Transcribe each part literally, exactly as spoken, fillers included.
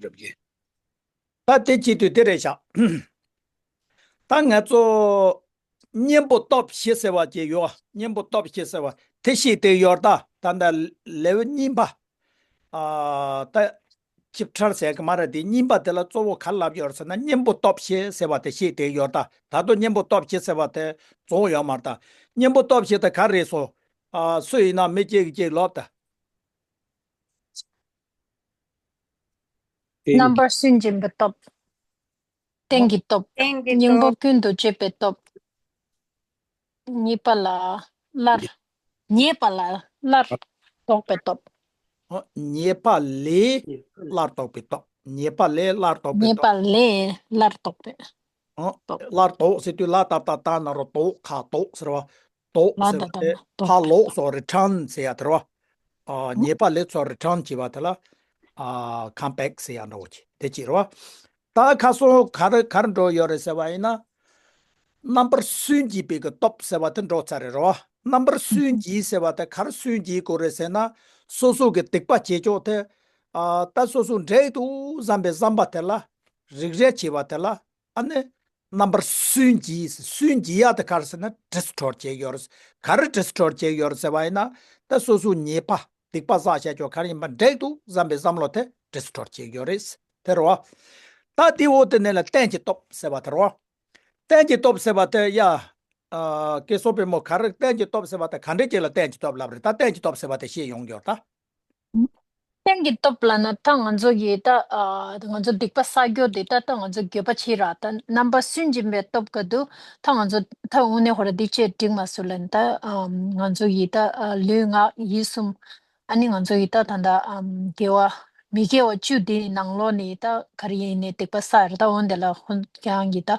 རབ་ཀྱི། ད་དེ་བྱེད་དུས་དེ་རེད་བཞག་ད་ང་ཚོ་གཉེན་པོ་སྟོབས་བཞི་ཟེར་བ་ཅིག་ཡོད། གཉེན་པོ་སྟོབས་བཞི་ཟེར་བ་དེ་ཤེས་དེ་ཡོད་ད། ད་ལྟ་ལེའུ་གཉིས་པ། ཨ་ད་ཅིབ་ཁྲར་ཟེར་གི་མ་རེད། དེ་གཉིས་པ་དེ་ལ་གཙོ་བོ་ག་རེ་ལབ་ཡོད་རེད་ཟེར་ན། གཉེན་པོ་སྟོབས་བཞི་ཟེར་བ་དེ་ཤེས་དེ་ཡོད་ད། ད་དུང་གཉེན་པོ་སྟོབས་བཞི་ཟེར་བ་དེ་རྫོགས་ཡོད་མ་རེད་ད། གཉེན་པོ་སྟོབས་བཞི་དེ་ག་རེ་རེད་སོ། ཨ་སུ་ཡིན་ན་མི་གཅིག་གིས་གཅིག་ལབ་ད། རྣམ་པར་སུན་འབྱིན་པའི་སྟོབས། རྟེན་གྱི་སྟོབས། རྟེན་གྱི་སྙིང་པོ་སྟོབས། ཀུན་ཏུ་སྤྱོད་པའི་སྟོབས། ཉེས་པ་ལ་སླར། ཉེས་པ་ལ་སླར་ལྡོག་པའི་སྟོབས། ཨོ། ཉེས་པ་ལས་སླར་ལྡོག་པའི་སྟོབས། ཉེས་པ་ལས་སླར་ལྡོག་པའི་ཉེས་པ་སྟོབས། ལས་སླར་ལྡོག་པའི་ཨོ། སྟོབས། སླར་ལྡོག་ཟེར་དུས་ལ་ཏ་བཏགས་ལྟ་ན་རོ་ལྡོག་ཁ་ལྡོག་ཟེར་བ། ལྡོག་ལ་ཟེར་ཏ་བ་དེ་ལྟ་ན་ལྡོག་ཕར་ལོག་སོ་རི་ཊརན་ཟེར་ཡ་དེ་རེད་བ། ཨ། ཨོ། ཉེས་པ་ལས་ཚུར་རི་ཊརན་བྱེད་པ་དེ་ལ། ཨ། ཁམ་བེག་ཟེར་ཡ་འདྲ་བོ་ཅིག་དེ་ཅིག་རེད་བ། ད་ཁ་སང་ག་རེ་ག་རེ་འགྲོ་ཡོད་རེད་ཟེར་བ་ཡིན་ན། རྣམ་པར་སུན་འབྱིན་པའི་གི་སྟོབས་ཟེར་བ་དེ་འགྲོ་ཚར་རེད་རོ། རྣམ་པར་སུན་འབྱིན་ཟེར་བ་དེ་ག་རེ་སུན་འབྱིན་དགོས་རེད་ཟེར་ན། སོ་སོ་གི་སྡིག་པ་བྱེད་ཕྱོགས་དེ། ཨ། ད་སོ་སོ་འགྲིག་འདུག་བསམ་པའི་བསམ་པ་དེ་ལ་རིག་རལ་བྱེད་པ་དེ་ལ། ཨ་ནི་རྣམ་པར་སུན་འབྱིན། སུན་འབྱིན་ཡ་དེ་ག་རེ་ཟེར་ན་ཌི་སི་ཊོར་བྱེད་ཀྱི་ཡོད་རེད། ག་རེ་ཌི་སི་ཊོར་བྱེད་ཀྱི་ཡོད་རེད་ཟེར་བ་ཡིན་ན། ད་སོ་སོའི་ཉེས་པ་སྡིག་པ་བསགས་བྱས་ཀྱང་ག་རེ་ཡིན་པ་འགྲིག་འདུག་བསམ་པའི་བསམ་བློ་དེ་ཌི་སི་ཊོར་བྱེད་ཀྱི་ཡོད་རེད། དེ་རེད་བ། ད་དེའི་འོག་དེ་ནས་ལ་རྟེན་གྱི་སྟོབས་ཟེར་བ་དེ་རེད་བ། རྟེན་གྱི་སྟོབས་ཟེར་བ་དེ་ཡ། ཨ། སྐལ་བཟང་པད་མོ་ག་རེ་རྟེན་གྱི་སྟོབས་ཟེར་བ་དེ་ག་འདྲ་ཅིག་ལ་རྟེན་གྱི་སྟོབས་ལབ་རེད། ད་རྟེན་གྱི་སྟོབས་ཟེར་བ་དེ་ཤེས་ཡོང་གི་ཡོད་ད། རྟེན་གྱི་སྟོབས་ལབ་ན་ད་ང་ཚོ་གི་ད། ཨ། ང་ཚོ་སྡིག་པ་བསགས་རྒྱུ་དེ་ད་ད་ང་ཚོ་འགྱོད་པ་བྱེད་ར། ད་རྣམ་པར་སུན་འབྱིན་པའི་སྟོབས་ག་དུས་ད་ང་ཚོ་ད་དངོས་གནས་ཧོ་ར་འདི་ཅེས་འགྲིག་མ་སུ་ལན་ད། ཨ། ང་ཚོ་གི་ད། ཨ། ལུས་ངག་ཡིད་གསུམ། ཨ་ནི་ང་ཚོ་གི་ད་ད་ད། ཨ། དགེ་བ་མི་དགེ་བ་བཅུ་དེའི་ནང་ལོགས་ནས་ད་ག་རེ་ཡིན་ནའི་སྡིག་པ་བསགས་ར། ད་འོན་དེ་ལ་ཧོན་ཁྱེད་རང་གི་ད།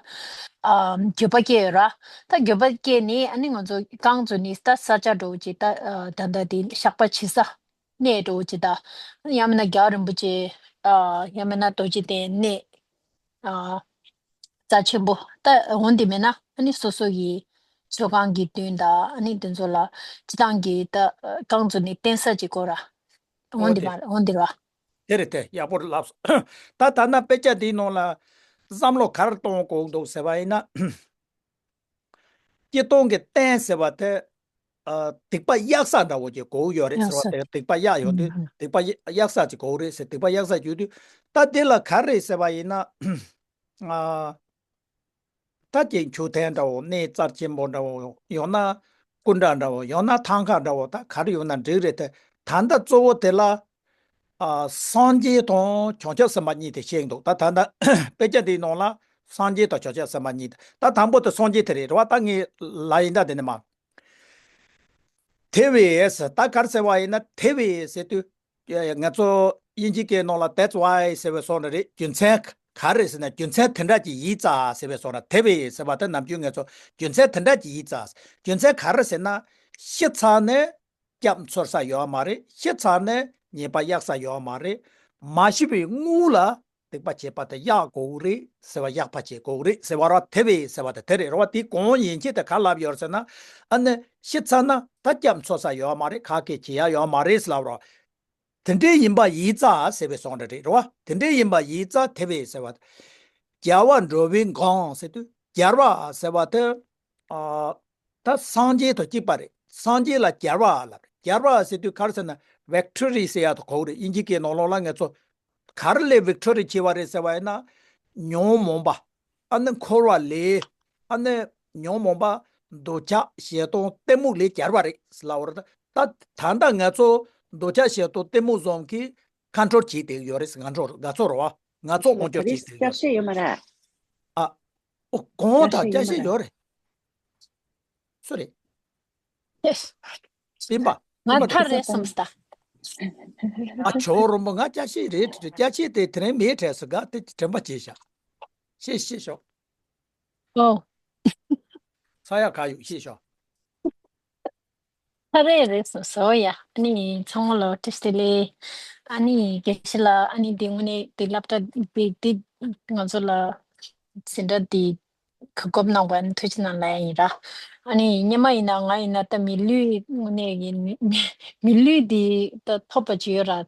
ཨ། འགྱོད་པ་སྐྱེ་ཡོད་ར། ད་འགྱོད་པ་སྐྱེས་ནས་ཨ་ནི་ང་ཚོ་རྐང་བཙུགས་ནས་ད་ས་ཆ་འགྲོ་བྱེད་ད། ཨ། ད་ད་དེ་བཤགས་པ་བྱེད་ས། གནས་འགྲོ་ཅི་ད། ཡང་མིན་ན་རྒྱལ་བ་རིན་པོ་ཆེ། ཨ། ཡང་མིན་ན་རྡོ་རྗེ་གདན་གནས། ཨ། རྩ་ཆེན་པོ་ད་འོན་ཏེ་མེད་ན་ཨ་ནི་སོ་སོ་ཡི་མཆོད་ཁང་གི་མདུན་དང་ཨ་ནི་དེ་ཚོ་ལ་སྤྱི་བཏང་གི་ད་རྐང་བཙུགས་ནས་རྟེན་ས་ཅིག་དགོས་ར། འོན་ཨོ་ཏེ་དེ། མ་འོན་ཏེ་ར། དེ་རེད་དེ་ཡག་པོ་རེད་ལབ་སོང་། ད་ད་ན་དཔེ་ཆ་འདིའི་ནང་ལ་བསམ་བློ་ག་རེ་གཏོང་དགོས་འདུག་ཟེར་བ་ཡིན་ན། སྤྱིར་བཏང་གི་རྟེན་ཟེར་བ་དེ། ཨ། སྡིག་པ་གཡུག་ས་འདྲ་བོ་ཅིག་དགོས་ཡོད་རེད་ཟེར་བ་དེ། སྡིག་པ་གཡུག་ཡོང་དུས་སྡིག་པ་གཡུག་ས་ཅིག་དགོས་རེད་ཟེར། སྡིག་པ་གཡུག་ས་ཡོད་དུས་ད་དེ་ལ་ག་རེ་ཟེར་བ་ཡིན་ན། ཨ། ད་ཅིག་མཆོད་རྟེན་འདྲ་བོ། གནས་རྩ་ཆེན་པོ་འདྲ་བོ། ཡང་ན་སྐུ་འདྲ་འདྲ་བོ། ཡང་ན་ཐང་ཀ་འདྲ་བོ། ད་ག་རེ་ཡོད་ན་འགྲིག་རེད་དེ། ད་ལྟ་གཙོ་བོ་དེ་ལ། ཨ། སངས་རྒྱས་དང་བྱང་ཆུབ་སེམས་དཔའ་གཉིས་དེ་བཤད་འདུག་ད་ད་ལྟ་དཔེ་ཆ་འདིའི་ནང་ལ་སངས་རྒྱས་དང་བྱང་ཆུབ་སེམས་དཔའ་གཉིས་དེ། ད་དང་པོ་དེ་སངས་རྒྱས་དེ་རེད་རེད་བ། ད་ངས་ལབ་ཡིན་ད་དེ་ནས་མ། དེ་བས་ཟེར། ད་ག་རེ་ཟེར་བ་ཡིན་ན་དེ་བས་ཟེར་དུས། ང་ཚོ་དབྱིན་ཇིའི་སྐད་ནང་ལ་that's why ཟེར་བའི་བཟོ་འདྲ་རེད། རྒྱུ་མཚན་ག་རེ་ཟེར་ན། རྒྱུ་མཚན་དེ་འདྲ་ཅིག་ཡིན་ཙང་ཟེར་བའི་བཟོ་འདྲ། དེ་བས་ཟེར་བ་དེ་ནམ་རྒྱུན་ང་ཚོ་རྒྱུ་མཚན་དེ་འདྲ་ཅིག་ཡིན་ཙང་། རྒྱུ་མཚན་ག་རེ་ཟེར་ན། ཤི་ཚར་ནས་སྐྱབས་འཚོལ་ས་ཡོད་མ་རེད། ཤི་ཚར་ནས་ཉེས་པ་གཡུག་ས་ཡོད་མ་རེད། མ་ཤི་བའི་སྔོན་ལ་སྡིག་པ་བྱས་པ་དེ་གཡུག་དགོས་རེད་ཟེར་བ། གཡུག་པ་བྱེད་དགོས་རེད་ཟེར་བ་ར། དེ་བས་ཟེར་བ་དེ་དེ་རེད་ར་བ། དེ་གང་ཡིན་ཆེད་དེ་ག་ལབ་ཡོད་ཟེར་ན། ཨ་ནི་ཤི་ཚར་ན་ད་སྐྱབས་འཚོལ་ས་ཡོད་མ་རེད། ག་གེ་བྱེད་ཡ་ཡོད་མ་རེད་ལབ་ར། དེ་འདྲའི་ཡིན་པ་ཡིན་ཙང་ཟེར་བའི་བཟོ་འདྲ་རེད་ར་བ། དེ་འདྲའི་ཡིན་པ་ཡིན་ཙང་དེ་བས་ཟེར་བ། རྒྱལ་བ་འགྲོ་བའི་མགོན་ཟེར་དུས་རྒྱལ་བ་ཟེར་བ་དེ། ཨ། ད་སངས་རྒྱས་དང་གཅིག་པ་རེད། སངས་རྒྱས་ལ་རྒྱལ་བ་ལབ་རེད། རྒྱལ་བ་ཟེར་དུས་ག་རེ་ཟེར་ན་ཝིག་ཊོ་རི་ཟེར་ཡ་དེ་གོ་གི་རེད། དབྱིན་ཇིའི་སྐད་ནང་ལོགས་ལ་ང་ཚོ་ག་རེ་ལས་ཝིག་ཊོ་རི་ཆེ་བ་རེད་ཟེར་བ་ཡིན་ན། ཉོན་མོངས་པ། ཨ་ནི་འཁོར་བ་ལས། ཨ་ནི་ཉོན་མོངས་པ། འདོད་ཆགས་ཞེ་སྡང་གཏི་མུག་ལས་རྒྱལ་བ་རེད་ལབ་པ་རེད། ད་ད་ལྟ་ང་ཚོ་འདོད་ཆགས་ཞེ་སྡང་གཏི་མུག་བཟུང་གིས་ཁོན་ཊོལ་བྱེད་བསྡད་ཡོད་རེད། ང་ཚོ་ང་ཚོ་རེད་བ། ང་ཚོ་དབང་སྒྱུར་བྱེད་བསྡད་ཡོད་རེད། ཡོད་མ་རེད། ཨ། ཨོ། གོང་དང་སྐྱ་ཤས་ཡོད་རེད། སུ་རེད། ཡེས། སྤེན་པ། ང་སྤེན་པ་ཐར་རེད་བསམ་སྟ། ཨ། ཇོ་བོ་རོན་པོ། ང་སྐྱ་ཤས་རེད་དྲིས། སྐྱ་ཤས་དེ་དེ་རིང་མེད་དྲན་སོང་། ག་དེ་དྲན་པ་བརྗེད་ཤག་ཤེས་ཤེས་ཤོག་ཨོ། ས་ཡ་ག་ཡོད་ཤེས་ཤོག་ཐ་རེ་རེད་སོ་སོ་ཡ། ཨ་ནི་ཚང་མ་ལ་བཀྲ་ཤིས་བདེ་ལེགས། ཨ་ནི་དགེ་བཤེས་ལགས། ཨ་ནི་འདི་དངོས་གནས་འདི་སློབ་གྲྭ་འདི་འདི་ང་ཚོ་ལ་འཛིན་གྲྭ་འདི་གོ་སྐབས་གནང་བ་ཐུགས་རྗེ་གནང་ལབ་ཡ་ཡིན་ར། ཨ་ནི་སྔོན་མ་ཡིན་ན་ང་ཡིན་ན་ད་མི་ལུས་དངོས་གནས་ཀྱི་མི་མི་མི་ལུས་འདི་ད་ཐོབ་པ་ཅིག་ཡོད་ར།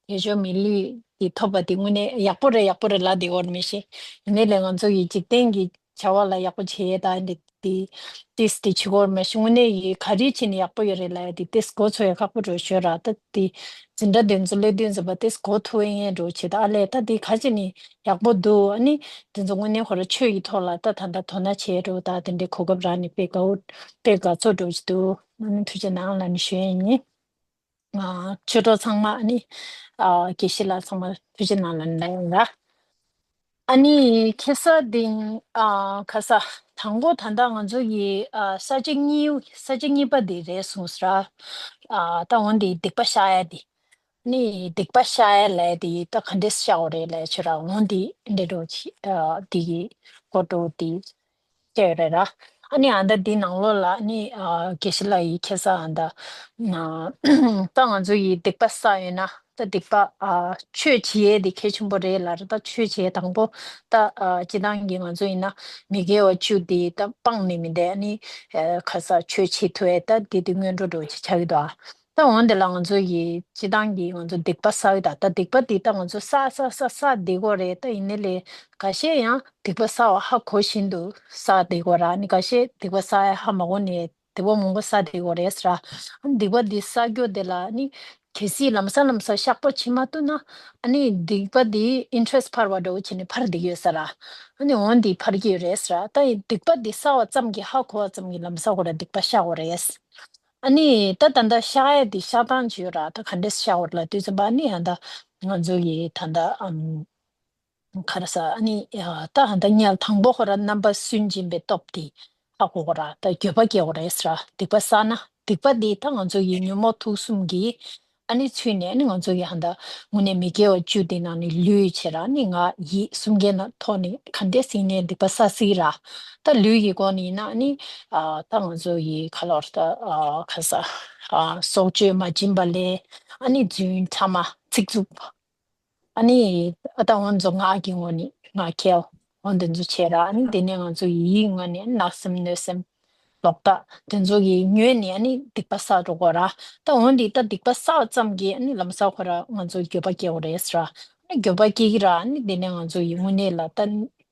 དེ་ཞོ་མི་ལུས་ དེ་ཐོབ་པ་དེ་དངོས་གནས་ཡག་པོ་རེད་ཡག་པོ་རེད་ལབ་བསྡད་ཡོད་མི་ཤེས། ཡིན་ནའི་ལས་ང་ཚོ་ཡི་འཇིག་རྟེན་གྱི་བྱ་བ་ལ་ཡག་པོ་བྱེད་ཡས་ད་འདི་དེ་ཏིས་དེ་བྱེད་དགོས་མ་གཞི་དངོས་གནས་ཡི་ག་རེ་བྱས་ནས་ཡག་པོ་ཡོད་རེད་ལབ་ཡས་དེ་ཏིས་གོ་ཚོད་ཡ་ཁག་པོ་འགྲོ་ཤོད་ར། ད་དེ་འཛིན་གྲྭ་དེ་ཚོ་སླེབས་དུས་ཙམ་པ་ཏིས་གོ་ཐུབ་ཡས་འགྲོ་བྱེད་ད་ཨ་ལས་ད་དེ་ག་བྱས་ནས་ཡག་པོ་འདུག་ཨ་ནི་དེ་ཚོ་དངོས་གནས་ཁོ་ར་ཆོས་ཀྱི་ཐོག་ལ་ད་ད་ལྟ་དོ་སྣང་བྱེད་འགྲོ་ད་དེ་འདྲའི་གོ་སྐབས་རག་ནས་དཔེ་དགའ་བོ་དཔེ་དགའ་ཚོར་འགྲོ་བྱེད་འདུག་ཨ་ནི་ཐུགས་རྗེ་གནང་ལབ་ནས་ཞུ་ཡས་ཡིན། ཨ། ཆོས་གྲོགས་ཚང་མ་ཨ་ནི། ཨ། དགེ་བཤེས་ལགས་ཚང་མ་ཐུགས་རྗེ་གནང་ལབ་ནས་ཡིན་ལ། ཨ་ནི་ཁ་སང་དེ། ཨ། ཁ་སང་དང་པོ་ད་ལྟ་ང་ཚོ་ཡི་ཨ། ས་བཅད་གཉིས་ས་བཅད་གཉིས་པ་དེ་རེད་གསུངས་སོང་ར། ཨ། ད་འོན་ཏེ་སྡིག་པ་བཤགས་ཡ་དེ། ནི་སྡིག་པ་བཤགས་ཡ་ལས་དེ་ད་ག་འདྲས་བཤགས་དགོས་རེད་ལས་ཆོས་ར་འོན་ཏེ་འདྲེ་འགྲོ་ཆི། ཨ། དེ་གི་སྐོར་འགྲོ་དེ། བྱས་ཡོད་རེད་ར། ཨ་ནི་ཨ་ད་འདི་ནང་ལོགས་ལ་ཨ་ནི་ཨ། དགེ་བཤེས་ལགས་ཡིས་ཁ་སང་ཨ་ད། ན། ད་ང་ཚོ་ཡིས་སྡིག་པ་བསགས་ཡོད་ན་ད་སྡིག་པ་ཨ། ཆོས་བྱེད་ཡས་དེ་གལ་ཆེན་པོ་རེད་ལ་ར། ད་ཆོས་བྱེད་དང་པོ་ད་ཨ། སྤྱི་བཏང་གི་ང་ཚོ་ཡིན་ན་མི་དགེ་བ་བཅུ་དེ་ད་སྤངས་ནས་མི་འདས་ཨ་ནི་ཨ། ཁ་སང་ཆོས་བྱེད་ཐུབ་ཡས་ད་དེ་དེ་སྔོན་འགྲོ་འགྲོ་ཆ་ཆགས་ཀྱི་འདུག་ཨ། ད་འོན་ཏེ་ལ་ང་ཚོ་ཡི་སྤྱི་བཏང་གི་ང་ཚོ་སྡིག་པ་བསགས་ཡོད་ད། ད་སྡིག་པ་འདི་ད་ང་ཚོ་བསགས་བསགས་བསགས་བསགས་བསྡད་ཀྱི་ཡོད་རེད། ད་ཡིན་ནའི་ལས་འགའ་ཤས་ཡང་སྡིག་པ་བསགས་པ་ཧ་གོ་བཞིན་དུ་བསགས་བསྡད་ཀྱི་ཡོད་ར། ཨ་ནི་འགའ་ཤས་སྡིག་པ་བསགས་ཡ་ཧ་མ་གོ་ནས་སྡིག་པ་མང་པོ་བསགས་བསྡད་ཀྱི་ཡོད་རེད་ཟེར་ར། ཨ་ནི་སྡིག་པ་འདི་བསགས་རྒྱུ་དེ་ལ་ཨ་ནི་གལ་སྲིད་ལམ་སང་ལམ་སང་བཤགས་པ་བྱེད་མ་ཐུབ་ན་ཨ་ནི་སྡིག་པ་འདི་ཨིན་ཊི་རེ་སི་ཊི་འཕར་བ་འདྲ་བོ་བྱས་ནས་འཕར་བསྡད་ཀྱི་ཡོད་ཟེར་ར། ཨ་ནི་འོན་ཏེ་འཕར་གྱི་ཡོད་རེད་ཟེར་ར། ད་ཡི་སྡིག་པ་འདི་བསགས་པ་ཙམ་གྱིས་ཧ་གོ་བ་ཙམ་གྱིས་ལམ་སང་ཁོ་ར་སྡིག་པ་བཤགས་དགོས་རེད། ཨ་ནི་ད་ད་ལྟ་བཤགས་ཡས་དེ་བཤགས་སྟངས་ཅིག་ཡོད་ར། ད་ག་འདྲས་བཤགས་དགོས་རེད་ལབ་དུས་ཙམ་པ་ཨ་ནི་ཡང་ད་ང་ཚོ་ཡི་ད་ལྟ་ཨམ། ག་རེ་ཟ་ཨ་ནི་ཡ་ད་ད་ལྟ་ཉལ་དང་པོ་ཁོ་ར་རྣམ་པར་སུན་འབྱིན་པའི་སྟོབས་དེ་ཧ་གོ་དགོས་ར། ད་འགྱོད་པ་སྐྱེ་དགོས་རེད་ཟེར་ར། སྡིག་པ་བསགས་ན་སྡིག་པ་དེ་ད་ང་ཚོ་ཡི་ཉོན་མོངས་དུག་གསུམ་གྱིས་ཨ་ནི་ཚུད་ནས་ཨ་ནི་ང་ཚོ་ཡི་ཧ་ད་དངོས་གནས་མི་དགེ་བ་བཅུ་དེ་ནང་ནས་ལུས་བྱེད་ར་ཨ་ནི་ང་ཡིད་གསུམ་ཀའི་ནང་ཐོག་ནས་ག་འདྲས་ཟིན་ནས་སྡིག་པ་བསགས་སྲིད་ར། ད་ལུས་ཀྱི་སྒོ་ནས་ཡིན་ན་ཨ་ནི་ཨ་ད་ང་ཚོ་ཡི་ག་ལོར་ད་ཨ་ག་ས་ཨ་སྲོག་གཅོད་མ་བྱིན་པ་ལས་ཨ་ནི་རྫུན་ཕྲ་མ་ཚིག་རྩུབ། ཨ་ནི་ཨ་ད་འོ་ཚོ་ངག་གི་ངོ་ནས་ངག་འཁྱལ་འོ་འདི་ཚོ་བྱས་ར། ཨ་ནི་དེ་ནས་ང་ཚོ་ཡིད་ངོ་ནས་བརྣབ་སེམས་གནོད་སེམས་ལོག་ལྟ་དེ་ཚོ་གི་ཉོས་ནས་ཨ་ནི་སྡིག་པ་བསགས་འགྲོ་དགོས་ར། ད་འོ་འདི་ད་སྡིག་པ་བསགས་ཙམ་གྱིས་ཨ་ནི་ལམ་སང་ཁོ་ར་ང་ཚོ་འགྱོད་པ་སྐྱེ་དགོས་རེད་ཟེར་ར། ཨ་ནི་འགྱོད་པ་སྐྱེ་གི་ར། ཨ་ནི་དེ་ནས་ང་ཚོ་ཡིད་ངོ་ནས་ལ་ད་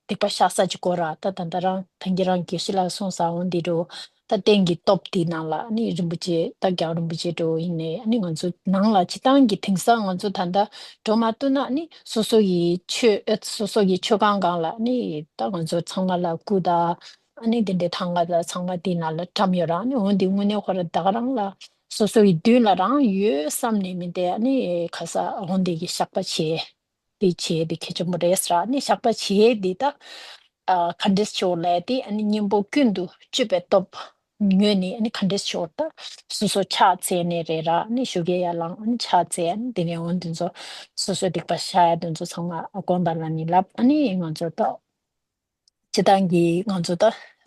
སྡིག་པ་བཤགས་ས་ཅིག་དགོས་ར། ད་ད་ད་རང་ཐང་གི་རང་དགེ་བཤེས་ལགས་གསུངས་ས་འོ་འདི་འགྲོ། ད་རྟེན་གྱི་སྟོབས་དེའི་ནང་ལ་ནི་རིན་པོ་ཆེ་ད་རྒྱལ་བ་རིན་པོ་ཆེ་འགྲོ་ཡིན་ནའི་ཨ་ནི་ང་ཚོ་ནང་ལ་སྤྱི་བཏང་གི་དེང་སང་ང་ཚོ་ད་ལྟ་འགྲོ་མ་ཐུབ་ན་ནི་སོ་སོ་ཡི་ཆོས་ཨེ་སོ་སོ་ཡི་ཆོས་ཁང་སྒང་ལ་ནི་ད་ང་ཚོ་ཚང་མ་ལ་སྐུ་དང་ཨ་ནི་དེ་འདྲའི་ཐང་ག་ལ་ཚང་མ་དེའི་ནང་ལ་བཀྲམ་ཡོད་རང་ནི་འོན་ཏེ་དངོས་གནས་ཁོ་ར་ད་ག་རང་ལ་སོ་སོ་ཡི་མདུན་ལ་རང་ཡོད་བསམ་ནས་མི་འདས་ཨ་ནི་ཁ་ས་འོན་ཏེ་གི་བཤགས་པ་བྱེད། དེ་བྱས་དེ་ཁེ་ཆེན་པོ་རེད་ཟེར་ཨ་ནི་བཤགས་པ་བྱས་དེ་ད། ཨ་ག་འདྲས་ཆོག་ལས་དེ་ཨ་ནི་གཉེན་པོ་ཀུན་ཏུ་སྤྱོད་པའི་སྟོབས་ཉོས་ནས་ཨ་ནི་ག་འདྲས་ཆོག་ད་སོ་སོ་ཕྱག་འཚལ་ནས་རེད་ར་ཨ་ནི་ཞུ་གེ་ཡར་ལངས་ཨ་ནི་ཕྱག་འཚལ་ཨ་ནི་དེ་ནས་འོ་དེ་ཚོ་སོ་སོའི་སྡིག་པ་བཤགས་ཡ་དེ་ཚོ་ཚང་མ་དགོངས་དག་ལ་ནི་ལབ་ཨ་ནི་ང་ཚོ་ད་སྤྱི་བཏང་གི་ང་ཚོ་ད་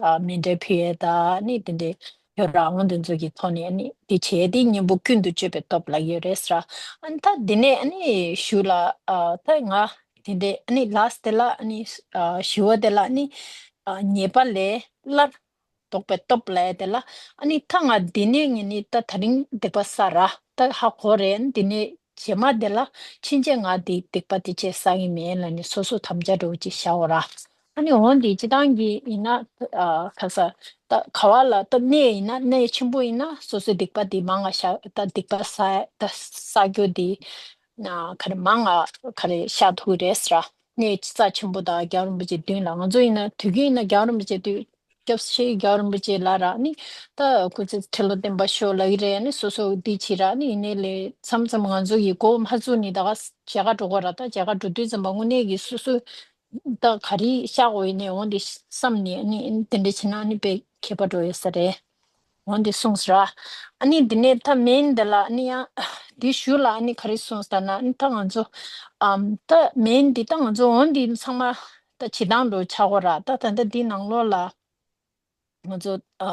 ཨ་མཎྜལ་ཕུལ་ཡས་ད་ཨ་ནི་དེ་འདྲའི་ཡོད་ར་འོ་དེ་ཚོ་གི་ཐོག་ནས་ཨ་ནི་དེ་བྱས་དེ་གཉེན་པོ་ཀུན་ཏུ་སྤྱོད་པའི་སྟོབས་ལ་ཡོད་རེད་ཟེར་ཨ་ནི་ད་དེ་ནས་ཨ་ནི་ཞུ་ལ་ཨ་ད་ང་དེ་འདྲའི་ཨ་ནི་ལཱསི་དེ་ལ་ཨ་ནི་ཨ་ཞུ་བ་དེ་ལ་ཨ་ནི་ཨ་ཉེས་པ་ལས་སླར་ལྡོག་པའི་སྟོབས་ལ་ཡ་དེ་ལ་ཨ་ནི་ད་ང་དེ་ནས་ངས་ནི་ད་ད་རིང་སྡིག་པ་བསགས་ར་ད་ཧ་གོ་རེད་ཨ་ནི་དེ་ནས་རྗེས་མ་དེ་ལ་ཕྱིན་ཆད་ང་དེ་སྡིག་པ་དེ་ཅེས་བསགས་ཀྱི་མེད་ལ་ནི་སོ་སོ་དམ་བཅའ་འདྲ་བོ་ཅིག་བཞག་འོ་ར། ཨ་ནི་འོན་ཏེ་སྤྱི་བཏང་གི་ཡིན་ན་ཨ་ག་ས་ད་ག་བ་ལ་ད་གནས་ཡིན་ན་གནས་ཆེན་པོ་ཡིན་ན་སོ་སོའི་སྡིག་པ་དེ་མང་ང་བཤགས་ད་སྡིག་པ་བསགས་ད་བསགས་རྒྱུ་དེ་ཨ་ག་རེ་མང་ང་ག་རེ་བཤགས་ཐུབ་ཀྱི་རེད་ཟེར་ར། གནས་རྩ་ཆེན་པོ་དང་རྒྱལ་བ་རིན་པོ་ཆེ་མདུན་ལ་ང་ཚོ་ཡིན་ན་དུས་རྒྱུན་ཡིན་ན་རྒྱལ་བ་རིན་པོ་ཆེ་དུས་སྐྱབས་ཆེ་རྒྱལ་བ་རིན་པོ་ཆེ་ལ་ར་ནི་ད་སྐུ་ཚེ་ཁྲི་ལོ་བརྟན་པ་ཤོག་ལབ་ཀྱི་རེད་ནི་སོ་སོ་འདི་བྱེད་ར་ནི་ཡིན་ནའི་ལས་མཚམས་མཚམས་ང་ཚོ་ཡི་གོ་མ་ཚུགས་ནི་ད་ག་མཇལ་ཁ་འགྲོ་གོ་ར་ད་མཇལ་ཁ་འགྲོ་དུས་ཙམ་པ་དངོས་གནས་ཀྱི་སོ་སོ་ད་ག་རེ་བཤགས་འོས་ནས་འོང་འདི་བསམ་ནས་ནི་དེ་འདྲ་བྱེད་ན་ནི་དཔེ་ཁྱད་པར་འགྲོ་ཡོད་ས་རེད། འོ་འདི་གསུངས་ཟེར། ཨ་ནི་འདི་ནས་ད་མེན་འདི་ལ་ཨ་ནི་ཡང་འདི་ཞུ་ལ་ཨ་ནི་ག་རེ་གསུངས་ཟེར་ན་ཨ་ནི་ད་ང་ཚོ་ཨམ་ད་མེན་འདི་ད་ང་ཚོ་འོ་འདི་ཚང་མ་ད་བྱེད་སྟངས་འགྲོ་ཆགས་གོ་ར་ད་ད་ད་འདི་ནང་ལོགས་ལ་ང་ཚོ་ཨ་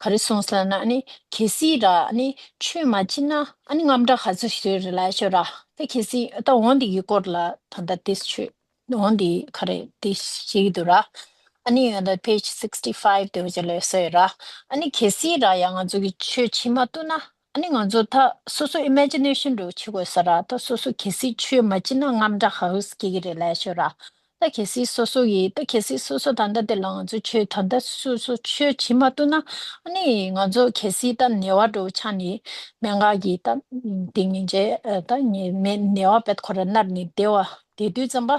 ག་རེ་གསུངས་ཟེར་ན་ཨ་ནི་གལ་སྲིད་ར་ཨ་ནི་ཆོས་མ་བྱེད་ན་ཨ་ནི་རྔམ་སྐྲག་ག་ཚོད་ཞིག་རེད་ལ་ཤོད་ར་ད་གལ་སྲིད་ད་འོ་འདི་གི་སྐོར་ལ་ད་ད་དེ་ཆོས། འོ་འདི་ག་རེ་དེ་ཤེས་ཀྱི་འདུག་ར། ཨ་ནི་ང་ད་page sixty five དེ་བ་ཅིག་ལ་ཡོད་ས་ཡོད་ར། ཨ་ནི་གལ་སྲིད་ར་ཡང་ང་ཚོ་གི་ཆོས་བྱེད་མ་ཐུབ་ན། ཨ་ནི་ང་ཚོ་ད་སོ་སོ་ཨི་མེ་ཇི་ནེ་ཤན་འདྲ་བོ་བྱེད་དགོས་ས་ར། ད་སོ་སོ་གལ་སྲིད་ཆོས་མ་བྱེད་ན་རྔམ་སྐྲག་ཧ་གོ་སྐྱེ་གི་རེད་ལབ་ཤོད་ར། ད་གལ་སྲིད་སོ་སོ་ཡིས་ད་གལ་སྲིད་སོ་སོ་ད་ལྟ་དེ་ལ་ང་ཚོ་ཆོས་ད་ལྟ་སོ་སོ་ཆོས་བྱེད་མ་ཐུབ་ན། ཨ་ནི་ང་ཚོ་གལ་སྲིད་ད་ནད་པ་འདྲ་བོ་ཆགས་ནས་སྨན་ཁང་གི་ད་དེ་ཉིན་བྱས་ད་ནད་པ་བེད་ཁོ་ར་མནར་ནས་བསྡད་པ་བསྡད་དུས་ཙམ་པ།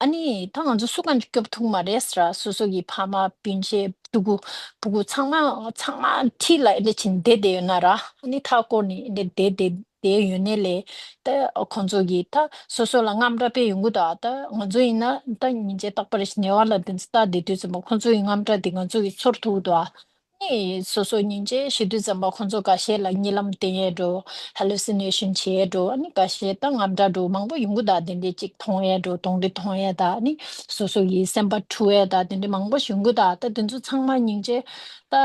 ཨ་ནི་ད་ང་ཚོ་སུ་གང་ཅིག་སྐྱོབ་ཐུབ་མ་རེད་ཟེར་ར། སོ་སོ་གི་ཕ་མ་སྤུན་མཆེད་ཕྲུ་གུ་ཕྲུ་གུ་ཚང་མ་ཚང་མ་འཁྲིས་ལ་ཨེ་འདྲ་བྱས་ནས་བསྡད་བསྡད་ཡོད་ན་ར། ཨ་ནི་མཐའ་བསྐོར་ནས་ཨེ་འདྲ་བསྡད་བསྡད་བསྡད་ཡོད་ནའི་ལས། ད་ཁོང་ཚོ་གིས་ད་སོ་སོ་ལ་རྔམ་སྐྲག་དཔེ་ཡོང་གི་འདུག་ད་ང་ཚོ་ཡིན་ན་ད་ཉིན་བྱས་རྟག་པར་ནད་པ་ལ་དེ་ཚོ་ལྟ་བསྡད་དུས་ཙམ་པ་ཁོང་ཚོ་ཡི་རྔམ་སྐྲག་དེ་ང་ཚོ་གིས་ཚོར་ཐུབ་ཀྱི་འདུག་ཨ། ནི་སོ་སོ་སྙིང་རྗེ་ཞུ་དུས་ཙམ་པ་ཁོང་ཚོ་འགའ་ཤས་ལ་གཉིད་ལམ་བསྟན་ཡས་འགྲོ། ཧ་ལུ་སི་ནེ་ཤན་བྱེད་ཡས་འགྲོ། ཨ་ནི་འགའ་ཤས་ད་རྔམ་སྐྲག་འགྲོ་མང་པོ་ཡོང་གི་ད། དེ་འདྲས་ཅིག་མཐོང་ཡས་འགྲོ། གདོང་འདྲེ་མཐོང་ཡས་ད། ཨ་ནི་སོ་སོ་ཡི་སེམས་པ་འཁྲུག་ཡས་ད། དེ་འདྲས་མང་པོ་ཞིག་ཡོང་གི་ད། ད་དེ་ཚོ་ཚང་མ་སྙིང་རྗེ། ད་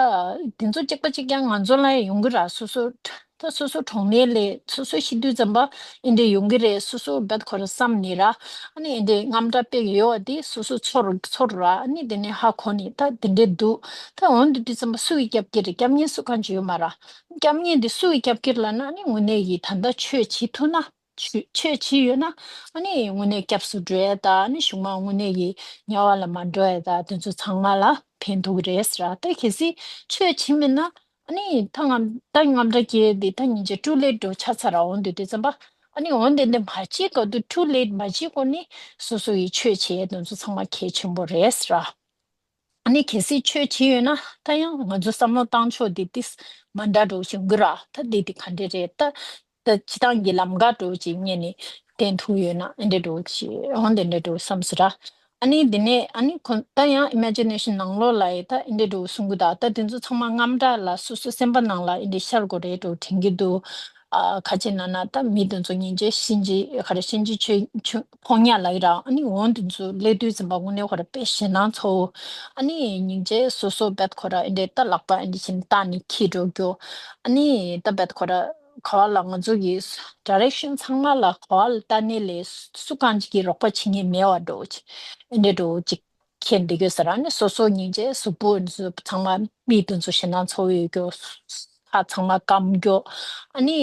དེ་ཚོ་གཅིག་པ་གཅིག་རྐྱང་ང་ཚོ་ལ་ཡང་ཡོང་གི་ར། སོ་སོ། ད་སོ་སོ་གྲོངས་ནའི་ལས་སོ་སོ་ཤི་དུས་ཙམ་པ་ཨེ་འདྲས་ཡོང་གི་རེད། སོ་སོ་བེད་ཁོ་ར་བསམ་ནས་ར། ཨ་ནི་ཨེ་འདྲས་རྔམ་སྐྲག་དཔེ་ཡོད་པ་དེ་སོ་སོ་ཚོར་ཚོར་ར། ཨ་ནི་དེ་ནས་ཧ་གོ་ནས་ད་དེ་འདྲས་འདུག་ད་འོན་ཏེ་དུས་ཙམ་པ་སུ་ཡིས་སྐྱབས་ཀྱི་རེད། སྐྱབས་མཁན་སུ་གང་ཅི་ཡོད་མ་ར། སྐྱབས་མཁན་དེ་སུ་ཡིས་སྐྱབས་ཀྱི་རེད་ལབ་ན། ཨ་ནི་དངོས་གནས་ཀྱི་ད་ལྟ་ཆོས་བྱེད་ཐུབ་ན། ཆོས་ཆོས་བྱེད་ཡོད་ན། ཨ་ནི་དངོས་གནས་སྐྱབས་སུ་འགྲོ་ཡས་ད། ཨ་ནི་གཞུག་མ་དངོས་གནས་ཀྱི་དམྱལ་བ་ལ་མ་འགྲོ་ཡས་ད། དེ་ཚོ་ཚང་མ་ལ་ཕན་ཐོགས་ཀྱི་རེད་ཟེར་ར། ད་གལ་སྲིད་ཆོས་བྱེད་མེད་ན། ཨ་ནི་ད་རྔམ་ད་རྔམ་སྐྲག་སྐྱེ་དེ་ད་སྙིང་རྗེ་ཊུ་ལེཊ་འགྲོ་ཆགས་ཚར་ར། འོན་ཏེ་དུས་ཙམ་པ་ཨ་ནི་འོན་ཏེ་འདི་མ་བྱེད་ག་དུས་ཊུ་ལེཊ་མ་བྱེད་གོང་ནས་སོ་སོ་ཡི་ཆོས་བྱེད་དེ་ཚོ་ཚང་མ་གལ་ཆེན་པོ་རེད་ཟེར་ར། ཨ་ནི་གལ་སྲིད་ཆོས་བྱེད་ཡོད་ན་ད་ཡང་ང་ཚོ་བསམ་བློ་བཏང་ཕྱོགས་དེ་ཏིས་མ་འདྲ་འགྲོ་ཞིག་གི་ར། ད་དེ་དེ་ག་འདྲ་རེད། ད་ད་སྤྱི་བཏང་གི་ལམ་ཁ་འགྲོ་ཅིག་ངས་ནི་བསྟན་ཐུབ་ཡོད་ན་ཨེ་འདྲ་འགྲོ་ཅིག་འོང་དེ་འདྲ་འགྲོ་བསམ་ཟེར་ར། ཨ་ནི་དེ་ནས་ཨ་ནི་ཁོ་ད་ཡང་ཨི་མེ་ཇི་ནེ་ཤན་ནང་ལོགས་ལ་ཡི་ད་ཨེ་འདྲ་འགྲོ་གསུང་གི་ད། ད་དེ་ཚོ་ཚང་མ་རྔམ་སྐྲག་ལ་སོ་སོ་སེམས་པ་ནང་ལ་ཨེ་འདྲ་ཤར་དགོས་རེད་འགྲོ་དྲན་གྱི་འདུག་ཨ་ཁ་ཆེ་ན་ན་ད་མི་དེ་ཚོ་སྙིང་རྗེ་གཤིན་རྗེ་ག་རེ་གཤིན་རྗེ་ཆོས་ཆོས་ཕོ་ཉ་ལ་ཡི་ར། ཨ་ནི་འོང་དེ་ཚོ་སླེབས་དུས་ཙམ་པ་དངོས་གནས་ཁོ་ར་དཔེ་ཞེད་སྣང་ཚ་བོ། ཨ་ནི་སྙིང་རྗེ་སོ་སོ་བེད་ཁོ་ར་ཨེ་འདྲ་ད་ལག་པ་ཨེ་འདྲ་བྱས་ནས་བཏགས་ནས་འཁྱེར་འགྲོ་རྒྱུ། ཨ་ནི་ད་བེད་ཁོ་ར་ག་བ་ལ་ང་ཚོ་གི་ཌི་རེག་ཤན་ཚང་མ་ལ་ག་བ་ལ་བལྟས་ནས་ལས་སུ་གང་ཅིག་གིས་རོགས་པ་བྱེད་མཁན་མེད་པ་འགྲོ་ཅིག་ཨེ་འདྲ་འགྲོ་ཅིག་ཁྱེར་འདི་གོས་ཟེར་ར། ནི་སོ་སོ་སྙིང་རྗེ་གཟུགས་པོ་ཚང་མ་མིག་དེ་ཚོ་ཞེད་སྣང་ཚ་བོ་ཡོད་རྒྱུ། ཁ་ཚང་མ་སྐམ་རྒྱུ། ཨ་ནི་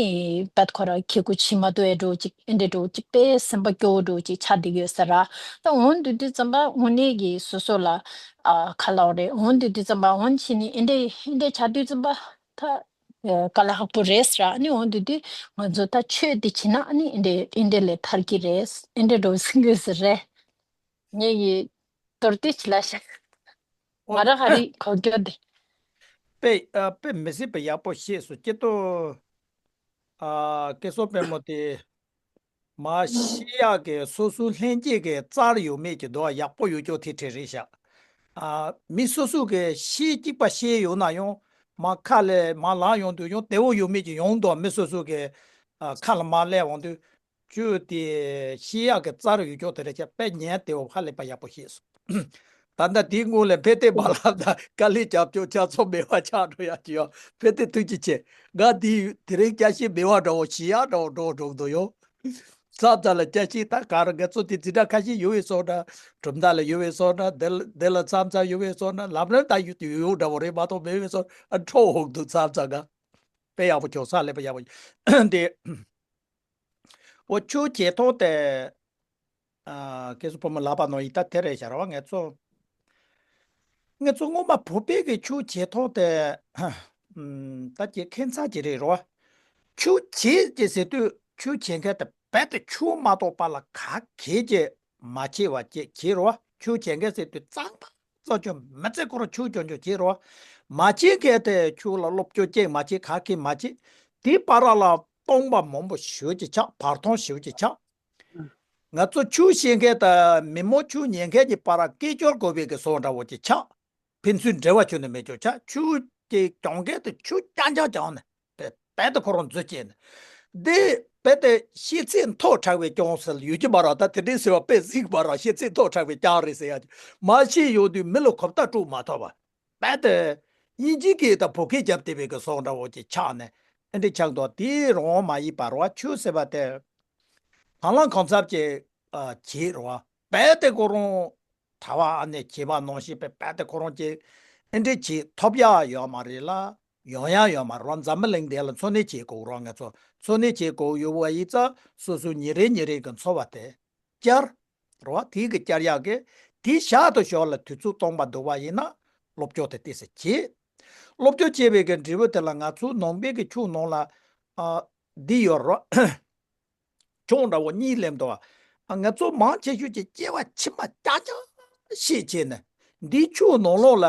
བེད་ཁོ་ར་ཁེ་ཁུ་ཆི་མ་ཏོ་ཨེ་འགྲོ་ཅིག་ཨེ་འདྲ་འགྲོ་ཅིག་དཔེ་སེམས་པ་སྐྱོ་བོ་འགྲོ་ཅིག་ཆགས་འདི་གོས་ཟེར་ར། ད་འོང་དུས་དུས་ཙམ་པ་དངོས་གནས་ཀྱི་སོ་སོ་ལ་ཨ་ཁ་ལོག་རེད། འོང་དུས་དུས་ཙམ་པ་འོང་ཕྱིན་ནི་ཨེ་འདྲ་ཨེ་འདྲ་ཆགས་དུས་ཙམ་པ་ད། ཨ་དཀའ་ལས་ཁག་པོ་རེད་ཟེར་ར། ཨ་ནི་འོང་དུས་དུས་ང་ཚོ་ད་ཆོས་འདི་བྱེད་ན་ཨ་ནི་ཨེ་འདྲ་ཨེ་འདྲ་ལས་ཐར་གྱི་རེད། ཨེ་འདྲ་འགྲོ་སྲིད་གི་ཟེར་རེད། ངས་ཡི་དོར་ཏི་ཆི་ལ་ཤ། ང་ར་ཧ་རི་གོ་སྐྱོ་དེ། དཔེ་ཨ་དཔེ་མི་སྲིད་པའི་ཡག་པོ་ཤེས་སོ་སྐྱེ་ཏོ། ཨ་སྐལ་བཟང་དཔལ་མོ་དེ། མ་ཤེས་ཡག་གི་སོ་སོའི་ལྷན་སྐྱེས་ཀྱི་རྩར་ཡོད་མེད་ཀྱི་འདུག་ཡག་པོ་ཡོད་ཀྱོག་དེ་བྲིས་རེད་ཤག་ཨ་མི་སོ་སོ་གི་ཤེས་གཅིག་པ་ཤེས་ཡོད་ན་ཡང་མ་ཁ་ལས་མ་ལངས་ཡོང་དུས་ཡང་བདེ་བོ་ཡོད་མེད་ཀྱི་ཡོང་འདུག་མི་སོ་སོ་གི་ཨ་ཁ་ལ་མ་སླེབས་འོང་དུས། ཁྱོད་དེ་ཤེས་ཡག་གི་རྩར་ཡོད་ཀྱོག་དེ་རེད་ཤག་དཔེ་ཉན་བདེ་བོ་ཧ་ལས་པ་ཡག་པོ་ཤེས་སོང་། ད་ལྟ་དེའི་སྔོན་ལ་ཕེ་ཏེ་མ་ལབ་ན་དཀའ་ལས་རྒྱབ་ཀྱོག་ཆ་ཚང་མེད་པ་ཆགས་འགྲོ་ཡག་ཅིག་ཡོད། ཕེ་ཏེ་ཐུགས་རྗེ་ཆེ། ང་འདི་དེ་རིང་སྐྱ་ཤེས་མེད་པ་འདྲ་བོ་ཞེད་ཡག་འདྲ་བོ་འགྲོ་འགྲོ་གི་འདུག་ཡོད། མཚམས་མཚམས་ལ་སྐྱ་ཤེས་ད་ག་རེ་ང་ཚོ་དེ་འཛིན་གྲྭ་ཁ་ཤས་ཡོད་པའི་སོང་འདྲ། གྲུབ་མཐའ་ལ་ཡོད་པའི་སོང་འདྲ། འདི་ལ་འདི་ལ་མཚམས་མཚམས་ཡོད་པའི་སོང་འདྲ། ལམ་རིམ་ད་ཡོད་ཡོད་འདྲ་བོ་རེད་མ་གཏོགས་མེད་པའི་སོང་ཨ་འཕྲོ་འོང་འདུག་མཚམས་མཚམས་ང་། དཔེ་ཡག་པོ་ཁྱོད་ས་ལེན་པ་ཡག་པོ་དེ། འོ་ཆོས་བྱེད་ཐོག་དེ། ཨ་སྐལ་བཟང་ཕོ་མོ་ལབ་པ་ནང་ཡིན་ད་དེ་རེད་ཤག་ར་བ། ང་ཚོ་ང་ཚོ་སྔོན་མ་བོད་པའི་གི་ཆོས་བྱེད་ཐོག་དེ། ཨམ་ད་ཀྱི་ཁྱད་མཚར་ཅིག་རེད་ར་བ། ཆོས་བྱེད་ཅེས་ཟེར་དུས་ཆོས་བྱེད་མཁན་དེ་རྦད་དེ་ཆོས་མ་གཏོགས་པ་ལ་ག་གེ་ཅིག་མ་བྱེད་པ་ཅིག་བྱེད་ར་བ། ཆོས་བྱེད་མཁན་ཟེར་དུས་གཙང་མ་གཙང་ཆོས་མི་ཚེ་ཁོ་རང་ཆོས་ཆོས་ཆོས་བྱེད་ར་བ། མ་བྱེད་མཁན་དེ་ཆོས་ལ་སློབ་སྦྱོང་ཅིག་མ་བྱེད་ག་གེ་མ་བྱེད། དེའི་བར་ལ་སྟོང་པ་མང་པོ་ཞེ་ཅིག་ཆགས། བར་སྟོང་ཞེ་ཅིག་ཆགས། ང་ཚོ་ཆོས་བཤད་མཁན་དང་མི་མང་ཆོས་ཉན་མཁན་གྱི་བར་སྐད་ཅོར་དགོས་པའི་གི་བཟོ་འདྲ་བོ་ཅིག་ཆགས། ཕན་ཚུན་འབྲེལ་བ་ཁྱོན་ནས་མེད་ཅོག་ཆགས། ཆོས་ཀྱི་སྦྱོང་མཁན་དེ་ཆོས་རྐྱང་རྐྱང་སྦྱངས་ནས་རྦད་དེ་ཁོ་རང་མཛོད་བྱས་ནས། འདི་རྦད་དེ་ཤེས་ཚད་མཐོ་དྲགས་པའི་སྐྱོན་ཟེར་ཡོད་ཀྱི་མ་རེད། ད་དེ་འདྲའི་ཟེར་བ་དཔེ་གཟིགས་པ་ར་ཤེས་ཚད་མཐོ་དྲགས་པའི་རྐྱང་རེད་ཟེར་ཡ་ཅིག་མ་ཤེས་ཡོང་དུས་མི་ལ་གོ་བརྡ་སྤྲོད་མ་ཐུབ་པ། རྦད་དེ་དབྱིན་ཇི་སྐད་དང་བོད་སྐད་རྒྱབ་བསྡད་པའི་གི་བཟོ་འདྲ་བོ་ཅིག་ཆགས་ནས་ཨེ་འདྲ་ཆགས་འདུག་དེ་རང་དབང་མ་ཡིན་པ་རེད་བ། ཆོས་ཟེར་བ་དེ་དང་བླངས་གང་འཚམ་ཅིག་ཨ་བྱེད་རེད་བ། རྦད་དེ་ཁོ་རང་གྲྭ་པ་ཨ་ནེ་བྱེད་པ་ནང་བཞིན་པའི་རྦད་དེ་ཁོ་རང་ཅིག་ཨེ་འདྲ་བྱེད་ཐོབ་ཡག་ཡོད་མ་རེད་ལ། ཡོང་ཡག་ཡོད་མ་རེད། འཛམ་བུ་གླིང་འདི་ལ་འཚོ་གནས་བྱེད་དགོས་རེད། ང་ཚོ་འཚོ་གནས་བྱེད་དགོས་ཡོད་པ་ཡིན་ཙང་སོ་སོའི་ཉིན་རེ་ཉིན་རེ་གི་འཚོ་བ་དེ་བསྐྱར་རེད་བ། དེ་གི་བསྐྱར་ཡག་གི་དེ་ཞག་དང་ཞོར་ལ་དུས་ཚོད་སྟོང་པ་འདུག་པ་ཡིན་ན་སློབ་སྦྱོང་དེ་ཏོག་ཙམ་བྱེད། སློབ་སྦྱོང་བྱེད་པའི་གི་འབྲས་བུ་དེ་ལ་ང་ཚོའི་ནང་པའི་གི་ཆོས་ནང་ལ་ཨ་འདི་ཡོད་རེད། ཆོས་འདྲ་བོ་གཉིས་སླེབས་འདུག་ཨ། ང་ཚོ་མང་ཆེ་ཤོས་ཀྱི་སྐྱེ་བ་ཕྱི་མ་རྐྱང་རྐྱང་ཤེས་བྱས་ནས་འདིའི་ཆོས་ནང་ལོགས་ལ་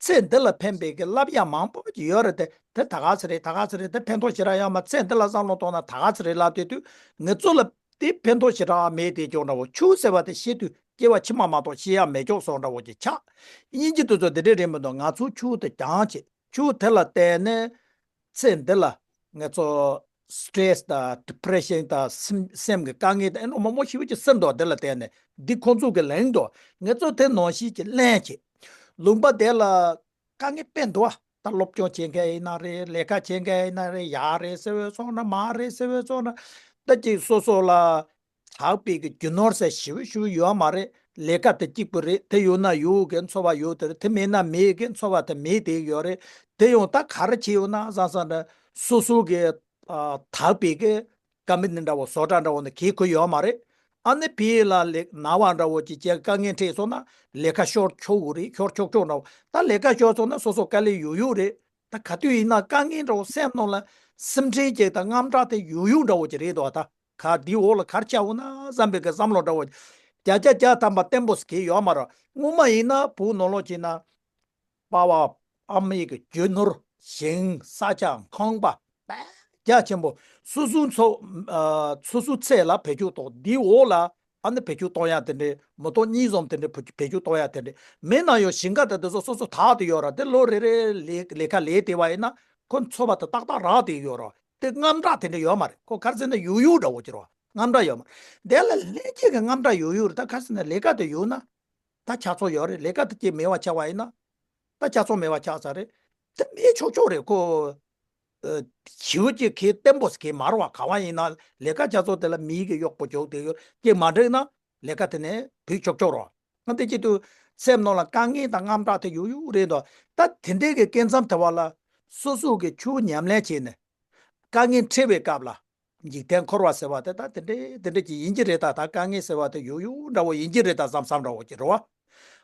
ཚེ་འདི་ལ་ཕན་པའི་གི་བསླབ་ཡག་མང་པོ་ཅིག་ཡོད་རེད་དེ། དེ་ད་ག་ཚོད་རེད། ད་ག་ཚོད་རེད། དེ་ཕན་ཐོགས་ཞེ་དྲག་ཡོད་མ། ཚེ་འདི་ལ་བསམ་བློ་གཏོང་ན་ད་ག་ཚོད་རེད་ལབ་དུས་དུས་ང་ཚོ་ལ་དེ་ཕན་ཐོགས་ཞེ་དྲག་མེད་དེ། ཅོག་འདྲ་བོ་ཆོས་ཟེར་བ་དེ་ཤེས་དུས་སྐྱེ་བ་ཕྱི་མ་མ་གཏོགས་ཤེས་ཡག་མེད་ཅོག་སོགས་འདྲ་བོ་ཅིག་ཆགས། དབྱིན་ཇི་དེ་ཚོ་དེ་འདྲས་རེད་མི་འདུག་ང་ཚོ་ཆོས་དེ་སྦྱངས་བྱས། ཆོས་དེ་ལ་བརྟེན་ནས་ཚེ་འདི་ལ་ང་ཚོ་སི་ཊེ་རེ་སི་དང་ཌི་པི་རེ་ཤན་དང་སེམས་སེམས་ཀྱི་དཀའ་ངལ་དང་ཨེ་ནོ་མང་པོ་ཞེ་པོ་ཅིག་སེལ་འདུག་དེ་ལ་བརྟེན་ནས་འདི་ཁོང་ཚོ་གི་ལན་འདུག་ང་ཚོ་དེ་ནང་བཞིན་གྱི་ལན་བྱེད། ལུང་པ་དེ་ལ་དཀའ་ངལ་དཔེ་འདུག་ད་སློབ་སྦྱོང་བྱེད་མཁན་ཡིན་ན་རེད། ལས་ཀ་བྱེད་མཁན་ཡིན་ན་རེད། ཡག་རེད་ཟེར་བའི་ཚོགས་ན་མ་རེད་ཟེར་བའི་ཚོགས་ན་ད་ཅིག་སོ་སོ་ལ་དག་པའི་གི་རྒྱུ་ནོར་ཟེར་ཞེ་པོ་ཞེ་པོ་ཡོད་མ་རེད། ལས་ཀ་དེ་གཅིག་པུ་རེད། དེ་ཡོད་ན་ཡོད་གི་འཚོ་བ་ཡོད་དེ་རེད། དེ་མེད་ན་མེད་གི་འཚོ་བ་དེ་མེད་དེ་ཡོད་རེད། དེ་ཡང་ད་ག་རེ་བྱས་ཡོད་ན་བསམ་བསམ་འདྲ་སོ་སོ་གི་ཨ་དག་པའི་གི་ཀམ་པ་ནི་འདྲ་བོ་བཟོ་གྲྭ་འདྲ་བོ་ནི་གི་ཁོ་ཡོད་མ་རེད། ཨ་ནི་ཕི་ལ་ལེགས་ན་བ་འདྲ་བོ་ཅིག་བྱས་དཀའ་ངལ་འཕྲད་སོང་ན་ལས་ཀ་ཤོར་ཆོག་གི་རེད། ཤོར་ཆོག་ཆོག་འདྲ་བོ། ད་ལས་ཀ་ཤོར་སོང་ན་སོ་སོ་དཀའ་ལས་ཡོད་ཡོད་རེད། ད་ག་དུས་ཡིན་ན་དཀའ་ངལ་འདྲ་བོ་སེམས་ནང་ལ་སེམས་ཁྲལ་ཅིག་དང་དངངས་སྐྲག་དེ་ཡོད་ཡོད་འདྲ་བོ་ཅིག་རེད་དོ། ད་ག་འདི་འོག་ལ་ག་རེ་བྱ་འོ་ན་བསམ་པའི་གི་བསམ་བློ་འདྲ་བོ་བརྒྱ་ཆ་བརྒྱ་ཐམ་པ་བརྟན་པོ་ཟེར་གི་ཡོད་མ་རེད། སྔོན་མ་ཡིན་ན་བོད་ནང་ལོགས་ཅིག་ན་པ་བ་ཨ་མའི་གི་རྒྱུ་ནོར་ཞིང་ས་ཆ་ཁང་པ་དཔེ་རྒྱ་ཆེན་པོ་སོ་སོའི་འཚོ་ཨ་སོ་སོའི་ཚེ་ལ་བེད་སྤྱོད་གཏོང་། འདི་འོག་ལ་ཨ་ནི་བེད་སྤྱོད་གཏོང་ཡ་དེ་འདྲའི་མི་ཐོག་གཉིས་ཙམ་དེ་འདྲའི་བེད་སྤྱོད་གཏོང་ཡ་དེ་འདྲའི་མེད་ན་ཡང་ཞིང་ཁ་དེ་དེ་ཚོ་སོ་སོ་དག་དེ་ཡོད་ར། དེ་ལོ་རེ་རེ་ལས་ལས་ཀ་ལས་དེ་བ་ཡིན་ན་ཁོ་འཚོ་བ་དེ་ཏག་ཏག་རག་དེ་ཡོད་ར། དེ་དངངས་སྐྲག་དེ་འདྲ་ཡོད་མ་རེད། ཁོ་ག་རེ་ཟེར་ན་ཡོད་ཡོད་འདྲ་བོ་ཅིག་ར། དངངས་སྐྲག་ཡོད་མ་རེད། དེ་ལ་ལྷན་སྐྱེས་ཀྱི་དངངས་སྐྲག་ཡོད་ཡོད་རེད། ད་ག་རེ་ཟེར་ན་ལས་ཀ་དེ་ཡོད་ན་ད་ཆགས་ཚོད་ཡོད་རེད། ལས་ཀ་དེ་ཅིག་མེད་པ་ཆགས་པ་ཡིན་ན་ད་ཆགས་ཚོད་མེད་པ་ཆགས་ཚར་རེད། དེ་མེད་ཆོག་ཆོག་རེད་ཁོ། ཨ་ཞེ་པོ་ཅིག་གི་བརྟན་པོ་ཟེར་གི་མ་རེད་བ། ག་བ་ཡིན་ན་ལས་ཀ་བྱ་ཚོགས་དེ་ལ་མི་གི་གཡོག་པོ་ཅོག་དེ་ཡོད་ཅིག་མ་འགྲིག་ན་ལས་ཀ་དེ་ནས་བུད་ཆོག་ཆོག་རེད་བ། ང་དེ་ཅིག་ཏུ་སེམས་ནང་ལ་དཀའ་ངལ་དང་དངངས་སྐྲག་དེ་ཡོད་ཡོད་རེད་དོ། ད་དེ་འདྲའི་གི་སྐབས་མཚམས་དེ་བ་ལ་སོ་སོ་གི་ཆོས་ཉམས་ལེན་བྱས་ནས་དཀའ་ངལ་འཕྲད་པའི་སྐབས་ལ་འཇིག་རྟེན་འཁོར་བ་ཟེར་བ་དེ་ད་དེ་འདྲའི་དེ་འདྲ་ཅིག་ཡིན་གྱི་རེད། ད་ད་དཀའ་ངལ་ཟེར་བ་དེ་ཡོད་ཡོད་འདྲ་བོ་ཡིན་གྱི་རེད། ད་བསམ་བསམ་འདྲ་བོ་ཅིག་རེད་བ།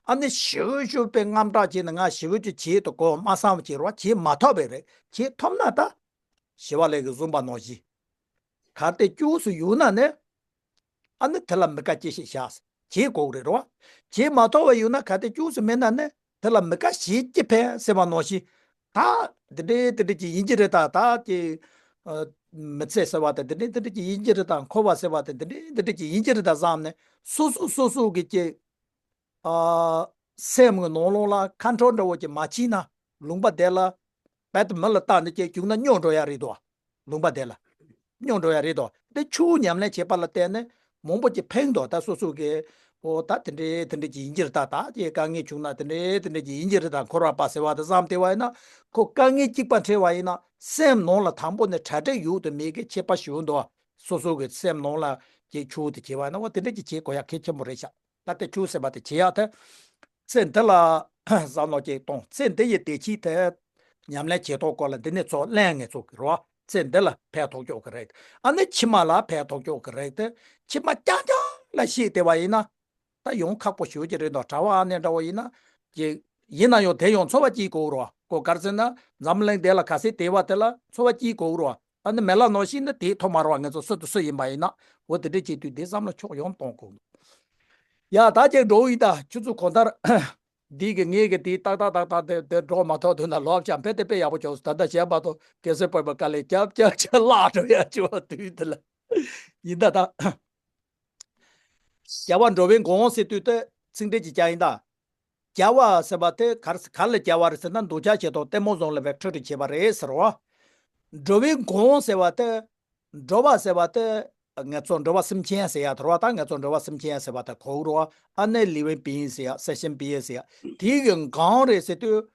ཨ་ནི་ཞེ་པོ་ཞེ་པོ་དཔེ་དངངས་སྐྲག་བྱས་ནས་ང་ཞེ་པོ་ཅིག་བྱེད་དུ་གོ་མ་བསམ་བྱེད་རོགས་བྱེད་མ་ཐུབ་པས་རེད། བྱེད་ཐུབ་ན་ད་ཞི་བ་ལྷས་ཀྱིས་གསུངས་པ་ནང་བཞིན་གལ་ཏེ་སྐྱོ་སུ་ཡོད་ན་ནི་ཨ་ནི་དེ་ལ་མི་དགའ་ཅི་ཞིག་བྱ་བྱེད་དགོས་རེད་རོ། བྱེད་མ་ཐུབ་པ་ཡོད་ན་གལ་ཏེ་སྐྱོ་སུ་མེད་ན་ནི་དེ་ལ་མི་དགའ་བྱེད་ཅི་ཕན་ཟེར་བ་ནང་བཞིན་ད་འདི་འདྲའི་འདི་འདྲ་ཅིག་ཡིན་གྱི་རེད། ད་ད་ཅིག་མི་ཚེ་ཟེར་བ་དེ་འདི་འདྲའི་འདི་འདྲ་ཅིག་ཡིན་གྱི་རེད། ད་འཁོར་བ་ཟེར་བ་དེ་འདི་འདྲའི་འདི་འདྲ་ཅིག་ཡིན་གྱི་རེད། ད་བསམ་ནས་སོ་སོ་སོ་སོ་གི་ཅིག་ཨ་སེམས་ཀྱི་ནང་ལོགས་ལ་ཁ་འཕྲོ་འདྲ་བོ་ཅིག་མ་བྱས་ན་ལུང་པ་དེ་ལ་རྦད་དེ་མི་ལ་བལྟས་ནས་ཅིག་བཅུག་ན་སྙོམས་འགྲོ་ཡ་རེད་དོ། ལུང་པ་དེ་ལ་སྙོམས་འགྲོ་ཡ་རེད་དོ། དེ་ཆོས་ཉམས་ལེན་བྱེད་པ་ལ་བརྟེན་ནས་མང་པོ་ཅིག་ཕན་དོ། ད་སོ་སོ་གི་འོ་ད་དེ་འདྲའི་དེ་འདྲའི་ཅིག་ཡིན་གྱི་རེད། ད་ད་ཅིག་དཀའ་ངལ་བྱུང་ན་དེ་འདྲའི་དེ་འདྲའི་ཅིག་ཡིན་གྱི་རེད། ད་འཁོར་བ་པ་ཟེར་བ་དེ་བསམ་བསྡད་པ་ཡིན་ན་ཁོ་དཀའ་ངལ་གཅིག་པ་འཕྲད་པ་ཡིན་ན་སེམས་ནང་ལ་དང་པོ་ནས་གྲ་སྒྲིག་ཡོད་དུ་མེད་ཀྱི་ཁྱད་པར་ཞིག་འདུག་སོ་སོ་གི་སེམས་ནང་ལ་ཅིག་ཆོས་དེ་བྱེད་པ་ཡིན་ན་འོ་དེ་འདྲ་ཅིག་བྱེད་དགོས་ཡ་གལ་ཆེན་པོ་རེད་ཤག་ད་ལྟ་ཆོས་ཟེར་བ་དེ་བྱེད་ཡག་དེ། ཚེ་འདི་ལ་བསམ་བློ་ཅིག་གཏོང་། ཚེ་འདི་ཡི་བདེ་སྐྱིད་དེ་ཉམས་ལེན་བྱེད་ཐོག་སྐོར་ལ་འདི་ནས་ཚོ་གླེང་ངེས་ཚོ་གི་རོ། ཚེ་འདི་ལ་ཕན་ཐོགས་ཀྱོག་གི་རེད། ཨ་ནི་ཕྱི་མ་ལ་ཕན་ཐོགས་ཀྱོག་གི་རེད་དེ། ཕྱི་མ་རྐྱང་རྐྱང་ལ་ཤེས་བསྡད་པ་ཡིན་ན་ད་ཡོང་ཁག་པོ་ཞུ་གི་རེད་དོ། གྲྭ་བ་ཨ་ནེ་འདྲ་བོ་ཡིན་ན་ཅིག་ཡིན་ན་ཡང་དེ་ཡང་འཚོ་བ་སྐྱེལ་དགོས་རོ། ཁོ་ག་རེ་ཟེར་ན་འཛམ་གླིང་འདི་ལ་ག་ཚད་བསྡད་པ་དེ་ལ་འཚོ་བ་སྐྱེལ་དགོས་རོ། ཨ་ནི་མེ་ལ་ནང་བཞིན་ནི་དེ་ཐོག་མ་རེད་བ། ང་ཚོ་སུ་དང་སུ་ཡིན་པ་ཡིན་ན་འོ་དེ་འདྲ་བྱེད་དུས་དེ་བསམ་བློ་ཕྱོགས་ཡོངས་གཏོང་དགོས། ཡ་ད་ཅིག་འགྲོ་ཡིན། ད་ཁྱོད་ཚོ་གང་ལྟར་འདི་གི་ངས་གི་དེ་ཏག་ཏག་ཏག་ཏག་དེ་དེ་འགྲོ་མ་ཐུབ་དུས་ན་ལོག་ཀྱང་དཔེ་དེ་དཔེ་ཡག་པོ་བྱུང་སོང་། ད་ལྟ་གཞན་པ་དང་གལ་སྲིད་བོད་པ་དཀའ་ལས་རྒྱབ་རྒྱབ་ཆ་བརླག་འགྲོ་ཡ་བྱུང་བ་དུས་དེ་ལ་ཡིན། ད་ད་རྒྱལ་བ་འགྲོ་བའི་མགོན་ཟེར་དུས་དེ་ཚིག་འགྲེལ་གྱི་ཅག་ཡིན་ད། རྒྱལ་བ་ཟེར་བ་དེ་ག་རེ་ག་ལ་རྒྱལ་བ་རེད་ཟེར་ན་འདོད་ཆགས་ཞེ་སྡང་གཏི་མུག་གསུམ་ལས་བསྒྲལ་བྱས་པ་རེད་ཟེར་བ། འགྲོ་བའི་མགོན་ཟེར་བ་དེ་འགྲོ་བ་ཟེར་བ་དེ་ང་ཚོ་འགྲོ་བ་སེམས་ཅན་ཟེར་ཡ་དེ་རེད་བ། ད་ང་ཚོ་འགྲོ་བ་སེམས་ཅན་ཟེར་བ་དེ་གོ་རེད་བ། ཨ་ནི་living being ཟེར་ཡ་sentient being ཟེར་ཡ་དེ་གི་གང་རེད་ཟེར་དུས།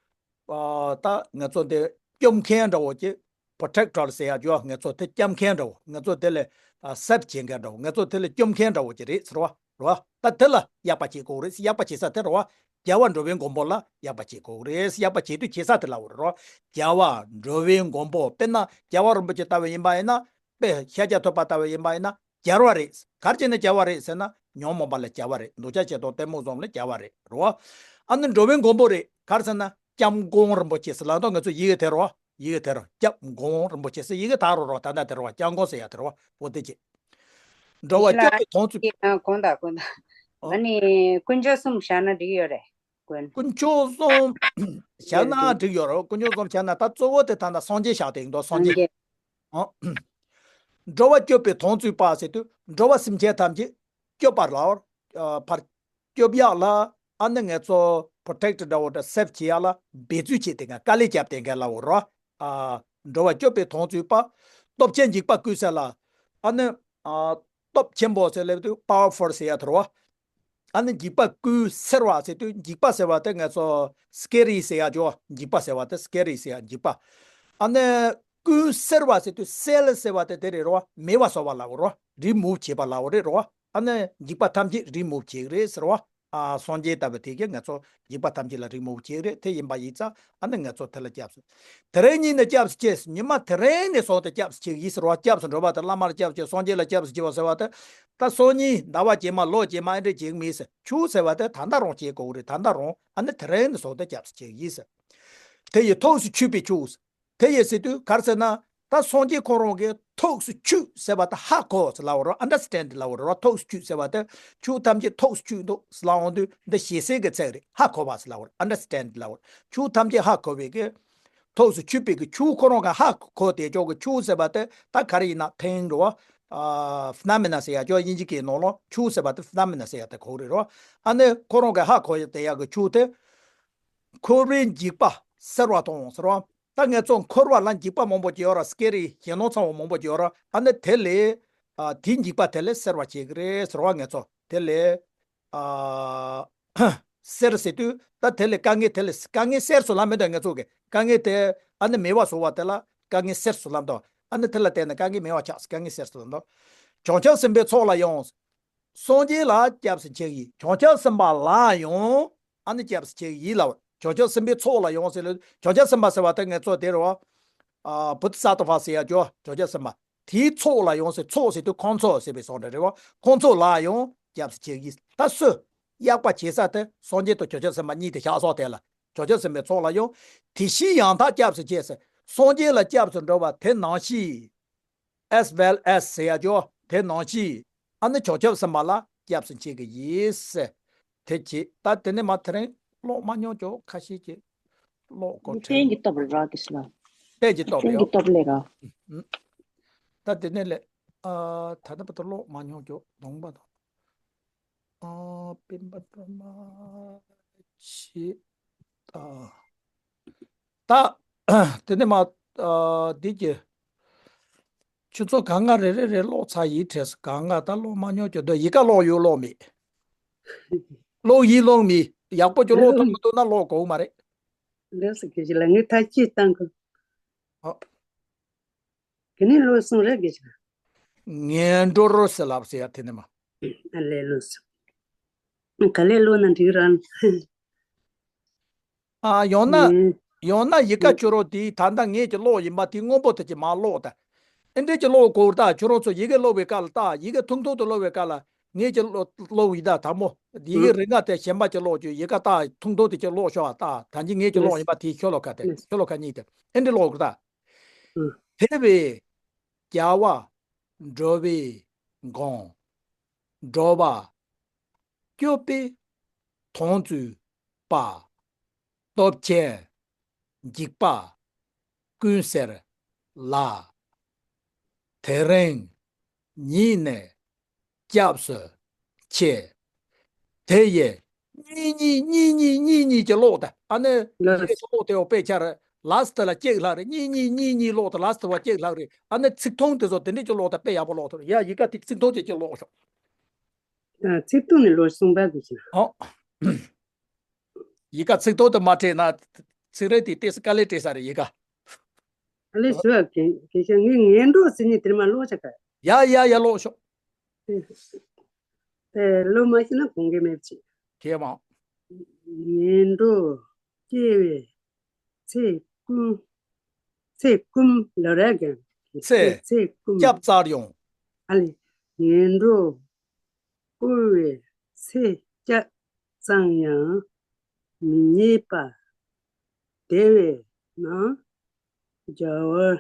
ཨ་ད་ང་ཚོ་འདི་སྐྱོབ་མཁན་འདྲ་བོ་ཅིག protector ཟེར་ཡ་ཅོ་ང་ཚོ་དེ་སྐྱོབ་མཁན་འདྲ་བོ། ང་ཚོ་དེ་ལས་ཨ་save བྱེད་མཁན་འདྲ་བོ། ང་ཚོ་དེ་ལས་སྐྱོབ་མཁན་འདྲ་བོ་ཅིག་རེད་ཟེར་བ་རེད་བ། ད་དེ་ལ་ཡག་པ་བྱེད་དགོས་རེད། ཡག་པ་བྱེད་ས་དེ་རེད་བ། རྒྱལ་བ་འགྲོ་བའི་མགོན་པོ་ལ་ཡག་པ་བྱེད་དགོས་རེད། ཡག་པ་བྱེད་དུས་བྱེད་ས་དེ་ལབ་པ་རེད་རོ། རྒྱལ་བ་འགྲོ་བའི་མགོན་པོ། དཔེར་ན་རྒྱལ་བ་རིན་པོ་ཆེ་ལྟ་བུ་ཡིན་པ་ཡིན་ན། དཔེ་ཤཱཀྱ་ཐུབ་པ་ལྟ་བུ་ཡིན་པ་ཡིན་ན། རྒྱལ་བ་རེད། ག་རེ་བྱས་ནས་རྒྱལ་བ་རེད་ཟེར་ན། ཉོན་མོངས་པ་ལས་རྒྱལ་བ་རེད། འདོད་ཆགས་ཞེ་སྡང་གཏི་མུག་གསུམ་ལས་རྒྱལ་བ་རེད་རོ། ཨ་ནི་འགྲོ་བའི་མགོན་པོ་རེད། ག་རེ་ཟེར་ན། སྐྱབས་མགོན་རིན་པོ་ཆེ་ཟེར་ལབ་དུས་ང་ཚོ་ཡི་གེ་དེ་རོ། ཡི་གེ་དེ་རོ། སྐྱབས་མགོན་རིན་པོ་ཆེ་ཟེར་ཡི་གེ་དག་རོ་རོ། ད་ལྟ་དེ་རོ། སྐྱབས་མགོན་ཟེར་ཡ་དེ་རོ། འོ་དེ་ཅི། འགྲོ་བ་སྐྱོབ་པའི་དོན་ཚུལ། ཨ། གོང་དང་གོང་དང་། ཨ། ཨ་ནི་དཀོན་མཆོག་གསུམ་བཞག་ན་འགྲིག་ཡོད་རེད། དཀོན། དཀོན་མཆོག་གསུམ་བཞག་ན་འགྲིག་ཡོད་རེད། དཀོན་མཆོག་གསུམ་བཞག་ན། ད་གཙོ་བོ་དེ་ད་ལྟ་སངས་རྒྱས་བཞག་དེ་ཡིན་དོ། སངས་རྒྱས། སངས་རྒྱས། ཨ། འགྲོ་བ་སྐྱོབ་པའི་དོན་ཚུལ་པ་ཟེར་དུས་འགྲོ་བ་སེམས་ཅན་ཐམས་ཅད་སྐྱོབ་པར་ལ། ཨ། ཕར་སྐྱོབ་ཡག་ལ། ཨ་ནི་ང་ཚོ་protect འདྲ་བོ་འདྲ་save བྱེད་ཡག་ལ་འབད་རྩོལ་བྱེད་དེ་ག་དཀའ་ལས་བརྒྱབ་དེ་ག་ལབ་པ་རོ། ཨ། འགྲོ་བ་སྐྱོབ་པའི་དོན་ཚུལ་པ། སྟོབས་ཆེན་འཇིགས་པ་ཀུན་སེལ་ལ། ཨ་ནི། ཨ། སྟོབས་ཆེན་པོ་ཟེར་ལབ་དུས་powerful ཟེར་ཡ་དེ་རོ། ཨ་ནི་འཇིགས་པ་ཀུན་སེལ་བ་ཟེར་དུས་འཇིགས་པ་ཟེར་བ་དེ་ང་ཚོ་scary ཟེར་ཡ་ཅོ། འཇིགས་པ་ཟེར་བ་དེ་scary ཟེར་ཡ་འཇིགས་པ། ཨ་ནི་ཀུན་སེལ་བ་ཟེར་དུས་སེལ་ཟེར་བ་དེ་དེ་རེད་རོ། མེད་པ་བཟོ་བ་ལབ་པ་རོ། remove བྱེད་པ་ལབ་པ་རེད་རོ། ཨ་ནི་འཇིགས་པ་ཐམས་ཅད་remove བྱེད་ཀྱི་རེད་ཟེར་བ། ཨ། སངས་རྒྱས་ལྟ་བུ་དེ་གས་ང་ཚོ་འཇིགས་པ་ཐམས་ཅད་ལ་remove བྱེད་ཀྱི་རེད། དེ་ཡིན་པ་ཡིན་ཙང་ཨ་ནི་ང་ཚོ་དེ་ལ་སྐྱབས་སུ། དེ་རིང་ཉིད་ནས་སྐྱབས་སུ་མཆི། ཉི་མ་དེ་རིང་ནས་བཟུང་སྟེ་སྐྱབས་སུ་མཆི་གི་ཡིན་ཟེར་བ། སྐྱབས་སུ་འགྲོ་བ་དེ་བླ་མར་སྐྱབས་སུ་མཆི། སངས་རྒྱས་ལ་སྐྱབས་སུ་མཆི་བ་ཟེར་བ་དེ། ད་སང་ཉིན་ཟླ་བ་རྗེས་མ་ལོ་རྗེས་མ་ཨེ་འདྲ་བྱེད་ཀྱི་མེད་ཟེར། མཆི་ཟེར་བ་དེ་ད་ལྟ་རང་བྱེད་དགོས་རེད། ད་ལྟ་རང་ཨ་ནི་དེ་རིང་ནས་བཟུང་སྟེ་སྐྱབས་སུ་མཆི་གི་ཡིན་ཟེར། དེ་ཡི་ཐུགས་སུ་ཆུད་པས་ཆོག་ཟེར། དེ་ཡི་ཟེར་དུས་ག་རེ་ཟེར་ན། ད་སངས་རྒྱས་ཁོ་རང་གིས་ཐུགས་སུ་ཆུད་ཟེར་བ་ད་ཧ་གོ་ཟེར་ལབ་པ་རེད། understand ལབ་པ་རེད། ཐུགས་སུ་ཆུད་ཟེར་བ་དེ་ཆོས་ཐམས་ཅད་ཐུགས་སུ་ཆུད་འདུག་ཟེར་ལབ་འོང་དུས་འདི་ཞེ་སའི་གི་ཚིག་རེད། ཧ་གོ་བ་ཟེར་ལབ་པ་རེད། understand ལབ་པ་རེད། ཆོས་ཐམས་ཅད་ཧ་གོ་བའི་གི་ཐུགས་སུ་ཆུད་པའི་གི་ཆོས་ཁོ་རང་གིས་ཧ་གོ་དེ་ཅོག་གི་ཆོས་ཟེར་བ་དེ་ད་ག་རེ་ཡིན་ན་ཐེངས་འགྲོ་བ། ཨ། phenomena ཟེར་ཡ་ཅོག་དབྱིན་ཇི་སྐད་ནང་ལོགས་ཆོས་ཟེར་བ་དེ་phenomena ཟེར་ཡ་དེ་གོ་རེད་རོ། ཨ་ནི་ཁོ་རང་གིས་ཧ་གོ་ཡ་དེ་ཡ་གི་ཆོས་དེ། འཁོར་བའི་འཇིགས་པ་སེལ་བ་དང་ཟེར་བ། ད་ང་ཚོ་འཁོར་བ་ལ་འཇིགས་པ་མང་པོ་ཅིག་ཡོད་ར། scary ཞེད་སྣང་ཚ་བོ་མང་པོ་ཅིག་ཡོད་ར། ཨ་ནི་དེ་ལས། ཨ། དེའི་འཇིགས་པ་དེ་ལས་སེལ་བ་བྱེད་ཀྱི་རེད་ཟེར་བ། ང་ཚོ་དེ་ལས། ཨ། སེལ་ཟེར་དུས་ད་དེ་ལས་དཀའ་ངལ་དེ་ལས་དཀའ་ངལ་སེལ་སོང་ལ་མི་འདུག་ང་ཚོ་གི་དཀའ་ངལ་དེ་ཨ་ནི་མེད་པ་བཟོ་བ་དེ་ལ་དཀའ་ངལ་སེལ་སོང་ལ་འདུག་ཨ་ནི་དེ་ལ་བརྟེན་ནས་དཀའ་ངལ་མེད་པ་ཆགས། དཀའ་ངལ་སེལ་སོང་ལ་འདུག་བྱང་ཆུབ་སེམས་དཔའི་ཚོགས་ལ་ཡང་། སངས་རྒྱས་ལ་སྐྱབས་སུ་མཆི་གི་ཡིན། བྱང་ཆུབ་སེམས་དཔའ་ལ་ཡང་ཨ་ནི་སྐྱབས་སུ་མཆི་གི་ཡིན་ལབ། བྱང་ཆུབ་སེམས་དཔའི་ཚོགས་ལ་ཡང་ཟེར་ལ། བྱང་ཆུབ་སེམས་དཔའ་ཟེར་བ་དེ་ང་ཚོ་དེ་རེད་བ། ཨ། བོ་དྷི་ས་ཏྭ་ཟེར་ཡ་ཅོག་བྱང་ཆུབ་སེམས་དཔའ། དེའི་ཚོགས་ལ་ཡང་ཟེར། ཚོགས་ཟེར་དུས་ཁོང་ཚོ་ཟེར་བའི་བཟོ་འདྲ་རེད་བ། ཁོང་ཚོ་ལ་ཡང་སྐྱབས་སུ་མཆི་གི་ཡིན། ད་སུ་གཡག་པ་བྱེད་ས་དེ་སངས་རྒྱས་དང་བྱང་ཆུབ་སེམས་དཔའ་གཉིས་དེ་བཞག་སོགས་དེ་ལ། བྱང་ཆུབ་སེམས་དཔའི་ཚོགས་ལ་ཡང་། དེ་བཞིན་ཡང་དག་སྐྱབས་སུ་མཆི་ཟེར། སངས་རྒྱས་ལ་སྐྱབས་སུ་འགྲོ་བ་དེ་ནང་བཞིན། as well as ཟེར་ཡ་ཅོག་དེ་ནང་བཞིན། ཨ་ནི་བྱང་ཆུབ་སེམས་དཔའ་ལ་སྐྱབས་སུ་མཆི་གི་ཡིན་ཟེར། དེ་བྱེད། ད་དེ་ནས་མ་དེ་རིང་ཀློག་མ་མྱོང་ཅོག་ཁ་ཤས་ཀྱིས་ཀློག་གོ་དྲན། རྟེན་གྱི་སྟོབས་ར་གི་སླ། རྟེན་གྱི་སྟོབས་རྟེན་གྱི་ལེའོ། སྟོབས་ལས་ར། ཨ། ད་དེ་ནས་ལས། ཨ། ད་ལྟ་བར་དུ་ཀློག་མ་མྱོང་ཅོག་གདོང་པ་དང་། ཨ། སྤེན་པ་སྒྲོལ་མ་ཆེ། ད། ད། དེ་ནས་མ། ཨ། འདི་གི། ཁྱོད་ཚོ་གང་ག་རེ་རེ་རེ་ཀློག་ཚར་ཡིན་དྲན་སོང་། གང་ག་ད་ཀློག་མ་མྱོང་ཁྱོད་ཚོ། ཡི་གེ་ཀློག་ཡོད་ཀློག་མེད། ཀློག་ཡིན་ཀློག་མེད། ཡག་པོ་ཅིག་ཀློག་ཐུབ་མི་འདུག་ན་ཀློག་དགོས་མ་རེད། ལགས་སོ། དགེ་བཤེས་ལགས། ངས་ཐག་གཅོད་བཏང་གི། ཨ། དེ་ནས་ཀློག་སོང་རེད་དགེ་བཤེས་ལགས། ངན་འགྲོར་ཟེར་ལབ་ཟེར་ཡ་དེ་ནས་མ། ཨ་ལས། ཀློག་སོང་། ག་ལེར་ཀློག་ན་འགྲིག་རང་། ཨ། ཡང་ན། ཡང་ན་ཡི་གེ་ཁྱོད་རང་དེ་ད་ལྟ་ངེད་ཀྱི་ཀློག་ཡིན་པ་དེ་སྔོན་པོ་དེ་ཅིག་མ་ཀློག་ད། ཨེ་འདྲས་ཀྱི་ཀློག་དགོས་ད། ཁྱོད་རང་ཚོ་ཡི་གེ་ཀློག་པའི་སྐབས་ལ་ད་ཡི་གེ་ཐུང་ཐུང་དུ་ཀློག་པའི་སྐབས་ལ་ངེད་ཀྱི་ཀློག་ཀློག་ཡིན་ད་དལ་མོ། ཡི་གེ་རིང་ག་དེ་གཞན་པ་ཅིག་ཀློག་རྒྱུ། ཡི་གེ་ད་ཐུང་ཐུང་དེ་ཅིག་ཀློག་ཤོག་ད། ད་གིན་ངེད་ཀྱི་ཀློག་ཡིན་པ་དེ་ཤོ་ལོ་ཀ་དེ་ཤོ་ལོ་ཀ་གཉིས་དེ་ཨེ་འདྲས་ཀློག་དགོས་ད། དེ་བས་རྒྱལ་བ་འགྲོ་བའི་མགོན། འགྲོ་བ་སྐྱོབ་པའི་དོན་མཛད་པ། སྟོབས་ཆེན་འཇིགས་པ་ཀུན་སེལ་ལ། དེ་རིང་ཉིད་ནས་སྐྱབས་སུ་མཆི། དེ་ཡི་གཉིས་གཉིས་གཉིས་གཉིས་གཉིས་གཉིས་ཀྱི་ཀློག་ད། ཨ་ནི་ལགས། དེ་ཀློག་དེ་འོ་དཔེ་ཆ་རེད། ལ་སི་ཊི་ལ་གཅིག་ལྷག་རེད། གཉིས་གཉིས་གཉིས་གཉིས་ཀློག་ད། ལ་སི་ཊི་བ་གཅིག་ལྷག་རེད། ཨ་ནི་ཚིག་ཐུང་དེ་ཚོ་དེ་འདྲས་ཀྱི་ཀློག་ད། དཔེ་ཡག་པོ་ཀློག་ཐུབ་རེད་ཡ། ཡི་གེ་དེ་ཚིག་ཐུང་དེ་ཅིག་ཀློག་ཤོག་ཨ། ཚིག་ཐུང་ནས་ཀློག་གསུངས་པ་དགོས་ཀྱི། ཨོ། ཡི་གེ་ཚིག་ཐུང་དུ་མ་བྲིས་ན། ཚིག་རེ་དེ་ཏོག་ཙམ་དཀའ་ལས་འཕྲད་ས་རེད་ཡི་གེ། ཨ་ལས་ཞུ་བ་དགེ་དགེ་བཤེས། ངས་ངན་འགྲོ་ཟེར་མཁན་དེར་མ་ཀློག་བྱ་ག་ཡ་ཡ་ཡ་ཀློག་ཤོག་དེ་ཀློག་མ་ཤེས་ན་དགོངས་འགལ་མེད་པ་ཅིག་ཁྱེད་མ། ངན་འགྲོ་སྐྱེ་བའི་ཚེ་ཀུན། ཚེ་ཀུན་ལ་ར་གན། ཚེ། ཚེ་ཀུན། སྐྱབས་བཙལ་ཡང་། ཨ་ལས། ངན་འགྲོ་སྐྱེ་བའི་ཚེ་སྐྱབས་བཙལ་ཡང་མི་རྙེད་པ། དེ་བས་ན་རྒྱལ་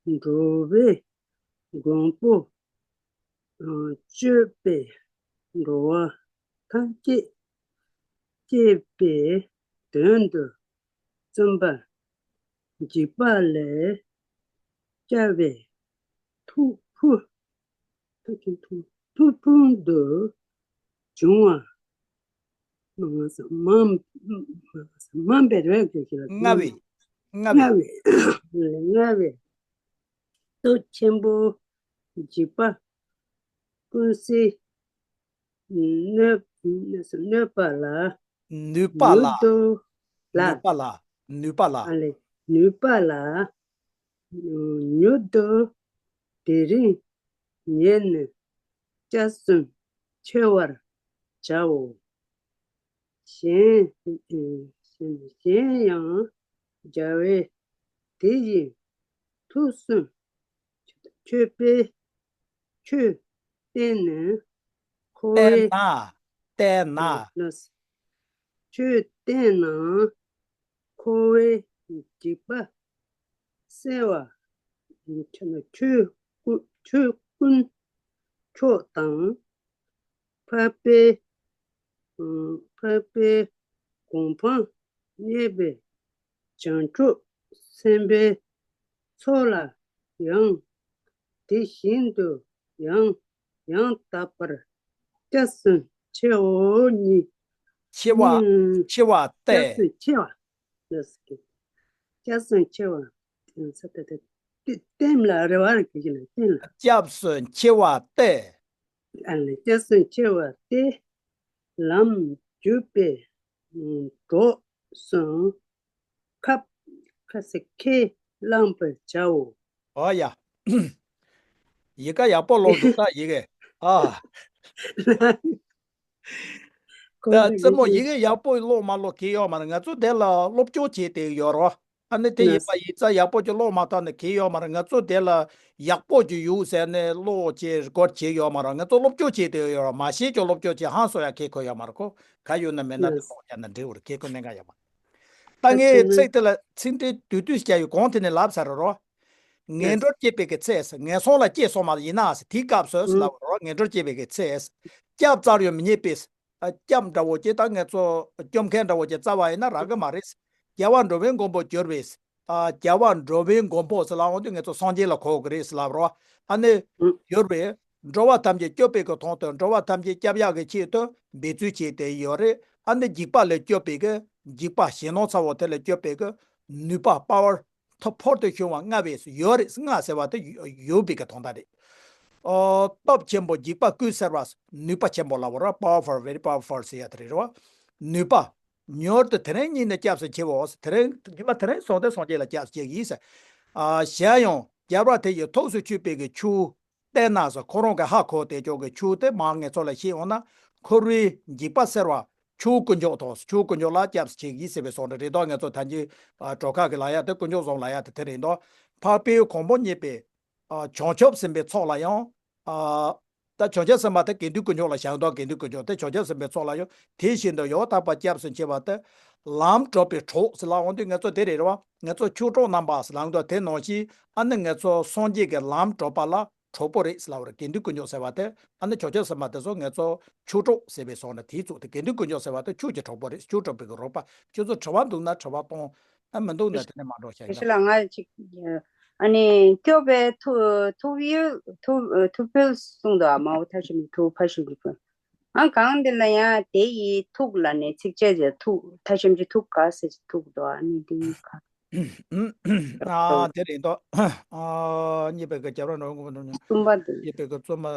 བ་འགྲོ་བའི་མགོན་པོ་སྤྱོད་པས་འགྲོ་བ་ཐམས་ཅད་སྐྱོབ་པའི་དོན་དུ་བརྩམས་པ། འཇིགས་པ་ལས་སྐྱོབ་པའི་ཐུགས་ཕུགས། ཐུགས་ཕུགས་དུ་བྱུང་བ། མ་མ་མ་པའི་རོལ་གྱི་ཞིག་ལ། ལྔ་བའི། ལྔ་བའི། ལྔ་བའི། ལྔ་བའི། སྟོབས་ཆེན་པོ་འཇིགས་པ་ཀུན་སེལ་གནོད་གནོད་པ་ལ། ནུས་པ་ལ། ཉུང་དུ་ལ། ནུས་པ་ལ། ནུས་པ་ལ། ཨ་ལས། ནུས་པ་ལ། ཉུང་དུ་དེ་རིང་ཉིད་ནས་སྐྱབས་སུ་མཆི་བར་བྱའོ། གཞན་གཞན་ཡང་རྒྱལ་བས་དེ་བཞིན་ཐུགས་སུ་ཆུད་པས། ཆོས་བསྟན་ནས་འཁོར་བའི། བསྟན་ན། བསྟན་ན། ལགས། ཆོས་བསྟན་ན་འཁོར་བའི་འཇིགས་པ་སེལ་བ། ཆོས་ཀུན་ཆོས་ཀུན་མཆོག་དང་། འཕགས་པའི་འཕགས་པའི་གོ་འཕང་བརྙེས་པའི་བྱང་ཆུབ་སེམས་དཔའི་ཚོགས་ལ་ཡང་དེ་བཞིན་དུ་ཡང་ཡང་དག་པར་སྐྱབས་སུ་མཆིའོ། གཉིས། མཆི་བ། གཉིས། མཆི་བ་སྟེ། སྐྱབས་སུ་མཆི་བ། ལགས་སོ། སྐྱབས་སུ་མཆི་བ། ས་ཏ་ཏ། བསྟན་ལ་རེ་བ་རེ་གི་ལ་བསྟན་ལ། སྐྱབས་སུ་མཆི་བ་སྟེ། ཨ་ལས། སྐྱབས་སུ་མཆི་བ་སྟེ། ལམ་བརྒྱུད་པའི་གྲོགས་སུ་ཁ་ཁ་སེ་ཁས་བླངས་པར་བྱའོ། ཨོ་ཡ། ཡི་ག་ཡག་པོ་ཀློག་འདུག་ད་ཡི་གེ། ཨ། ད་རྩེད་མོ་ཡི་གེ་ཡག་པོ་ཀློག་མ་ཀློག་གི་ཡོད་མ་རེད། ང་ཚོ་དེ་ལ་སློབ་སྦྱོང་བྱེད་དེ་ཡོད་རོ། ཨ་ནི་དེ་ཡིན་པ་ཡིན་ཙང་ཡག་པོ་ཅིག་ཀློག་མ་ཐག་ནི་གི་ཡོད་མ་རེད། ང་ཚོ་དེ་ལ་ཡག་པོ་ཅིག་ཡོད་ཟེར་ནས་ཀློག་ཅིག་རི་ཀོར་བྱེད་ཡོད་མ་རེད། ང་ཚོ་སློབ་སྦྱོང་བྱེད་དེ་ཡོད་རོ། མ་ཤེས་ཀྱང་སློབ་སྦྱོང་བྱེད། ཧང་སོ་ཡ་ཁེ་ཁོ་ཡོད་མ་རེད་ཁོ། ག་ཡོད་ན་མེད་ན་དེ་ཀློག་ཡ་ན་འགྲིག་བར་ཁེ་ཁོ་གནད་འགག་ཡོད་མ་རེད། ད་ངས་ཚིག་དེ་ལ་ཚིག་འགྲེལ་བསྡུས་བསྡུས་བྱས་ཡོད། གོང་དེ་ནས་ལབ་ཚར་རོ། ངན་འགྲོར་སྐྱེས་པའི་གི་ཚེ། ངན་སོང་ལ་སྐྱེས་སོང་མ་ཡིན་ན་དེའི་སྐབས་སུ་ལབ་རོ། ངན་འགྲོར་སྐྱེས་པའི་གི་ཚེ། སྐྱབས་བཙལ་ཡང་མི་རྙེད་པས། ཨ། སྐྱབས་འདྲ་བོ་ཅིག་ད་ང་ཚོ་སྐྱོབ་མཁན་འདྲ་བོ་ཅིག་བཙལ་བ་ཡིན་ན་རག་གི་མ་རེད། རྒྱལ་བ་འགྲོ་བའི་མགོན་པོ་གྱུར་པས། ཨ། རྒྱལ་བ་འགྲོ་བའི་མགོན་པོ་ཟེར་ལབ་འོང་དུས་ང་ཚོ་སངས་རྒྱས་ལ་གོ་གི་རེད་ཟེར་ལབ་རོ། ཨ་ནི་གྱུར་པས། འགྲོ་བ་ཐམས་ཅད་སྐྱོབ་པའི་གི་དོན་དུ། འགྲོ་བ་ཐམས་ཅད་སྐྱོབ་ཡག་གི་ཆེད་དུ་འབད་རྩོལ་བྱས་ཏེ་ཡོད་རེད། ཨ་ནི་འཇིགས་པ་ལས་སྐྱོབ་པའི་གི། འཇིགས་པ་ཞེད་སྣང་ཚ་བོ་དེ་ལས་སྐྱོབ་པའི་གི་ནུས་པ། པ་ཝར། ཐོབ། ཕུལ་དུ་བྱུང་བ་མངའ་བས། ཡོད་རེད། མངའ་ཟེར་བ་དེ་ཡོད་པའི་གི་དོན་དག་རེད། ཨོ། སྟོབས་ཆེན་པོ་འཇིགས་པ་ཀུན་སེལ་བ། ནུས་པ་ཆེན་པོ་ལབ་པ་རེད། པ་ཝར་ཕུལ། very powerful ཟེར་ཡ་དེ་རེད་རེད་བ། ནུས་པ། མྱུར་དུ་དེ་རིང་ཉིད་ནས་སྐྱབས་སུ་མཆིའོ། དེ་རིང་ཉི་མ་དེ་རིང་སོང་སྟེ་སངས་རྒྱས་ལ་སྐྱབས་སུ་མཆི་གི་ཡིན་ཟེར། ཨ། གཞན་ཡང་རྒྱལ་བ་དེ་ཡི་ཐུགས་སུ་ཆུད་པའི་གི་ཆོས་བསྟན་ན་ཟེར། ཁོ་རང་གི་ཧ་གོ་བསྡད་ཀྱོག་གི་ཆོས་དེ་མར་ངེད་ཚོ་ལ་བཤད་འོང་ན། འཁོར་བའི་འཇིགས་པ་སེལ་བ། ཆོས་དཀོན་མཆོག་དང་། ཆོས་དཀོན་མཆོག་ལ་སྐྱབས་སུ་མཆི་གི་ཡིན་ཟེར་བའི་གསུང་རེད་དོ། ངེད་ཚོ་ད་གིན་གྲོ་ཁ་གི་ལབ་ཡ་དེ། དཀོན་མཆོག་གསུམ་ལབ་ཡ་དེ་དེ་རེད་དོ། འཕགས་པའི་གོ་འཕང་བརྙེས་པའི། ཨ། བྱང་ཆུབ་སེམས་དཔའི་ཚོགས་ལ་ཡང་། ཨ། ད་བྱང་ཆུབ་སེམས་དཔའ་དེ་དགེ་འདུན་དཀོན་མཆོག་ལ་བྱ་དོ། དགེ་འདུན་དཀོན་མཆོག་དེ་བྱང་ཆུབ་སེམས་དཔའི་ཚོགས་ལ་ཡང་དེ་བཞིན་དུ་ཡང་དག་པར་སྐྱབས་སུ་མཆི་བ་སྟེ། ལམ་གྲོལ་བའི་གྲོགས་ཟེར་ལབ་འོང་དུས་ང་ཚོ་དེ་རེད་རེད་བ། ང་ཚོ་ཆོས་གྲོགས་རྣམ་པ་ཟེར་ལབ་འདུག་དེ་ནང་བཞིན་ཨ་ནི་ང་ཚོ་སངས་རྒྱས་ཀྱི་ལམ་གྲོལ་བ་ལ་གྲོགས་པོ་རེད་ཟེར་ལབ་པ་རེད། དགེ་འདུན་དཀོན་མཆོག་ཟེར་བ་དེ་ཨ་ནི་བྱང་ཆུབ་སེམས་དཔའ་དེ་ཚོ་ང་ཚོ་ཆོས་གྲོགས་ཟེར་བའི་གསུང་ནི་དེའི་ཚུལ་དུ། དགེ་འདུན་དཀོན་མཆོག་ཟེར་བ་དེ་ཆོས་ཀྱི་གྲོགས་པོ་རེད། ཆོས་གྲོགས་པའི་གི་རོགས་པ། ཁྱོད་ཚོ་དྲི་བ་འདུག་ན་དྲི་བ་གཏོང་། ཨ། མི་འདུག་ན་དེ་ནས་མ་འགྲོ་བྱ་ཡིན་ན། ཞེས་ལ་ང་ཅིག་ཨ་ནི་སྐྱོབ་པའི་ཐུགས། ཐུགས་ཡོད། ཐུགས། ཐུགས་ཕུལ་གསུངས་འདུག་ཨ་མའོ་ཐ་ཤི་མི་ཐུགས། ཕ་ཤི་མི་ཕུལ། ཨ། གང་འདི་ལ་ཡང་དེ་ཡི་ཐུགས་ལ་ནི་ཚིགས་བཅད་ཀྱི་ཐུགས། ཐ་ཤི་མི་ཐུགས་ག་ཟེར་ཐུགས་འདུག་ཨ་ནི་འདི་ཡི་ག་ཨ། དེ་རེད་དོ། ཨ། གཉིས་པའི་གི་རྒྱབ་ར་འགྲོ་དགོས་པ་འདུག་གསུམ་པ་འདི། གཉིས་པའི་གི་རྩོམ་པ།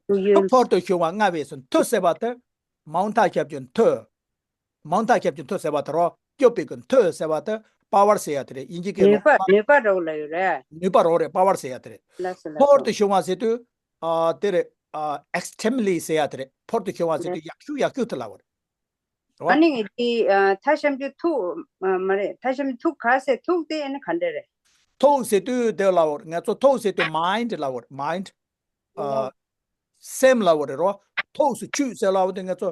ཐུགས་ཡོད། ཐུགས་ཕུལ་དུ་བྱུང་བ་མངའ་བས་སོ། ཐུགས་ཟེར་བ་དེ་མ་འོངས་མཐའ་ཁྱབ་ཀྱི་མཐུ། མ་འོངས་མཐའ་ཁྱབ་ཀྱི་མཐུ་ཟེར་བ་དེ་རོ། སྐྱོབ་པའི་གི་མཐུ་ཟེར་བ་དེ་པ་ཝར་ཟེར་ཡ་དེ་རེད། དབྱིན་ཇི་སྐད་ནུས་པ། ནུས་པ་རོགས་ལ་ཡོད་རེད། ནུས་པ་རོགས་རེད། པ་ཝར་ཟེར་ཡ་དེ་རེད། ལགས་སོ། ལགས་སོ། ཕུལ་དུ་བྱུང་བ་ཟེར་དུས། ཨ། དེ་རེད། ཨ། ཨེགས་ཊི་རིམ་ལི་ཟེར་ཡ་དེ་རེད། ཕུལ་དུ་བྱུང་བ་ཟེར་དུས་ཡག་ཤོས་ཡག་ཤོས་དེ་ལབ་པ་རེད། རེད་བ། ཨ་ནི་ངས་འདི་ཨ་ཐ་ཤམ་གྱི་ཐུག་མ་མ་རེད། ཐ་ཤམ་གྱི་ཐུག་ག་ཟེར། ཐུག་དེ་ཨ་ནི་ག་འདྲ་རེད། ཐུག་ཟེར་དུས་དེ་ལབ་པ་རེད། ང་ཚོ་ཐུག་ཟེར་དུས་མའིན་ཌི་ལབ་པ་རེད། མའིན་ཌི། ཨ། སེམས་ལབ་པ་རེད་རོ། ཐུགས་སུ་ཆུད་ཟེར་ལབ་པ་དེ་ང་ཚོ།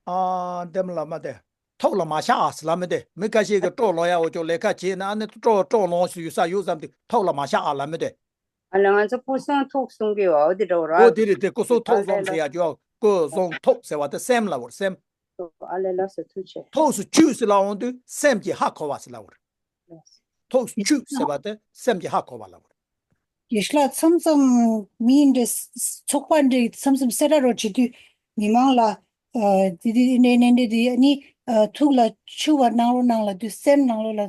ཨ། འདེམས་ལ་མ་དེ། ཐུགས་ལ་མ་བཞག་ཨ་ཟེར་ལབ་མི་དེ། མི་ཁ་ཤས་ཀྱིས་སྤྲོ་ལོང་ཡག་འོ་ཅོག་ལས་ཀ་བྱས་ན་ཨ་ནི་སྤྲོ་སྤྲོ་ལོང་ཞིག་ཡོད་ས་ཡོད་བསམ་དུས་ཐུགས་ལ་མ་བཞག་ཨ་ལབ་མི་དེ། ཨ་ལ་ང་ཚོ་སྐུ་གསུང་ཐུགས་གསུང་གི་འོ་དེ་འདྲ་བོ་ར། འོ་དེ་རེད་དེ། སྐུ་གསུང་ཐུགས་གསུང་ཟེར་ཡག་ཅོག་སྐུ་གསུང་ཐུགས་ཟེར་བ་དེ་སེམས་ལབ་པ་རེད། སེམས། ཨ་ལས་ལགས་སོ། ཐུགས་རྗེ་ཆེ། ཐུགས་སུ་ཆུད་ཟེར་ལབ་འོང་དུས་སེམས་ཀྱིས་ཧ་གོ་བ་ཟེར་ལབ་པ་རེད། ཐུགས་སུ་ཆུད་ཟེར་བ་དེ་སེམས་ཀྱིས་ཧ་གོ་བ་ལབ་པ་རེད། དགེ་བཤེས་ལགས། མཚམས་མཚམས་མི་འདྲ་ཚོགས་པ་འདྲ་མཚམས་མཚམས་གསལ་བསྒྲགས་རོགས་བྱེད་དུས་མི་མང་ལ་ཨ་དེ་དེ་ནས་ནས་འདྲ་དེ་ནི་ཨ་ཐུགས་ལ་ཆུད་པ་གནང་རོགས་གནང་ལབ་དུས་སེམས་ནང་ལོགས་ལ་ཨ་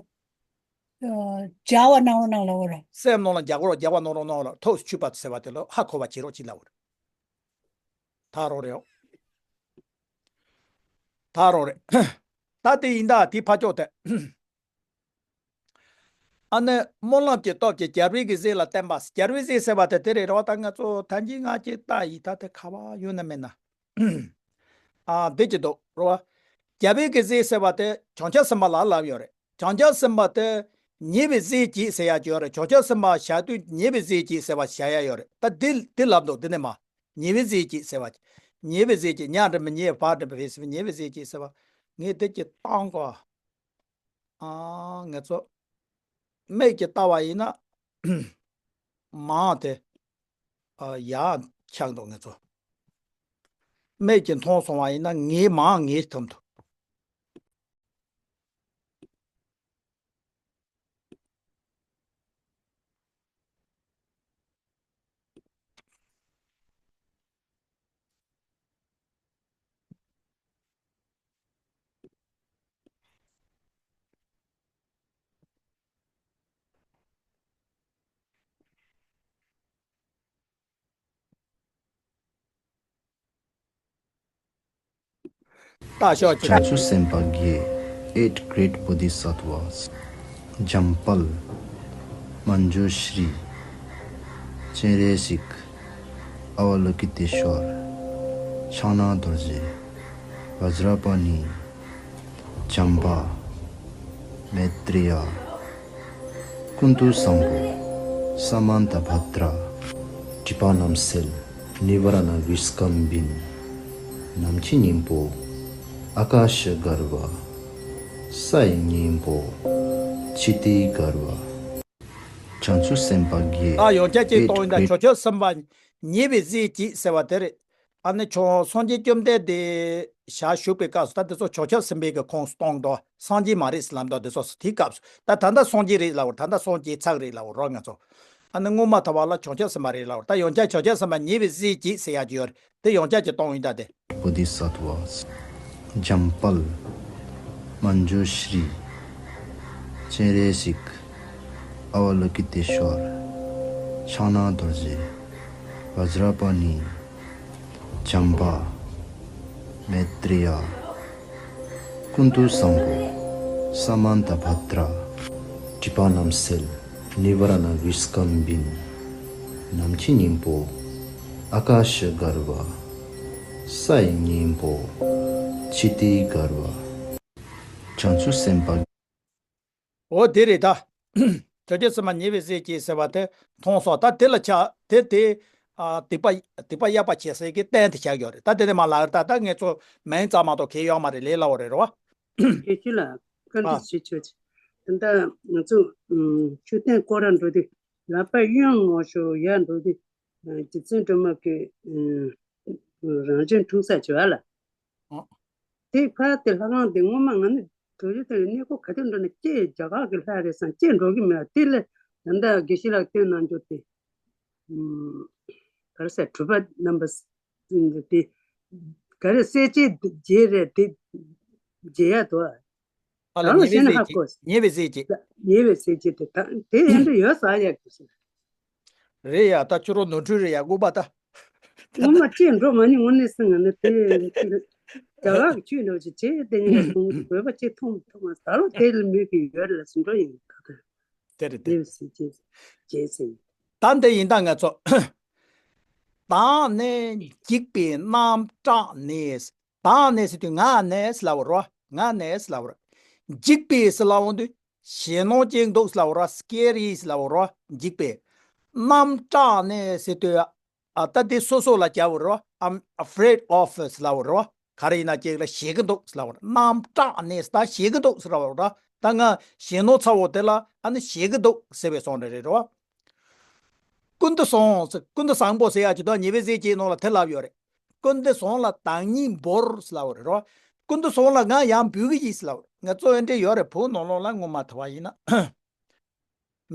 སྦྱར་བ་གནང་རོགས་གནང་ལབ་པ་ར། སེམས་ནང་ལ་སྦྱར་རོགས་སྦྱར་བ་གནང་རོགས་གནང་ལབ། ཐུགས་སུ་ཆུད་པ་ཟེར་བ་དེ་ལ་ཧ་གོ་བ་བྱེད་རོགས་གྱིས་ལབ་པ་རེད། ད་རོགས་རེད། ད་རོགས་རེད། ད་དེ་ཡིན་ད་དེ་ཕ་ཕྱོགས་དེ། ཨ་ནི་སྨོན་ལམ་གྱི་སྟོབས་ཀྱིས་རྒྱལ་བའི་གཟེངས་ལ་བརྟན་པ། རྒྱལ་བའི་གཟེངས་ཟེར་བ་དེ་དེ་རེད་རོ། ད་ང་ཚོ་ཐང་ཅིག་ང་ཅིག་ལྟ་ཡི་ད་དེ་ག་བ་ཡོད་ན་མེད་ན། ཨ་འདི་ཅི་འདུག་རོ། རྒྱལ་བའི་གཟེངས་ཟེར་བ་དེ་བྱང་ཆུབ་སེམས་དཔའ་ལ་ལབ་ཡོད་རེད། བྱང་ཆུབ་སེམས་དཔའ་དེ་ཉེ་བའི་གཟེངས་ཀྱིས་ཟེར་ཡག་ཅིག་ཡོད་རེད། བྱང་ཆུབ་སེམས་དཔའ་བཞག་དུས་ཉེ་བའི་གཟེངས་ཀྱིས་ཟེར་བ་བཞག་ཡག་ཡོད་རེད། ད་འདི་འདི་ལབ་འདུག་འདི་ནས་མ། ཉེ་བའི་གཟེངས་ཀྱིས་ཟེར་བ། ཉེ་བའི་གཟེངས་ཀྱིས། ཉ་འགྲེང་བུ་ཉེ། བ་འགྲེང་བུ་བེ་ཟེར་བའི་ཉེ་བའི་གཟེངས་ཀྱིས་ཟེར་བ། ངས་འདི་ཅིག་བཏང་གོ། ཨ། ང་ཚོ་མིག་གིས་ལྟ་བ་ཡིན་ན་མར་དེ་ཡར་ཆགས་འདུག་ང་ཚོ་མིག་གིས་མཐོང་སོང་བ་ཡིན་ན་ངའི་མར་ངའི་ཐུམ་དུ། ལྟ་ཤོག་ཅིག་བྱང་ཆུབ་སེམས་དཔའ་བརྒྱད། Eight Great Bodhisattvas། འཇམ་དཔལ། མཉྫུ་ཤྲཱི། སྤྱན་རས་གཟིགས། ཨ་ཝ་ལོ་ཀི་ཏེ་ཤྭར། ཕྱག་ན་རྡོ་རྗེ། བཛྲ་པཱ་ཎི། བྱམས་པ། མེ་ཏྲི་ཡ། ཀུན་ཏུ་བཟང་པོ། ས་མཱན་ད་བྷ་དྲ། སྒྲིབ་པ་རྣམ་སེལ། ནི་བ་ར་ཎ་བི་སྐམ་བིན། ནམ་མཁའི་སྙིང་པོ། ཨ་ཀཱ་ཤ་གརྦྷ། སའི་སྙིང་པོ། ཙི་ཏི་གརྦྷ། བྱང་ཆུབ་སེམས་དཔའ་བརྒྱད། ད་ཡང་བསྐྱར་ཅིག་གཏོང་ཡིན་ད། བྱང་ཆུབ་སེམས་དཔའ་ཉེ་བའི་གཟེངས་ཀྱིས་ཟེར་བ་དེ་རེད། ཨ་ནི་ཁྱོད་སངས་རྒྱས་བཅོམ་ལྡན་འདས་ཞལ་བཞུགས་པའི་སྐབས་སུ་ད་དེ་ཚོ་བྱང་ཆུབ་སེམས་དཔའི་གི་ཁོངས་སུ་གཏོང་དོ། སངས་རྒྱས་མ་རེད་ཟེར་ལབ་དོ། དེ་ཚོ་དེའི་སྐབས་སུ་ད་ད་ལྟ་སངས་རྒྱས་རེད་ལབ་པ། ད་ལྟ་སངས་རྒྱས་ཚར་རེད་ལབ་པ་རོ། ང་ཚོ་ཨ་ནི་སྔོན་མ་ཐོབ་པ་ལ་བྱང་ཆུབ་སེམས་དཔའ་རེད་ལབ་པ། ད་ཡང་བསྐྱར་བྱང་ཆུབ་སེམས་དཔའ་ཉེ་བའི་གཟེངས་ཀྱིས་ཟེར་ཡག་ཅིག་ཡོད་རེད། དེ་ཡང་བསྐྱར་ཅིག་གཏོང་ཡིན་ད་དེ། Bodhisattvas། འཇམ་དཔལ། མཉྫུ་ཤྲཱི། སྤྱན་རས་གཟིགས། ཨ་ཝ་ལོ་ཀི་ཏེ་ཤྭར། ཕྱག་ན་རྡོ་རྗེ། བཛྲ་པཱ་ཎི། བྱམས་པ། མེ་ཏྲི་ཡ། ཀུན་ཏུ་བཟང་པོ། ས་མཱན་ད་བྷ་དྲ། སྒྲིབ་པ་རྣམ་སེལ། ནི་བ་ར་ཎ་བི་སྐམ་བིན། ནམ་མཁའི་སྙིང་པོ། ཨ་ཀཱ་ཤ་གརྦྷ། སའི་སྙིང་པོ། ཙི་ཏི་གརྦྷ། བྱང་ཆུབ་སེམས་དཔའ། འོ་དེ་རེད་ད། བྱང་ཆུབ་སེམས་དཔའ་ཉེ་བའི་གཟེངས་ཀྱིས་ཟེར་བ་དེ་མཐོང་སོང་། ད་དེ་ལ་ཆ་དེ་དེ་ཨ་སྡིག་པ་སྡིག་པ་གཡག་པ་བྱེད་སའི་གི་རྟེན་དེ་བཞག་ཡོད་རེད། ད་དེ་ནས་མ་ལགས་ད་ད་ངས་ཚོ་མིང་ཙམ་མ་གཏོགས་གལ་ཡོད་མ་རེད། ལས་སླ་བོ་རེད་རོ། དེ་ཆུ་ལ་བཀའ་འདྲི་ཨ་བྱེད་ཆོག་ཅིག་ད་ལྟ་ང་ཚོ་ཨུམ་མཆོད་རྟེན་སྐོར་ར་འགྲོ་དུས་ལག་པ་གཡོན་ངོ་ཤོར་ཡར་འགྲོ་དུས་རྗེ་བཙུན་སྒྲོལ་མ་གི་ཨུམ་རང་བྱོན་འཁྲུངས་ས་བྱེད་བ་ལ། ཨ། དེ་ཕར་དེ་ལྷ་ཁང་དེ་སྔོན་མ་ང་ནི་དུས་རྒྱུན་དེ་ལ་གནས་སྐོར་ག་དུས་འགྲོ་ན་ཅེས་རྒྱ་གར་གི་ལྷ་རེད་བསམ་ཅེས་འགྲོ་གི་མེད། དེ་ལ་ད་ལྟ་དགེ་བཤེས་ལགས་སྟོན་གནང་རྒྱུ་དེ་ཨུམ་ག་རེ་ཟེར་གྲུབ་པ་རྣམ་པ། དེ་ག་རེ་གསལ་བྱེད་རྗེས་རེད་དེ་རྗེས་ཡ་དོ། ཨ་ལ་ད་ལོ་ཉེ་བའི་ཤེས་ན་ཧ་གཟེངས་ཀྱིས། གོ། ཉེ་བའི་གཟེངས་ཀྱིས། ཉེ་བའི་གཟེངས་ཀྱིས་དེ་ད་དེ་ཡན་དུ་ཡོད་ས་ཡ་གི་ཟེར། རེད་ཡ། ད་ཁྱོད་རང་ནོར་འཁྲུལ་རེད་ཡ། དགོངས་པ་ད། ངོ་མ་ཅེས་འགྲོ་མ་ནི་དངོས་གནས་སེང་ང་ནི་དེ་རྒྱ་གར་གི་ཆོས་འདྲ་བོ་ཅིག་བྱས་དེ་ཉིད་ལ་གསུང་གི་དགོས་པ་ཅིག་མཐོང་མི་ཐུབ་མ་ད་ལོ་དེ་ལ་མོས་ཀྱི་ཡོད་རེད་ལ་ཟིན་འགྲོ་ཡིན་ད་ད། དེ་རེད་དེ། ཉེ་བའི་གཟེངས་ཀྱིས་རྗེས་ཟིན། ད་འདི་ཡིན་ད་ང་ཚོ། བདག་ནི་འཇིགས་པའི་རྣམ་སྐྲག་ནས། དག་ནས་ཟེར་དུས་ངག་ནས་ལབ་པ་རེད་བ། ངག་ནས་ལབ་པ་རེད། འཇིགས་པས་ལབ་འོང་དུས་ཞེད་སྣང་སྐྱེ་འདུག་ལབ་པ་རེད་བ། སྐེ་རིས་ལབ་པ་རེད་བ། འཇིགས་པས། རྣམ་སྐྲག་ནས་ཟེར་དུས། ཨ་ད་དེ་སོ་སོ་ལ་རྒྱག་པ་རེད་བ། I'm afraid of ལབ་པ་རེད་བ། ག་རེ་ཡིན་ན་ཅིག་ལ་ཞེད་ཀྱི་འདུག་ལབ་པ་རེད། རྣམ་སྐྲག་ནས་ད་ཞེད་ཀྱི་འདུག་ཟེར་བ་རེད། ད་ང་ཞེད་སྣང་ཚ་བོ་དེ་ལ་ཨ་ནི་ཞེད་ཀྱི་འདུག་ཟེར་བའི་བཟོ་འདྲ་རེད་བ། ཀུན་ཏུ་བཟང་ཟེར། ཀུན་ཏུ་བཟང་པོ་ཟེར་ཡག་ཅིག་ད་ཉེ་བའི་གཟེར་གཅིག་ནང་ལ་དེ་ལབ་ཡོད་རེད། ཀུན་ཏུ་བཟང་ལ་བདག་ཉིད་འབོར་ཟེར་ལབ་པ་རེད་རོ། ཀུན་ཏུ་བཟང་ལ་ང་ཡང་འབུལ་གྱི་ཡིན་ཟེར་ལབ་པ་རེད། ང་ཚོ་ཨེ་འདྲས་ཡོད་རེད། བོད་ནང་ལོགས་ལ་ངོ་མ་ཐུབ་པ་ཡིན་ན།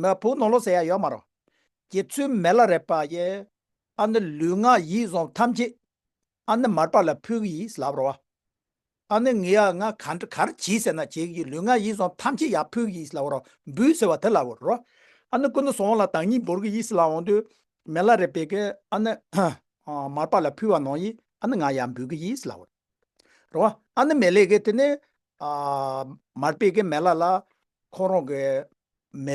མ་བོད་ནང་ལོགས་ཟེར་ཡག་ཡོད་མ་རོ། རྗེ་བཙུན་མི་ལ་རས་པ་ཡིས་ཨ་ནི་ལུས་ངག་ཡིད་གསུམ་ཐམས་ཅད་ཨ་ནི་མར་པ་ལ་ཕུལ་གྱི་ཡིན་ཟེར་ལབ་པ་རེད་བ། ཨ་ནི་ངས་ཡ་ང་ག་འདྲ་ག་རེ་བྱས་ཟེར་ན་བྱེད་ཀྱི་ཡིན། ལུས་ངག་ཡིད་གསུམ་ཐམས་ཅད་ཡར་ཕུལ་གྱི་ཡིན་ཟེར་ལབ་པ་རོ། འབུལ་ཟེར་བ་དེ་ལབ་པ་རོ། ཨ་ནི་ཀུན་ཏུ་བཟང་ལ་བདག་ཉིད་འབོར་གྱི་ཡིན་ཟེར་ལབ་འོང་དུས་མི་ལ་རས་པས་ཀྱི་ཨ་ནི་མར་པ་ལ་ཕུལ་བ་ནང་བཞིན་ཨ་ནི་ང་ཡང་འབུལ་གྱི་ཡིན་ཟེར་ལབ་པ་རོ། ཨ་ནི་མི་ལས་ཀྱི་དེ་ནས་མར་པས་ཀྱི་མི་ལ་ལ་ཁོ་རང་གི་མི་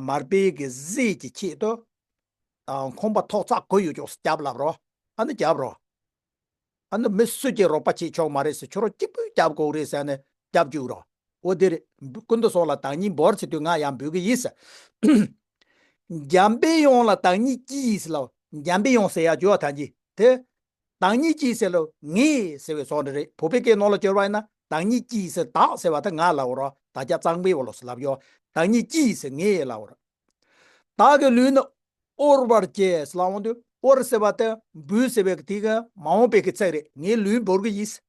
མར་པའི་གི་གཟེར་གྱི་ཆེད་དུ། ཨ། ཁང་པ་ཐོག་བརྩེགས་ག་ཡོད་ཀྱང་རྒྱབ་ལབ་རོ། ཨ་ནི་རྒྱབ་རོ། ཨ་ནི་མི་སུ་གཅིག་རོགས་པ་བྱེད་ཆོག་མ་རེད་ཟེར། ཁྱོད་རང་གཅིག་པུས་རྒྱབ་དགོས་རེད་ཟེར་ནས་རྒྱབ་བཅུག་རོ། འོ་དེ་རེད། ཀུན་ཏུ་བཟང་ལ་བདག་ཉིད་འབོར་ཟེར་དུས་ང་ཡང་འབུལ་གྱི་ཡིན་ཟེར། འཇམ་པའི་དབྱངས་ལ་བདག་ཉིད་ཀྱིས་ཟེར་ལ། འཇམ་པའི་དབྱངས་ཟེར་ཡག་བརྗོད་པ་ཐམས་ཅད་དེ། བདག་ཉིད་ཀྱིས་ཟེར་ལ་ངས་ཟེར་བའི་བཟོ་འདྲ་རེད། བོད་པའི་སྐད་ནང་ལ་བསྒྱུར་བ་ཡིན་ན་བདག་ཉིད་ཀྱིས་ཟེར། བདག་ཟེར་བ་དེ་ང་ལབ་པ་རོ། ད་ཆ་གཙང་པའི་འོག་ལ་སུ་ལབ་ཡོད། བདག་ཉིད་ཀྱིས་ཟེར་ངས་ལབ་པ་རོ། བདག་གི་ལུས་ནི་དབུལ་བར་བྱས་ལབ་འོང་དུས་དབུལ་ཟེར་བ་དེ་འབུལ་ཟེར་བའི་དེ་གི་མ་འོངས་པའི་གི་ཚིག་རེད། ངའི་ལུས་འབུལ་གི་ཡིན་ཟེར་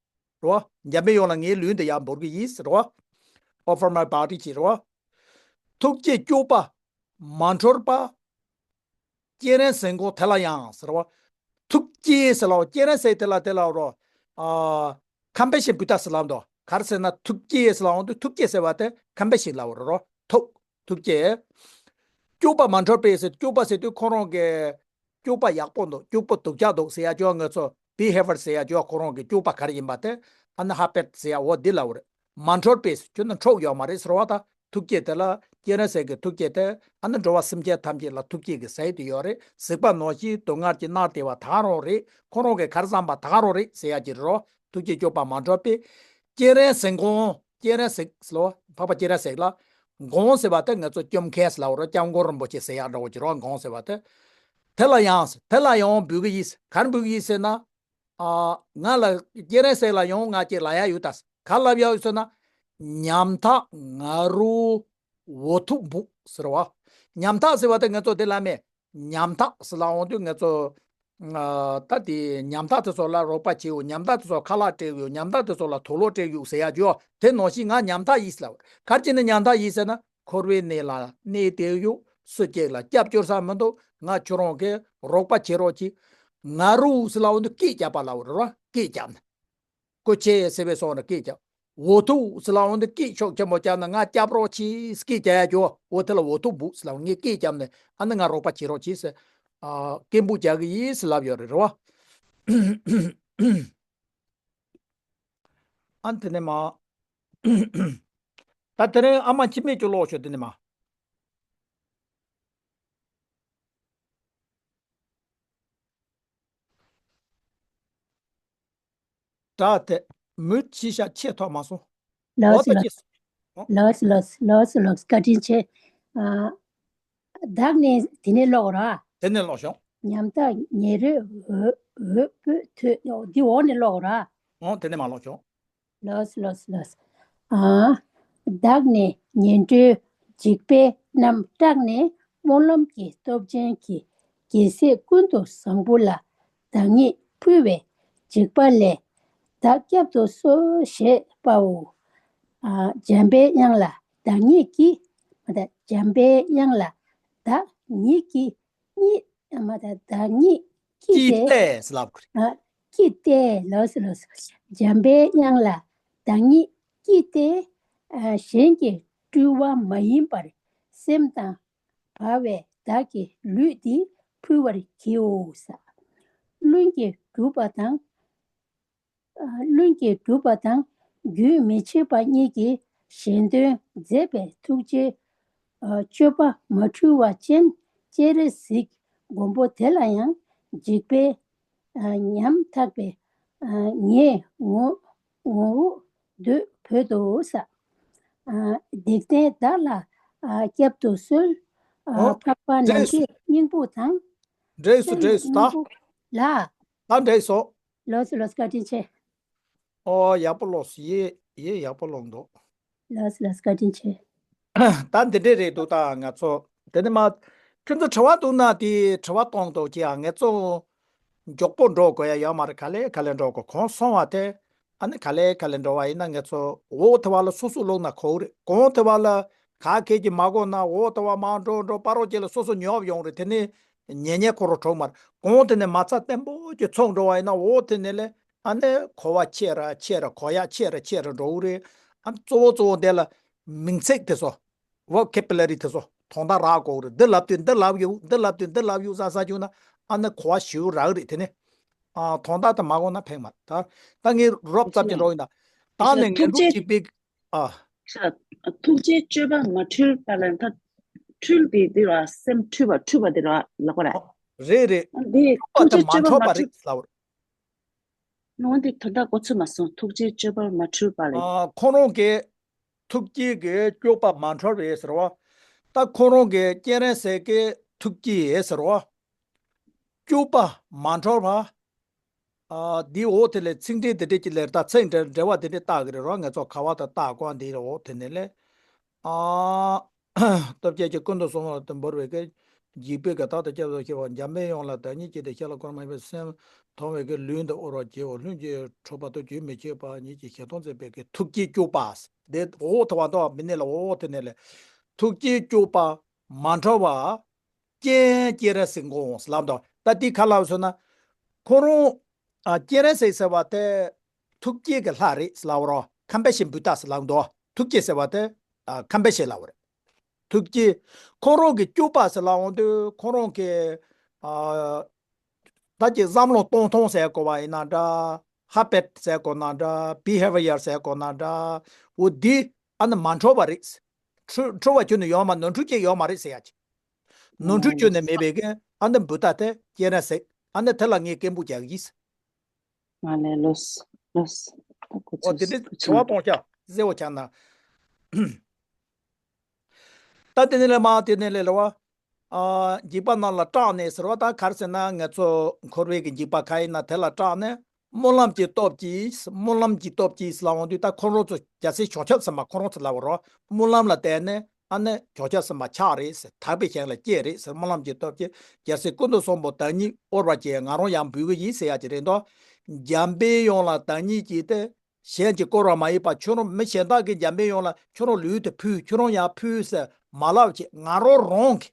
རོ། འཇམ་པའི་དབྱངས་ལ་ངའི་ལུས་འདི་ཡང་འབུལ་གི་ཡིན་ཟེར་རོ། Offer my body བྱེད་རོ། ཐུགས་བསྐྱེད་སྐྱོབ་པ་མ་འཁྲུལ་པ། སྤྱན་རས་གཟིགས་མགོན་དེ་ལ་ཡང་ཟེར་བ། ཐུགས་བསྐྱེད་ཟེར་ལ་སྤྱན་རས་གཟིགས་དེ་ལ་དེ་ལ་རོ། ཨ། ཁམ་པེ་ཤན་བུ་ཏ་ཟེར་ལབ་འདུག་ག་རེ་ཟེར་ན་ཐུགས་བསྐྱེད་ཟེར་ལ་འོང་དུས་ཐུགས་བསྐྱེད་ཟེར་བ་དེ་ཁམ་པེ་ཤན་ལབ་རོ། ཐུགས་ཐུགས་བསྐྱེད། སྐྱོབ་པ་མ་འཁྲུལ་པས་ཟེར། སྐྱོབ་པ་ཟེར་དུས་ཁོ་རང་གི་སྐྱོབ་པ་ཡག་པོ་འདུག་སྐྱོབ་པོ་སྡུག་ཅག་འདུག་ཟེར་ཡ་ཅོ་ང་ཚོ་བི་ཧེ་ཝར་ཟེར་ཡ་ཅོ་ཁོ་རང་གི་སྐྱོབ་པ་ག་རེ་ཡིན་པ་དེ་ཨ་ནི་ཧ་པེད་ཟེར་ཡ་འོ་འདི་ལབ་རེད། མ་འཁྲུལ་པས་ཁྱོད་ནི་འཁྲུག་ཡོད་མ་རེད་ཟེར་བ་དང་ཐུགས་བསྐྱེད་དེ་ལ་སྤྱན་རས་གཟིགས་ཀྱི་ཐུགས་བསྐྱེད་དེ་ཨ་ནི་འགྲོ་བ་སེམས་ཅན་ཐམས་ཅད་ལ་ཐུགས་བསྐྱེད་ཀྱི་ཟས་དེ་ཡོད་རེད། གཟིགས་པ་ནང་བཞིན་སྡུག་བསྔལ་གྱིས་མནར་བསྡད་པ་ད་ག་རང་རེད། ཁོ་རང་གིས་ག་རེ་བསམ་པ་ད་ག་རང་རེད་ཟེར་ཡ་ཅིག་རེད་རོ། ཐུགས་བསྐྱེད་སྐྱོབ་པ་མ་འཁྲུལ་པས། སྤྱན་རས་གཟིགས་མགོན། སྤྱན་རས་གཟིགས་ལོ། འཕགས་པ་སྤྱན་རས་གཟིགས་ལ། མགོན་ཟེར་བ་དེ་ང་ཚོ་སྐྱོབ་མཁན་ཟེར་ལབ་རོ། སྐྱབས་མགོན་རིན་པོ་ཆེ་ཟེར་ཡག་འདྲ་བོ་ཅིག་རོ། མགོན་ཟེར་བ་དེ། དེ་ལ་ཡང་། དེ་ལ་ཡང་འབུལ་གི་ཡིན། ག་རེ་འབུལ་གི་ཡིན་ཟེར་ན། ཨ། ང་ལ་སྤྱན་རས་གཟིགས་ལ་ཡང་ང་ཅིག་ལབ་ཡག་ཡོད་ད། ག་ལབ་ཡག་ཡོད་ཟེར་ན། ཉམ་ཐག་ང་རོ་འོ་ཐུག་འབུག་ཟེར་བ། ཉམ་ཐག་ཟེར་བ་དེ་ང་ཚོ་དེ་ལ་མེད། ཉམ་ཐག་ཟེར་ལབ་འོང་དུས་ང་ཚོ། ཨ། ད་དེ་ཉམ་ཐག་དེ་ཚོ་ལ་རོགས་པ་བྱེད་འོ། ཉམ་ཐག་དེ་ཚོ་ཁ་ལག་སྤྲད་ཡོད། ཉམ་ཐག་དེ་ཚོ་ལ་དུག་ལོག་སྤྲད་ཡོད་ཟེར་ཡག་ཅོ་དེ་ནང་བཞིན་ང་ཉམ་ཐག་ཡིན་ཟེར་ལབ། ག་རེ་བྱས་ནས་ཉམ་ཐག་ཡིན་ཟེར་ན། འཁོར་བའི་གནས་ལ་གནས་བསྡད་ཡོད། སུ་གཅིག་ལ་སྐྱབས་བཅོལ་ས་མི་འདུག་ང་ཁྱོད་རང་གི་རོགས་པ་བྱེད་རོགས་གྱིས། ང་རོ་ཟེར་ལབ་འོང་དུས་སྐད་རྒྱབ་པ་ལབ་རེད་རོ། སྐད་རྒྱབ་ནས། སྐུ་མཁྱེན་ཟེར་བའི་སོང་ནས་སྐད་རྒྱབ། འོ་ཐུག་ཟེར་ལབ་འོང་དུས་སྐད་ཤུགས་ཆེན་པོ་རྒྱབ་ནས་ང་སྐྱབས་རོགས་གྱིས་སྐད་རྒྱག་ཡག་ཅོ། འོ་དེ་ལ་འོ་ཐུག་འབུག་ཟེར་ལབ་ངས་སྐད་རྒྱབ་ནས་ཨ་ནི་ང་རོགས་པ་བྱེད་རོགས་གྱིས་ཟེར། ཨ། སྐད་འབུག་རྒྱག་གི་ཡིན་ཟེར་ལབ་ཡོད་རེད་རོ། ཨ་ནི་དེ་ནས་མ། ད་དེ་རིང་ཨ་མ་འཆི་མེད་ཅོ་ཀློག་ཤོག་དེ་ནས་མ། དྲག་སྟེ་མུ་མཐུད་བཞག་ཆེས་ཐོག་མ་སོང་། ལགས་འོ་སོ་ད་ལགས་ཅི། སོ། ལགས་སོ་ལགས་སོ་ལགས་སོ་ལགས་སོ། བཀའ་དྲིན་ཆེ། ཨ། བདག་ནི་དེ་ནས་ཀློག་ར། དེ་ནས་ཀློག་ཤོག་ཉམ་ཐག་ཉེ་རོས་འོད་འོད་སྤོས་ཐོས། འོ་འདི་འོག་ནས་ཀློག་ར། འོ་དེ་ནས་མ་ཀློག་ཤོག་ལགས་སོ་ལགས་སོ་ལགས་སོ། ཨ། བདག་ནི་ཉན་ཐོས་འཇིགས་པའི་རྣམ་སྐྲག་ནས། སྨོན་ལམ་གྱི་སྟོབས་ཅན་གྱིས་རྒྱལ་སྲས་ཀུན་ཏུ་བཟང་པོ་ལ་བདག་ཉིད་ཕུལ་བས་འཇིགས་པ་ལས་བདག་བསྐྱབ་ཏུ་གསོལ་ཞེས་པའོ། ཨ། འཇམ་པའི་དབྱངས་ལ་བདག་ཉིད་ཀྱིས། མ་ད་འཇམ་པའི་དབྱངས་ལ་བདག་ཉིད་ཀྱིས་ཉིད། མ་ད་བདག་ཉིད་ཀྱིས་ཀྱིས་ཏེ། ཏེ་ཟེར་ལབ་དགོས་རེད། ཨ། ཀྱིས་ཏེ། ལགས་སོ་ལགས་སོ། འཇམ་པའི་དབྱངས་ལ་བདག་ཉིད་ཀྱིས་ཏེ། ཨ། གཞན་གྱི་སྤྲུལ་བ་མ་ཡིན་པར་སེམས་དང་བར་བའི་བདག་གི་ལུས་འདི་ཕུལ་བར་བགྱིའོ་ཟེར། བླུན་གྱིས་སྒྲུབ་པ་དང་། ཨ། བླུན་གྱིས་སྒྲུབ་པ་དང་རྒྱུན་མི་འཆད་པ་གཉིས་ཀྱི་གཞན་དོན་མཛད་པའི་ཐུགས་རྗེའི། ཨ། སྤྱོད་པ་མ་འཁྲུལ་བ་ཅན་སྤྱན་རས་གཟིགས་མགོན་པོ་དེ་ལ་ཡང་འཇིགས་པའི། ཨ། ཉམ་ཐག་པའི་ ངས་ངོ་ངོ་བོ་འདོད་བོད་དུ་ས། འཇིག་རྟེན་བདག་ལ་སྐྱབས་སུ་གསོལ། ཨོ། འཕགས་པ་ནམ་འདྲེས་སོ། མཁའི་སྙིང་པོ་དང་། འདྲེས་སོ། སེམས་འདྲེས་སོ་ད། སྙིང་པོ་ལ། ད་འདྲེས་སོ། ལོས་ལོས། བཀའ་དྲིན་ཆེ། ཨོ་ཡག་པོ་ལོས་ཡེ་ཡེ་ཡག་པོ་ལོས་འདུག་ལོས་ལོས། བཀའ་དྲིན་ཆེ། ད་འདི་འདྲས་རེད་འདུག་ད་ང་ཚོ་དེ་ནི་མ། ཁྱོད་ཚོ་དྲི་བ་འདུག་ན་དེ་དྲི་བ་གཏོང་དོ་ཀྱི་ཨ་ངས་ཚོ། མགྱོགས་པོ་འགྲོ་དགོས་ཡ་ཡོད་མ་རེད། ག་ལེ་ག་ལེ་འགྲོ་དགོས། གོང་སོང་བ་དེ། ཨ་ནི་ག་ལེ་ག་ལེ་འགྲོ་བ་ཡིན་ན་ངས་ཚོ་འོག་དེ་བ་ལ་སོ་སོ་ལོག་ན་ཁོ་རེད། གོང་དེ་བ་ལ་ག་གེ་ཀྱི་མ་གོ་ན་འོག་དེ་བ་མ་འགྲོ་འགྲོ་པ་རོ་ཅེ་ལ་སོ་སོ་ཉོབ་ཡོང་རེད། དེ་ནི་ཉེ་ཉེ་ཁོ་རོ་གྲོགས་མར་གོང་དེ་ནས་མ་ཚ་བརྟན་པོ་ཀྱི་ཚོགས་འགྲོ་བ་ཡིན་ན་འོག་དེ་ནས་ལས། ཨ་ནི་གོ་བ་ཆེ་ར་ཆེ་ར་གོ་ཡ་ཆེ་ར་ཆེ་ར་འགྲོ་གི་རེད། ཨ་ནི་གཙོ་བོ་གཙོ་བོ་འདི་ལ་མིང་ཚིག་དེ་ཚོ། ཝོ་ཁེ་པུ་ལ་རི་དེ་ཚོ་དོན་དག་རག་དགོས་རེད། འདི་ལབ་དུས་འདི་ལབ་ཡོད། འདི་ལབ་དུས་འདི་ལབ་ཡོད་ཟ་ཟ་བྱུང་ན་ཨ་ནི་གོ་བ་ཞིའུ་རག་རེད། དེ་ནི་ཨ་དོན་དག་དེ་མ་གོ་ན་ཕན་མ། ད་ད་ངས་རོབ་ཙམ་ཅིག་རོགས་ཡིན་ད། ད་ནི་ངན་ཐུགས་རྒྱུགས་རྗེ་གཅིག་པའི་ཨ། ཐུགས་རྗེའི་སྤྱོད་པ་མ་འཁྲུལ་པ་ལ་ད་འཁྲུལ་པའི་དེ་ར་སེམས་འཁྲུལ་པ་འཁྲུལ་པ་དེ་ར་ལབ་པ་རེད། རེད་རེད། འདི་འཁྲུལ་པ་ཐུགས་རྒྱུད་དེ་མ་སྤྱོད་པ་འཁྲུལ་མ་པ་འཁྲུལ་རེད་ལབ་པ་རེད། ནོ་འདི་ད་ལྟ་གོ་ཚོད་མ་སོང་། ཐུགས་རྗེའི་སྤྱོད་པ་མ་འཁྲུལ་པ་ལས། ཨ་ཁོང་རང་གི་ཐུགས་རྗེ་གི་སྤྱོད་པ་མ་འཁྲུལ་བས་ཟེར་བ། ད་ཁོང་རང་གི་སྤྱན་རས་གཟིགས་ཀྱི་ཐུགས་རྗེ་ཟེར་བ། སྤྱོད་པ་མ་འཁྲུལ་བ། ཨ་འདིའི་འོག་དེ་ལས་ཚིག་འགྲེལ་དེ་འདྲས་ཀྱི་ལེར་ད་ཚིག་འགྲེལ་འགྲེལ་བ་དེ་འདྲས་བལྟ་གི་རེད་རོ། ང་ཚོ་ཁ་བ་ད་བལྟ་དགོས། འདིའི་འོག་དེ་ནས་ལས། ཨ། སྟོབས་ཆེན་གྱི་ཀུན་ཏུ་སོང་བ་དང་འབོར་བའི་གི། འཇིགས་པའི་གི་བདག་ཏུ་སྐྱབས་སུ་མཆི་བ། འཇམ་པའི་དབྱངས་ལ་བདག་ཉིད་ཀྱིས་ཏེ། གཤེད་ལ་འཁོར་མ་ཡིན་པའི་སེམས། མཐོང་བའི་གི་ལུས་འདི་དབུལ་བར་བྱེད་འོ། ལྷུན་གྱིས་གྲུབ་པ་དང་རྒྱུན་མི་འཆད་པ། ཉིད་ཀྱི་ཞལ་མཐོང་མཛད་པའི་གི་ཐུགས་རྗེའི་སྤྱོད་པ། དེ་འོག་ཐུབ་པ་འདུག་མི་གནས་ལ་འོག་དེ་ནས་ལས། ཐུགས་རྗེའི་སྤྱོད་པ་མ་འཁྲུལ་བ། སྤྱན་སྤྱན་རས་གཟིགས་མགོན་ཟེར་ལབ་འདུག་ད་འདི་ག་ལབ་ཟེར་ན། ཁོ་རང་། ཨ་སྤྱན་རས་གཟིགས་ཟེར་བ་དེ། ཐུགས་རྗེ་གི་ལྷ་རེད་ཟེར་ལབ་རོ། ཁམ་པ་ཤི་བུ་ཏ་ཟེར་ལབ་འདུག་ཐུགས་རྗེ་ཟེར་བ་དེ། ཨ་ཁམ་པ་ཤི་ལབ་རེད། ཐུགས་རྗེ། ཁོ་རང་གི་སྤྱོད་པ་ཟེར་ལབ་འོང་དུས་ཁོ་རང་གི། ཨ་ད་ཀྱི་བསམ་བློ་གཏོང་སྟངས་ཟེར་དགོས་པ་ཡིན་ན་འདྲ། ཧ་བེཊ་ཟེར་དགོས་ན་འདྲ། བི་ཧེ་བི་ཡར་ཟེར་དགོས་ན་འདྲ། འོ་འདི་ཨ་ནི་མ་འཁྲུལ་བ་རེད། འཁྲུལ་འཁྲུལ་བ་ཁྱོན་ནས་ཡོད་མ། ནོར་འཁྲུལ་ཅིག་ཡོད་མ་རེད་ཟེར་ཡ་ཅིག་ནོར་འཁྲུལ་ཁྱོན་ནས་མེད་པའི་གི་ཨ་ནི་བུ་ཏ་དེ་སྤྱན་རས་གཟིགས། ཨ་ནི་དེ་ལ་ངས་སྐད་འབོད་རྒྱག་གི་ཡིན། མ་ལས་ལོས་ལོས། ད་གོ་ཨོ་དེ་ཚོད་འདྲའི་གོ་དྲི་བ་ཚོད་གཏོང་བྱ་གཟེ་བོ་ཆགས་ན། ད་དེ་ནས་ལས་མ་དེ་ནས་ལས་ལ་བ། ཨ་འཇིགས་པ་རྣམས་ལ་སྐྲག་ནས་ཟེར་བ། ད་ག་རེ་ཟེར་ན་ང་ཚོ་འཁོར་བའི་གི་འཇིགས་པ་ག་ཡིན་ན་དེ་ལ་སྐྲག་ནས། སྨོན་ལམ་གྱི་སྟོབས་ཀྱིས། སྨོན་ལམ་གྱི་སྟོབས་ཀྱིས་ལབ་འོང་དུས་ད་ཁོང་རང་ཚོ་རྒྱལ་སྲས་བྱང་ཆུབ་སེམས་དཔའ་ཁོང་རང་ཚོ་ལབ་པ་རོ། སྨོན་ལམ་ལ་བརྟེན་ནས་ཨ་ནི་བྱང་ཆུབ་སེམས་དཔའ་ཆགས་རེད་ཟེར། དག་པའི་ཞིང་ལ་སྐྱེས་རེད་ཟེར། སྨོན་ལམ་གྱི་སྟོབས་ཀྱིས་རྒྱལ་སྲས་ཀུན་ཏུ་བཟང་པོ་བདག་ཉིད་དབུལ་བར་བྱེད། ང་རང་ཡང་འབུལ་གྱི་ཡིན་ཟེར་ཡ་ཅིག་རེད་འདུག་འཇམ་པའི་དབྱངས་ལ་བདག་ཉིད་ཀྱིས་ཏེ། གཞན་གྱིས་བསྐོར་བ་མ་ཡིན་པ་ཁྱོད་རང་མི་གཞན་དག་གིས་འཇམ་པའི་དབྱངས་ལ་ཁྱོད་རང་ལུས་དེ་ཕུལ། ཁྱོད་རང་ཡང་ཕུལ་ཟེར་མ་ལབ་བྱས། ང་རང་རང་གིས།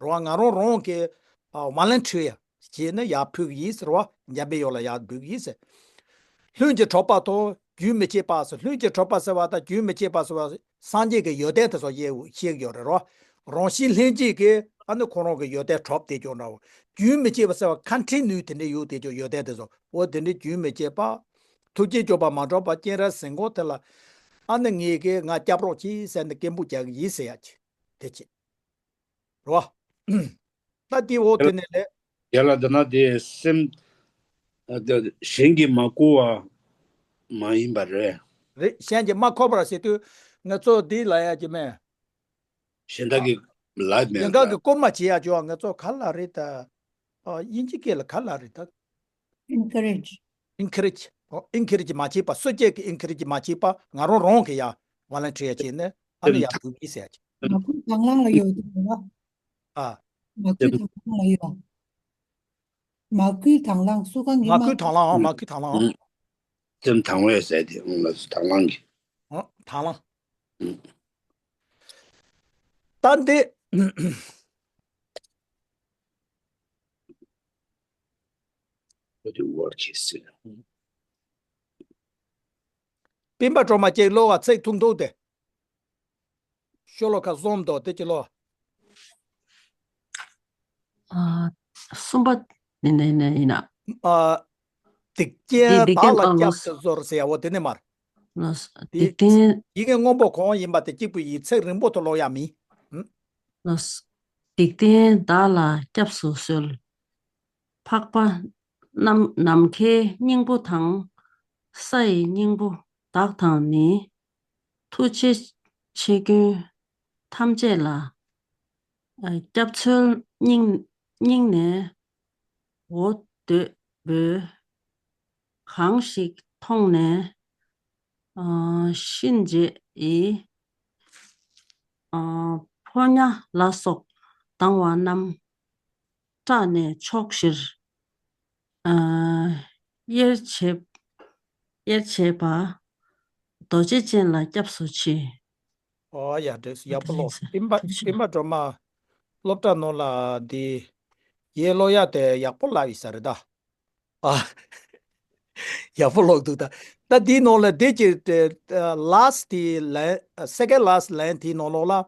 རོ། ང་རང་རང་གི་ཨ་ཝོ་ལན་ཊི་རི་ཡ་བྱས་ནས་ཡར་ཕུལ་གྱི་ཡིན་ཟེར་བ། འཇམ་པའི་དབྱངས་ལ་ཡར་འབུལ་གྱི་ཡིན་ཟེར། ལྷུན་གྱིས་གྲུབ་པ་དང་རྒྱུན་མི་འཆད་པ་ཟེར། ལྷུན་གྱིས་གྲུབ་པ་ཟེར་བ་དང་རྒྱུན་མི་འཆད་པ་ཟེར་བ་སངས་རྒྱས་ཀྱི་ཡོན་ཏན་དེ་ཚོ་བཤད་བཤད་ཀྱི་ཡོད་རེད་རོ། རང་བཞིན་ལྷན་སྐྱེས་ཀྱི་ཨ་ནི་ཁོ་རང་གི་ཡོན་ཏན་གྲུབ་བསྡད་ཀྱང་འདྲ་བོ། རྒྱུན་མི་འཆད་པ་ཟེར་བ་ཁོན་ཊི་ནིའུ་དེ་འདྲ་ཡོད་བསྡད་ཀྱང་ཡོན་ཏན་དེ་ཚོ། འོ་དེ་འདྲའི་རྒྱུན་མི་འཆད་པ། ཐུགས་རྗེའི་སྤྱོད་པ་མ་འཁྲུལ་བ། སྤྱན་རས་གཟིགས་མགོན་དེ་ལ་ཨ་ནི་ངེད་ཀྱིས་ང་སྐྱབས་རོགས་གྱིས་ཟེར་ནས་སྐད་འབོད་རྒྱག་གི་ཡིན་ཟེར་ཡ་ཅིག་དེ་བྱས། རེད་བ། ད་དེའི་འོག་དེ་ནས་ལས། ཡ་ལ་འདི་ན་དེ་སེམས། ཨ་དེ་གཞན་གྱིས་མ་བསྐུར་བ་མ་ཡིན་པ་རེད། རེད། གཞན་གྱིས་མ་བསྐུར་བ་ཟེར་དུས་ང་ཚོ་འདི་ལ་ཡ་གི་མེད། གཞན་དག་གིས་ལབ་མེད་གཞན་དག་གིས་བསྐུར་མ་བྱེད་ཡ་ཅོ། ང་ཚོ་ག་ལ་རེད་ད། ཨ་དབྱིན་ཇི་སྐད་ལ་ག་ལ་རེད་ད། Encourage. Encourage. ཨོ་ཨེན་ཁེ་རེཇ་མ་བྱེད་པ། སུ་གཅིག་གིས་ཨེན་ཁེ་རེཇ་མ་བྱེད་པ། ང་རང་རང་གིས་ཡ་ཝོ་ལན་ཊི་རི་ཡ་བྱས་ནས་ཨ་ནི་ཡ་འབུལ་གྱིས་ཟེར་ཡ་ཅིག་མ་བསྐུལ་དང་བླངས་ལ་ཡོད་དེ་རེད་བ། ཨ། མ་བསྐུལ་དང་བླངས་ལ་ཡོད། མ་བསྐུལ་དང་བླངས། སུ་གང་གིས་མ་མ་བསྐུལ་དང་བླངས། ཨོ་མ་བསྐུལ་དང་བླངས། ཨོ། སེམས་དང་བས་ཟེར་དེ་ཨོ་ལ་སུ་དང་བླངས་ཀྱི། ཨོ་དང་བླངས། ཨོ། ད་འདི། ཨོ་དེ་ཝར་ཁེ་སི། སྤེན་པ་སྒྲོལ་མ་ཅིག་ཀློག་ཨ། ཚིག་ཐུང་ཐུང་དེ། ཤོ་ལོ་ཀ་གསུམ་འདུག་དེ་ཅིག་ཀློག་ཨ། གསུམ་པ་ནི་ནི་ནི་ཡིན་ན། ཨ། སྡིག་ཅན་སྡིག་བདག་ལ་སྐྱབས་སུ་གསོལ་ཟེར་ཡ་འོ་དེ་ནི་མར། ལགས། དེ་སྡིག་ཅན། ཡི་གེ་སྔོན་པོ་གང་ཡིན་པ་དེ་གཅིག་པུ་ཡིན། ཚིག་རིང་པོ་དུ་ཀློག་ཡ་མིན། ཧུམ། ལགས། སྡིག་ཅན་བདག་ལ་སྐྱབས་སུ་གསོལ། འཕགས་པ། ནམ་ནམ་མཁའི་སྙིང་པོ་དང་། ས་ཡི་སྙིང་པོ་བདག་དང་ནི། ཐུགས་རྗེ་ཆེ་མགོན་ཐམས་ཅད་ལ། སྐྱབས་འཚོལ་སྙིང་སྙིང་ནས་འོ་འདོད་འབོད། གང་ཞིག་མཐོང་ནས་གཤིན་རྗེ་ཡི། ཕོ་ཉ་ལ་སོགས་སྡང་བ་རྣམས། སྐྲག་ནས་ཕྱོགས་བཞིར་དབྱེར་བྱེད་དབྱེར་བྱེད་པ། རྡོ་རྗེ་ཅན་ལ་སྐྱབས་སུ་མཆི། ཨོ་ཡ། འགྲིག་སོང་། ཡག་པོ་ཀློག་སོང་། སྤེན་པ་སྤེན་པ་སྒྲོལ་མ། སློབ་གྲྭ་ནང་ལ་འདི་ཡས་ཀློག་ཡ་དེ་ཡག་པོ་ལབ་ཡིན་ས་རེད་ད། ཨ། ཡག་པོ་ཀློག་འདུག་ད། ད་འདིའི་ནང་ལ་འདི་གི་last དེའི་ལན། second last line དེའི་ནང་ལོགས་ལ།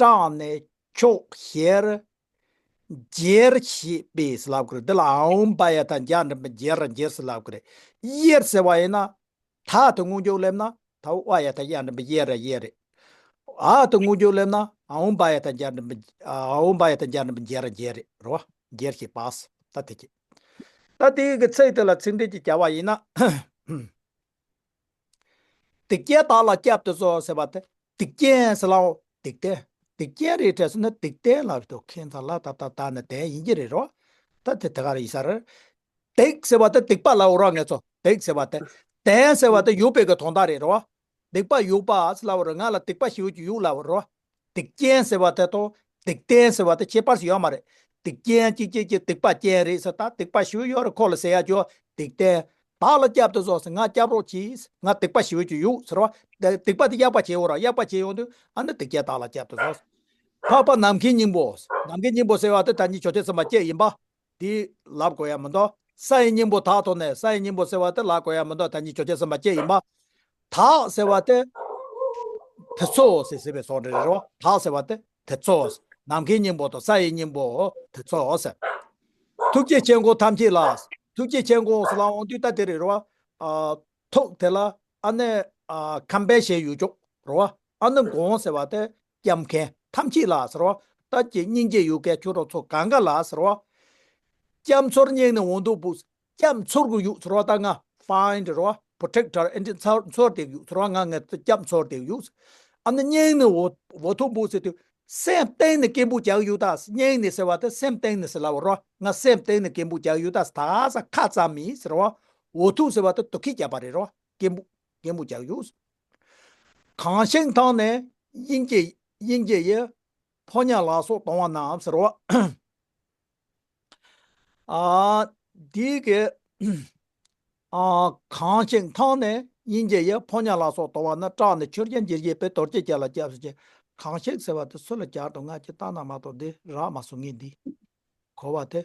སྐྲག་ནས་ཕྱོགས་བཞིར་འགྱེལ་བྱེད་པའི་ཟེར་ལབ་དགོས་རེད། འདི་ལ་ཨའུ་བ་ཡ་ད་འཇའ་འགྲེང་བུ་འགྱེལ་ར་འགྱེལ་ཟེར་ལབ་དགོས་རེད། དབྱེར་ཟེར་བ་ཡིན་ན། ད་དེ་སྔོན་འཇུག་སླེབས་ན་ད་ཨ་ཡ་ད་འཇའ་འགྲེང་བུ་དབྱེར་ར་དབྱེར་རེད། འ་དེ་སྔོན་འཇུག་སླེབས་ན་ཨའུ་བ་ཡ་ད་འཇའ་འགྲེང་བུ་ཨའུ་བ་ཡ་ད་འཇའ་འགྲེང་བུ་འགྱེལ་ར་འགྱེལ་རེད། རེད་བ། འགྱེལ་བྱེད་པ། ད་དེ་གི། ད་དེ་གི་ཚིག་དེ་ལ་ཚིག་འགྲེལ་ཅིག་བརྒྱབ་པ་ཡིན་ན། སྡིག་ཅན་བདག་ལ་བསྐྱབ་སྟེ་སོགས་ཟེར་བ་དེ། སྡིག་ཅན་ཟེར་ལའོ། སྡིག་ལྡན། སྡིག་ཅན་རེད་དྲན་སོང་ན་སྡིག་ལྡན་ལབ་འདུག་ཁྱེད་ཚོ་ལ་ད་ད་ད་ནི་ལྡན་ཡིན་གྱི་རེད་རོ། ད་དེ་དེ་ག་རེ་ཡིན་ས་རེད། སྡིག་ཟེར་བ་དེ་སྡིག་པ་ལབ་རོ་ངེད་ཚོ། སྡིག་ཟེར་བ་དེ། ལྡན་ཟེར་བ་དེ་ཡོད་པའི་གི་དོན་དག་རེད་རོ། སྡིག་པ་ཡོད་པ་ཟེར་ལབ་རོ། ང་ལ་སྡིག་པ་ཞེ་པོ་ཅིག་ཡོད་ལབ་རོ། སྡིག་ཅན་ཟེར་བ་དེ་དང་སྡིག་ལྡན་ཟེར་བ་དེ་ཁྱད་པར་ཞིག་ཡོད་མ་རེད། སྡིག་ཅན་གཅིག་གཅིག་གིས་སྡིག་པ་ཅན་རེད་ཟེར། ད་སྡིག་པ་ཞེ་པོ་ཡོད་རེད། ཁོ་ལ་ཟེར་ཡ་ཅོ་སྡིག་ལྡན། བདག་ལ་བསྐྱབ་སྟེ་སོགས་ཟེར། ང་སྐྱབས་རོགས་གྱིས། ང་སྡིག་པ་ཞེ་པོ་ཅིག་ཡོད་ཟེར་བ། སྡིག་པ་དེ་གཡག་པ་བྱེད་འོ་ར། གཡག་པ་བྱེད་ཡོང་དུས་ཨ་ནི་སྡིག་ཅན་བདག་ལ་བསྐྱབ་སྟེ་སོགས། འཕགས་པ་ནམ་མཁའི་སྙིང་པོ། ནམ་མཁའི་སྙིང་པོ་ཟེར་བ་དེ་ད་ཉིད་བྱང་ཆུབ་སེམས་དཔའ་བཅས་ཡིན་པ། འདི་ལབ་དགོས་ཡ་མི་འདུག་ས་ཡི་སྙིང་པོ་བདག་ཐོབ་ནས། ས་ཡི་སྙིང་པོ་ཟེར་བ་དེ་ལབ་དགོས་ཡ་མི་འདུག་ད་ཉིད་བྱང་ཆུབ་སེམས་དཔའ་བཅས་ཡིན་པ། བདག་ཟེར་བ་དེ་དེ་ཚོ་ཟེར་ཟེར་བའི་བཟོ་འདྲ་རེད་རོ། བདག་ཟེར་བ་དེ་དེ་ཚོ། ནམ་མཁའི་སྙིང་པོ་དང་ས་ཡི་སྙིང་པོ་དེ་ཚོ་ཟེར། ཐུགས་རྗེ་ཆེ་མགོན་ཐམས་ཅད་ལ། ཐུགས་རྗེ་ཆེ་མགོན་ཟེར་ལ་འོང་དུས་ད་དེ་རེད་རོ། ཨ། ཐུགས་དེ་ལ་ཨ་ནི་ཨ་ཁམ་པའི་ཞེས་ཡོད་ཅོག་རོ། ཨ་ནི་མགོན་ཟེར་བ་དེ་སྐྱབས་མཁན་ཐམས་ཅད་ལ་ཟེར་བ། ད་ཀྱི་སྙིང་རྗེ་ཡོད་མཁན་ཁྱོད་རང་ཚོ་གང་ག་ལ་ཟེར་བ། སྐྱབས་འཚོལ་སྙིང་ནས་འོ་འདུག་བུ། སྐྱབས་འཚོལ་གི་ཡོད་ཟེར་བ། ད་ང་find རོ། protector ཨེ་འདྲ་འཚོལ་འཚོལ་བསྡད་ཡོད་ཟེར་བ། ང་ངས་སྐྱབས་འཚོལ་བསྡད་ཡོད། ཨ་ནི་སྙིང་ནས་འོ་འོ་ཐུག་བུ་ཟེར་དུས་སེམས་གཏིང་ནས་སྐད་འབོད་རྒྱག་ཡོད་ད། སྙིང་ནས་ཟེར་བ་དེ་སེམས་གཏིང་ནས་ཟེར་ལབ་རོ། ང་སེམས་གཏིང་ནས་སྐད་འབོད་རྒྱག་ཡོད་ད། ད་ས་ཁ་ཙམ་མི་ཟེར་བ། འོ་ཐུག་ཟེར་བ་དེ་དུ་ཁྱི་རྒྱག་པ་རེད་རོ། སྐད་འབོད་སྐད་འབོད་རྒྱག་ཡོད། གང་ཞིག་མཐོང་ནས་སྙིང་རྗེ་སྙིང་རྗེ་ཡི། ཕོ་ཉ་ལ་སོགས་གཏོང་བ་རྣམས་ཟེར་བ། ཨ། འདི་གི་ཨ། གང་ཞིག་མཐོང་ནས་སྙིང་རྗེ་ཡི། ཕོ་ཉ་ལ་སོགས་གཏོང་བ་རྣམས། སྐྲག་ནས་ཕྱོགས་བཞིར་འགྱེལ་བྱེད་པའི། རྡོ་རྗེ་ཅན་ལ་སྐྱབས་སུ་མཆི། གང་ཞིག་ཟེར་བ་དེ་སུ་ལ་སྦྱར་དང་ང་ཅི་ལྟ་ན་མ་གཏོགས་འདི་རག་མ་སོང་ངས་འདི། གོ་བ་དེ།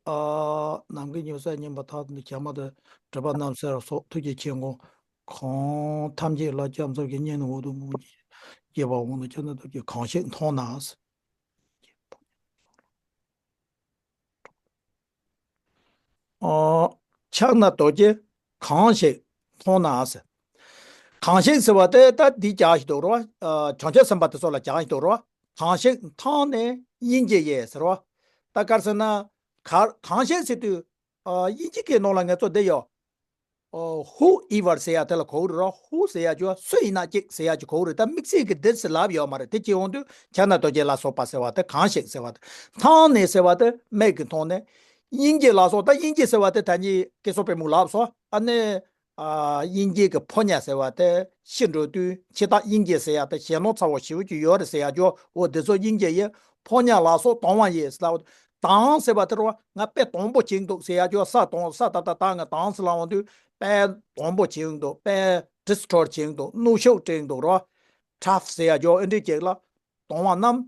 ཨ། ནམ་མཁའི་སྙིང་པོ་ས་སྙིང་པོ་ཐག་ཏུ་བྱ་མ་དང་སྒྲིབ་པ་རྣམས་སེལ་བ་སོགས་ཐུགས་རྗེ་ཆེ་མགོན་གང་ཐམས་ཅད་ལ་སྐྱབས་འཚོལ་གྱི་སྙིང་ནས་འོ་འདུག་མོ་སྐྱེས་པ་འོང་ནས་ཁྱབ་ན་སྟོབས་ཀྱིས་གང་ཞིག་མཐོང་ན། ཨོ། ཕྱག་ན་རྡོ་རྗེ་གང་ཞིག་མཐོང་ན་ཟེར། གང་ཞིག་ཟེར་བ་དེ་ད་འདི་རྒྱག་ཞིག་འདུག་རོ། ཨ། བྱང་ཆུབ་སེམས་དཔའ་དེ་ཚོ་ལ་རྒྱག་ཞིག་འདུག་རོ། གང་ཞིག་མཐོང་ནས་སྙིང་རྗེ་ཡིས་ཟེར་རོ། ད་ག་རེ་ཟེར་ན། ག་གང་ཞིག་ཟེར་དུས། ཨ། དབྱིན་ཇི་སྐད་ནང་ལ་ངེད་ཚོ་འདི་ཡོད། ཨོ། whoever ཟེར་ཡ་དེ་ལ་གོ་གི་རེད་རོ། who ཟེར་ཡ་ཅོ་སུ་ཡིན་ན་གཅིག་ཟེར་ཡ་ཅིག་གོ་གི་རེད། ད་དམིགས་བསལ་གྱི་འདིར་ཟེར་ལབ་ཡོད་མ་རེད། དེ་ཅི་ཡོང་དུས་ཕྱག་ན་རྡོ་རྗེ་ལ་སོགས་པ་ཟེར་བ་དེ་གང་ཞིག་ཟེར་བ་དེ། མཐོང་ནས་ཟེར་བ་དེ་མིག་གིས་མཐོང་ནས། སྙིང་རྗེ་ལ་སོགས། ད་སྙིང་རྗེ་ཟེར་བ་དེ་ད་ནི་སྐྱེས་སོ་པའི་མུ་ལབ་སོ། ཨ་ནི། ཨ། སྙིང་རྗེ་གི་ཕོ་ཉ་ཟེར་བ་དེ་ཤི་འགྲོ་དུས་འཆི་བདག་སྙིང་རྗེ་ཟེར་ཡ་དེ་ཞེད་སྣང་ཚ་བོ་ཞེ་པོ་ཅིག་ཡོད་རེད་ཟེར་ཡ་ཅོ། འོ་དེ་ཚོ་སྙིང་རྗེ་ཡི། ཕོ་ཉ་ལ་སོགས་གཏོང་བ་ཡིས་ལབ། དང་ཟེར་བ་དེ་རོ། ང་དཔེ་དང་པོ་བྱེད་འདུག་ཟེར་ཡ་ཅོ། ས་དང་ས་ད་ད་ད་ང་དང་ཟེར་ལབ་འོང་དུས་དཔེ་དང་པོ་བྱེད་འདུག་དཔེ་destroy བྱེད་འདུག་གནོན་ཤུགས་སྤྲད་འདུག་རོ། tough ཟེར་ཡ་ཅོ་ཨེ་འདྲ་ཅིག་ལ། གཏོང་བ་རྣམས།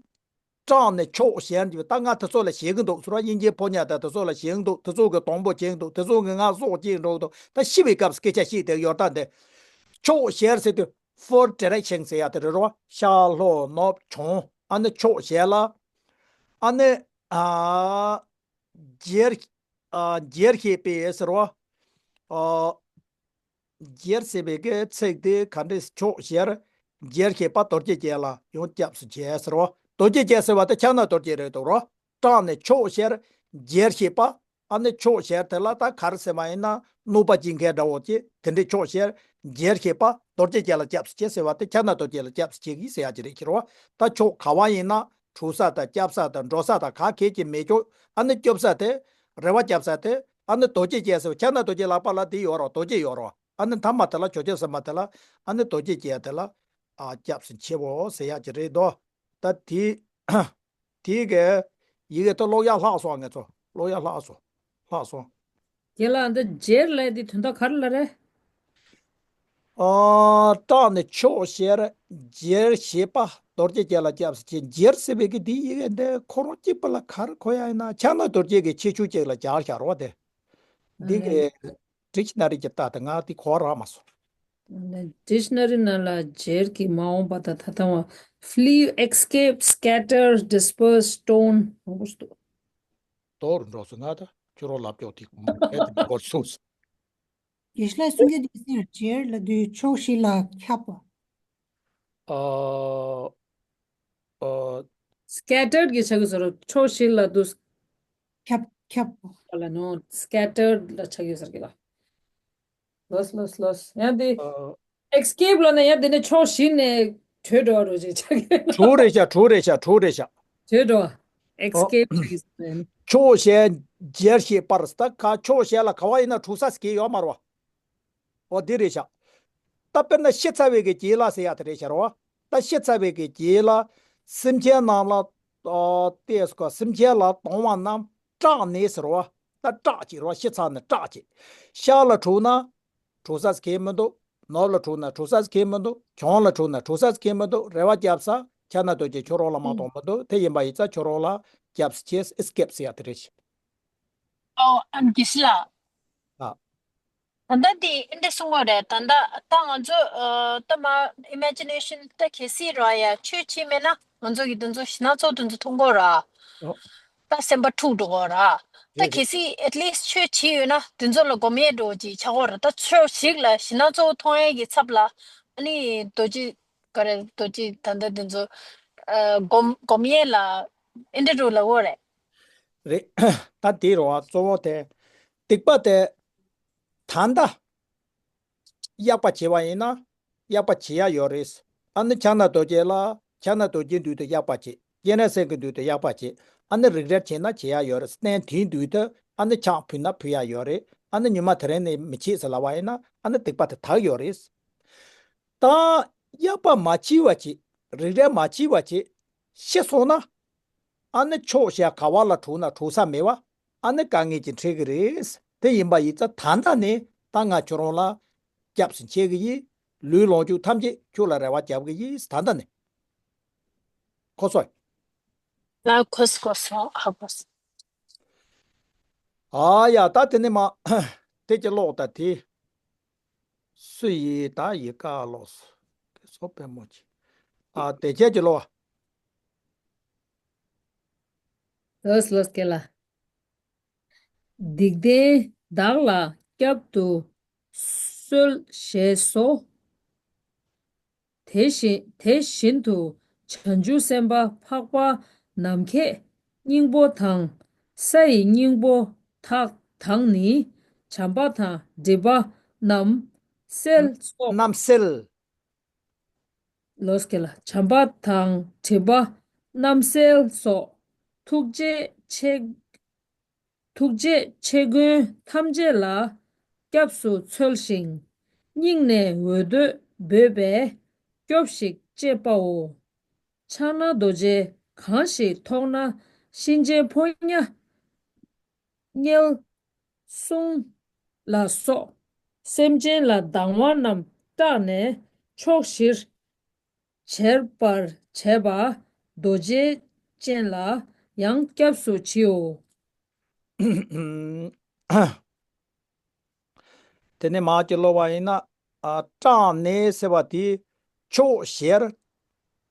སྐྲག་ནས་ཕྱོགས་བཞིར་འགྱེལ་བ། ད་ང་དེ་ཚོ་ལ་ཞེད་ཀྱི་འདུག་ཟེར་བ། སྙིང་རྗེ་ཕོ་ཉ་དང་དེ་ཚོ་ལ་ཞེད་ཀྱི་འདུག་དེ་ཚོ་གིས་དང་པོ་བྱེད་ཀྱི་འདུག་དེ་ཚོ་གིས་ང་སྲོག་བཅད་འགྲོ་གི་འདུག་ད་ཤི་བའི་སྐབས་སུ་སྐད་ཆ་བཤད་དེ་ཡོད་ད་འདི། ཕྱོགས་བཞིར་ཟེར་དུས་four direction ཟེར་ཡ་དེ་རེད་རོ། ཤར་ལྷོ་ནུབ་བྱང་ཨ་ནི་ཕྱོགས་བཞིར་ལ། ཨ་ནི། ཨ། འགྱེལ། ཨ། འགྱེལ་བྱེད་པའི་ཟེར་བ། ཨ། འགྱེལ་ཟེར་བའི་གི་ཚིག་དེ་ག་འདྲས། ཕྱོགས་བཞིར་འགྱེལ་བྱེད་པ་རྡོ་རྗེ་ཅན་ལ་ཡང་སྐྱབས་སུ་མཆི་ཟེར་བ། རྡོ་རྗེ་ཅན་ཟེར་བ་དེ་ཕྱག་ན་རྡོ་རྗེ་རེད་འདུག་རོ། སྐྲག་ནས་ཕྱོགས་བཞིར་འགྱེལ་བྱེད་པ། ཨ་ནི་ཕྱོགས་བཞིར་དེ་ལ་ད་ག་རེ་ཟེར་བ་ཡིན་ན་གནོད་པ་སྐྱེལ་མཁན་འདྲ་བོ་ཅིག་དེ་འདྲའི་ཕྱོགས་བཞིར་འགྱེལ་བྱེད་པ་རྡོ་རྗེ་ཅན་ལ་སྐྱབས་སུ་མཆི་ཟེར་བ་དེ་ཕྱག་ན་རྡོ་རྗེ་ལ་སྐྱབས་སུ་མཆི་གི་ཟེར་ཡ་ཅིག་རེད་ཁྱེར་བ། ད་ཕྱོགས་ག་བ་ཡིན་ན་གྲུ་ས་དང་སྐྱབས་ས་དང་འགྲོ་ས་དང་ག་གེ་ཅིག་མེད་ཀྱོག་ཨ་ནི་སྐྱོབ་ས་དེ་རེ་བ་སྐྱབས་ས་དེ་ཨ་ནི་རྡོ་རྗེ་ཅན་ཟེར་བ་ཕྱག་ན་རྡོ་རྗེ་ལག་པ་ལ་དེ་ཡོད་རོགས་རྡོ་རྗེ་ཡོད་རོགས། ཨ་ནི་མཐའ་མ་དེ་ལ་ཇོ་ཇོ་ཟེར་མ་དེ་ལ་ཨ་ནི་རྡོ་རྗེ་ཅན་དེ་ལ་ཨ་སྐྱབས་སུ་མཆིའོ་ཟེར་ཡག་ཅིག་རེད་དོ། ད་དེ་དེ་གའི་ཡི་གེ་ད་ཀློག་ཡག་ལྷག་སོང་ངས་ཚོ་ཀློག་ཡག་ལྷག་སོང་ལྷག་སོང་། རྒན་ལགས་འདི་འགྱེལ་ལབ་དེ་དོན་དག་ག་རེ་ལ་རེད། ཨ་སྐྲག་ནས་ཕྱོགས་བཞིར་འགྱེལ་བྱེད་པ་རྡོ་རྗེ་ཅན་ལ་སྐྱབས་སུ་མཆི། འགྱེལ་ཟེར་བའི་གི་འདི་ཡི་གེ་འདི་ཁོ་རང་གཅིག་པུ་ལ་ག་རེ་གོ་ཡག་ཡིན་ན་ཕྱག་ན་རྡོ་རྗེ་གི་ཁྱད་ཆོས་ཅིག་ལ་སྦྱར་བཞག་རོགས་དེ་འདི་གི་ཌིག་ཤ་ན་རི་གྱི་རྟགས་དེ་ང་དེ་གོ་རག་མ་སོང་། ཌིག་ཤ་ན་རི་ནང་ལ་འགྱེལ་གྱི་མ་འོངས་པ་དང་ད་ལྟ་བ། flee, escape, scatter, disperse, torn། མང་པོ་ཞིག་འདུག་དོར་འགྲོ་སོང་ང་ད་ཁྱོད་རང་ལབ་ཀྱོག་དེ་གོ་སོང་། དགེ་བཤེས་ལགས་གསུང་རྒྱུ་དེ་ཟེར་འགྱེལ་ལབ་དུས་ཕྱོགས་བཞི་ལ་ཁྱབ་པ། ཨ། ཨ། སི་ཀེ་ཊར་ཌི་གི་ཆ་གི་ཟེར་རོ་ཕྱོགས་བཞི་ལ་དུ། ཁྱབ་ཁྱབ། ལ་ནོ་སི་ཀེ་ཊར་ཌི་ལ་ཆ་གི་ཟེར་གི་ལ། ལོས་ལོས་ལོས་ཡང་དེ། ཨ། ཨེ་སི་ཀེབ་ལ་ནི་ཡང་དེ་ནི་ཕྱོགས་བཞི་ནས་བྲོས་འགྲོ་བ་རོ་ཅིག་ཆ་གི། དྲུག་རེད་ཤག་དྲུག་རེད་ཤག་དྲུག་རེད་ཤག་བྲོས་འགྲོ་བ། ཨེ་སི་ཨོ། ཀེབ་ཆ་གི་ཟེར་ནི། ཕྱོགས་བཞིར་འགྱེལ་བྱེད་པར་ད་ག་ཕྱོགས་བཞི་ལ་ག་བ་ཡིན་ན་གྲུ་ས་ཟེར་གི་ཡོད་མ་རེད་བ། འོ་འདི་རེད་ཤག་ད་དཔེར་ན་ཤི་ཚར་བའི་གི་རྗེས་ལ་ཟེར་ཡག་དེ་རེད་ཤག་རེད་བ། ད་ཤི་ཚར་བའི་གི་རྗེས་ལ་སེམས་ཅན་རྣམས་ལ་ཨ་ཏེས་ཀ་སེམས་ཅན་ལ་གཏོང་བ་རྣམས་སྐྲག་ནས་ཟེར་བ། ད་སྐྲག་ཅིག་རེད་བ། ཤི་ཚར་ནས་སྐྲག་ཅིག་ཤར་ལ་བྲོས་ན་གྲུ་ས་ཟེར་གི་མི་འདུག་ནུབ་ལ་བྲོས་ན་གྲུ་ས་ཟེར་གི་མི་འདུག་བྱང་ལ་བྲོས་ན་གྲུ་ས་ཟེར་གི་མི་འདུག་རེ་བ་སྐྱབས་ས་ཕྱག་ན་རྡོ་རྗེ་ཁྱོད་རང་ལ་མ་གཏོང་མི་འདུག་དེ་ཡིན་པ་ཡིན་ཙང་ཁྱོད་རང་ལ་སྐྱབས་སུ་མཆི། ཨེ་སི་ཀེབ་ཟེར་ཡག་དེ་རེད་ཤག་ཨོ་ཨན་གྱི་སི་ལ། ཨ། ད་ལྟ་དེ་ཨིན་འདྲ་གསུང་བ་རེད། ད་ལྟ་ད་ང་ཚོ་ཨ་ད་མ་ཨི་མེ་ཇི་ནེ་ཤན་ད་གལ་སྲིད་ར་ཡ་ཆོས་བྱེད་མེད་ན་ང་ཚོ་གི་དེ་ཚོ་ཞི་སྣ་ཚོགས་དེ་ཚོ་མཐོང་གོ་ར། ཨོ། ད་སེམས་པ་འཁྲུག་འགྲོ་གོ་ར། ད་རེད་གལ་རེད། སྲིད་ཨེ་ཊི་ལིསྟ་ཆོས་བྱེད་ཡོད་ན་དེ་ཚོ་ལ་སྒོམ་ཡས་འགྲོ་ཅིག་ཆགས་གོ་ར། ད་ཆོས་ཞིག་ལ་ཞི་སྣ་ཚོགས་མཐོང་ཡས་ཀྱི་ཚབ་ལ་ཨ་ནི་རྡོ་རྗེ་ག་རེ་རྡོ་རྗེ་ད་ལྟ་དེ་ཚོ་ཨ་སྒོམ་སྒོམ་ཡས་ལ་ཨིན་འདྲ་འགྲོ་ལ་གོ་རེད། རེད། ད་དེ་རེད་བ། གཙོ་བོ་དེ་སྡིག་པ་དེ་ད་ལྟ་གཡག་པ་བྱེད་པ་ཡིན་ན་གཡག་པ་བྱེད་ཡ་ཡོད་རེད། ཨ་ནི་ཕྱག་ན་རྡོ་རྗེ་ལ་ཕྱག་ན་རྡོ་རྗེ་མདུན་དུ་གཡག་པ་བྱེད། སྤྱན་རས་གཟིགས་ཀྱི་མདུན་དུ་གཡག་པ་བྱེད། ཨ་ནི་རིགས་རལ་བྱེད་ན་བྱེད་ཡ་ཡོད་རེད། རྟེན་དེའི་མདུན་དུ་ཨ་ནི་ཕྱག་ཕུལ་ན་ཕུལ་ཡ་ཡོད་རེད། ཨ་ནི་ཉི་མ་དེ་རིང་ནས་མི་བྱེད་ཟེར་ལབ་པ་ཡིན་ན་ཨ་ནི་སྡིག་པ་དེ་དག་ཡོད་རེད། ད་གཡག་པ་མ་བྱེད་པ་བྱེད། རིགས་རལ་མ་བྱེད་པ་བྱེད། ཤི་སོང་ན། ཨ་ནི་ཕྱོགས་བཞི་ག་བ་ལ་བྲོས་ན་བྲོས་ས་མེད་པ། ཨ་ནི་དཀའ་ངལ་ཅིག་འཕྲད་ཀྱི་རེད། དེ་ཡིན་པ་ཡིན་ཙང་ད་ལྟ་ནས་ད་ང་ཁྱོད་རང་ལ་སྐྱབས་སུ་མཆི་གི་ཡིན། ལུས་ལོངས་སྤྱོད་ཐམས་ཅད་ཁྱོད་ལ་རེ་བ་རྒྱབ་གི་ཡིན་ད་ལྟ་ནས། ཁོ་སོ། ལ་ཁོ་སོ་ཁོ་སོ་ཧ་གོ་སོང་། ཨ་ཡ་ད་དེ་ནས་མ་དེ་ཅི་ཀློག་ད་དེ། སུ་ཡིས་ད་ཡི་བཀའ་ཀློག་སོ། དེ་སོ་དཔེ་མོ་ཆེ། ཨ་དེ་ཁྱེད་ཀྱི་ཀློག་ལོས་ལོས་སྐད་ལ། སྡིག་ལྡན་བདག་ལ་བསྐྱབ་ཏུ་གསོལ་ཞེས་སོ། དེ་བཞིན་དེ་བཞིན་དུ་བྱང་ཆུབ་སེམས་དཔའ་འཕགས་པ་ནམ་མཁའི་སྙིང་པོ་དང་། ས་ཡི་སྙིང་པོ་དག་དང་ནི། བྱམས་པ་དང་སྒྲིབ་པ་རྣམ་སེལ་སོགས། རྣམ་སེལ། ལོས་ཀྱི་ལ། བྱམས་པ་དང་སྒྲིབ་པ་རྣམ་སེལ་སོགས། ཐུགས་རྗེ་ཆེ། ཐུགས་རྗེ་ཆེ་མགོན་ཐམས་ཅད་ལ་སྐྱབས་སུ་འཚོལ་ཞིང་། སྙིང་ནས་འོ་དོད་འབོད་པས་སྐྱོབས་ཤིག་ཅེས་པའོ། ཕྱག་ན་རྡོ་རྗེ་གང་ཞིག་ཐོགས་ན་གཤིན་རྗེ་ཕོ་ཉ་དམྱལ་སྲུང་ལ་སོགས་སེམས་ཅན་ལ་སྡང་བ་རྣམས་སྐྲག་ནས་ཕྱོགས་བཞིར་འགྱེལ་བར་བྱེད་པ་རྡོ་རྗེ་ཅན་ལ་ཡང་སྐྱབས་སུ་མཆིའོ། དེ་ནས་མར་ཅིག་ཀློག་པ་ཡིན་ན། ཨ་སྐྲག་ནས་ཟེར་བ་དེ་ཕྱོགས་བཞིར།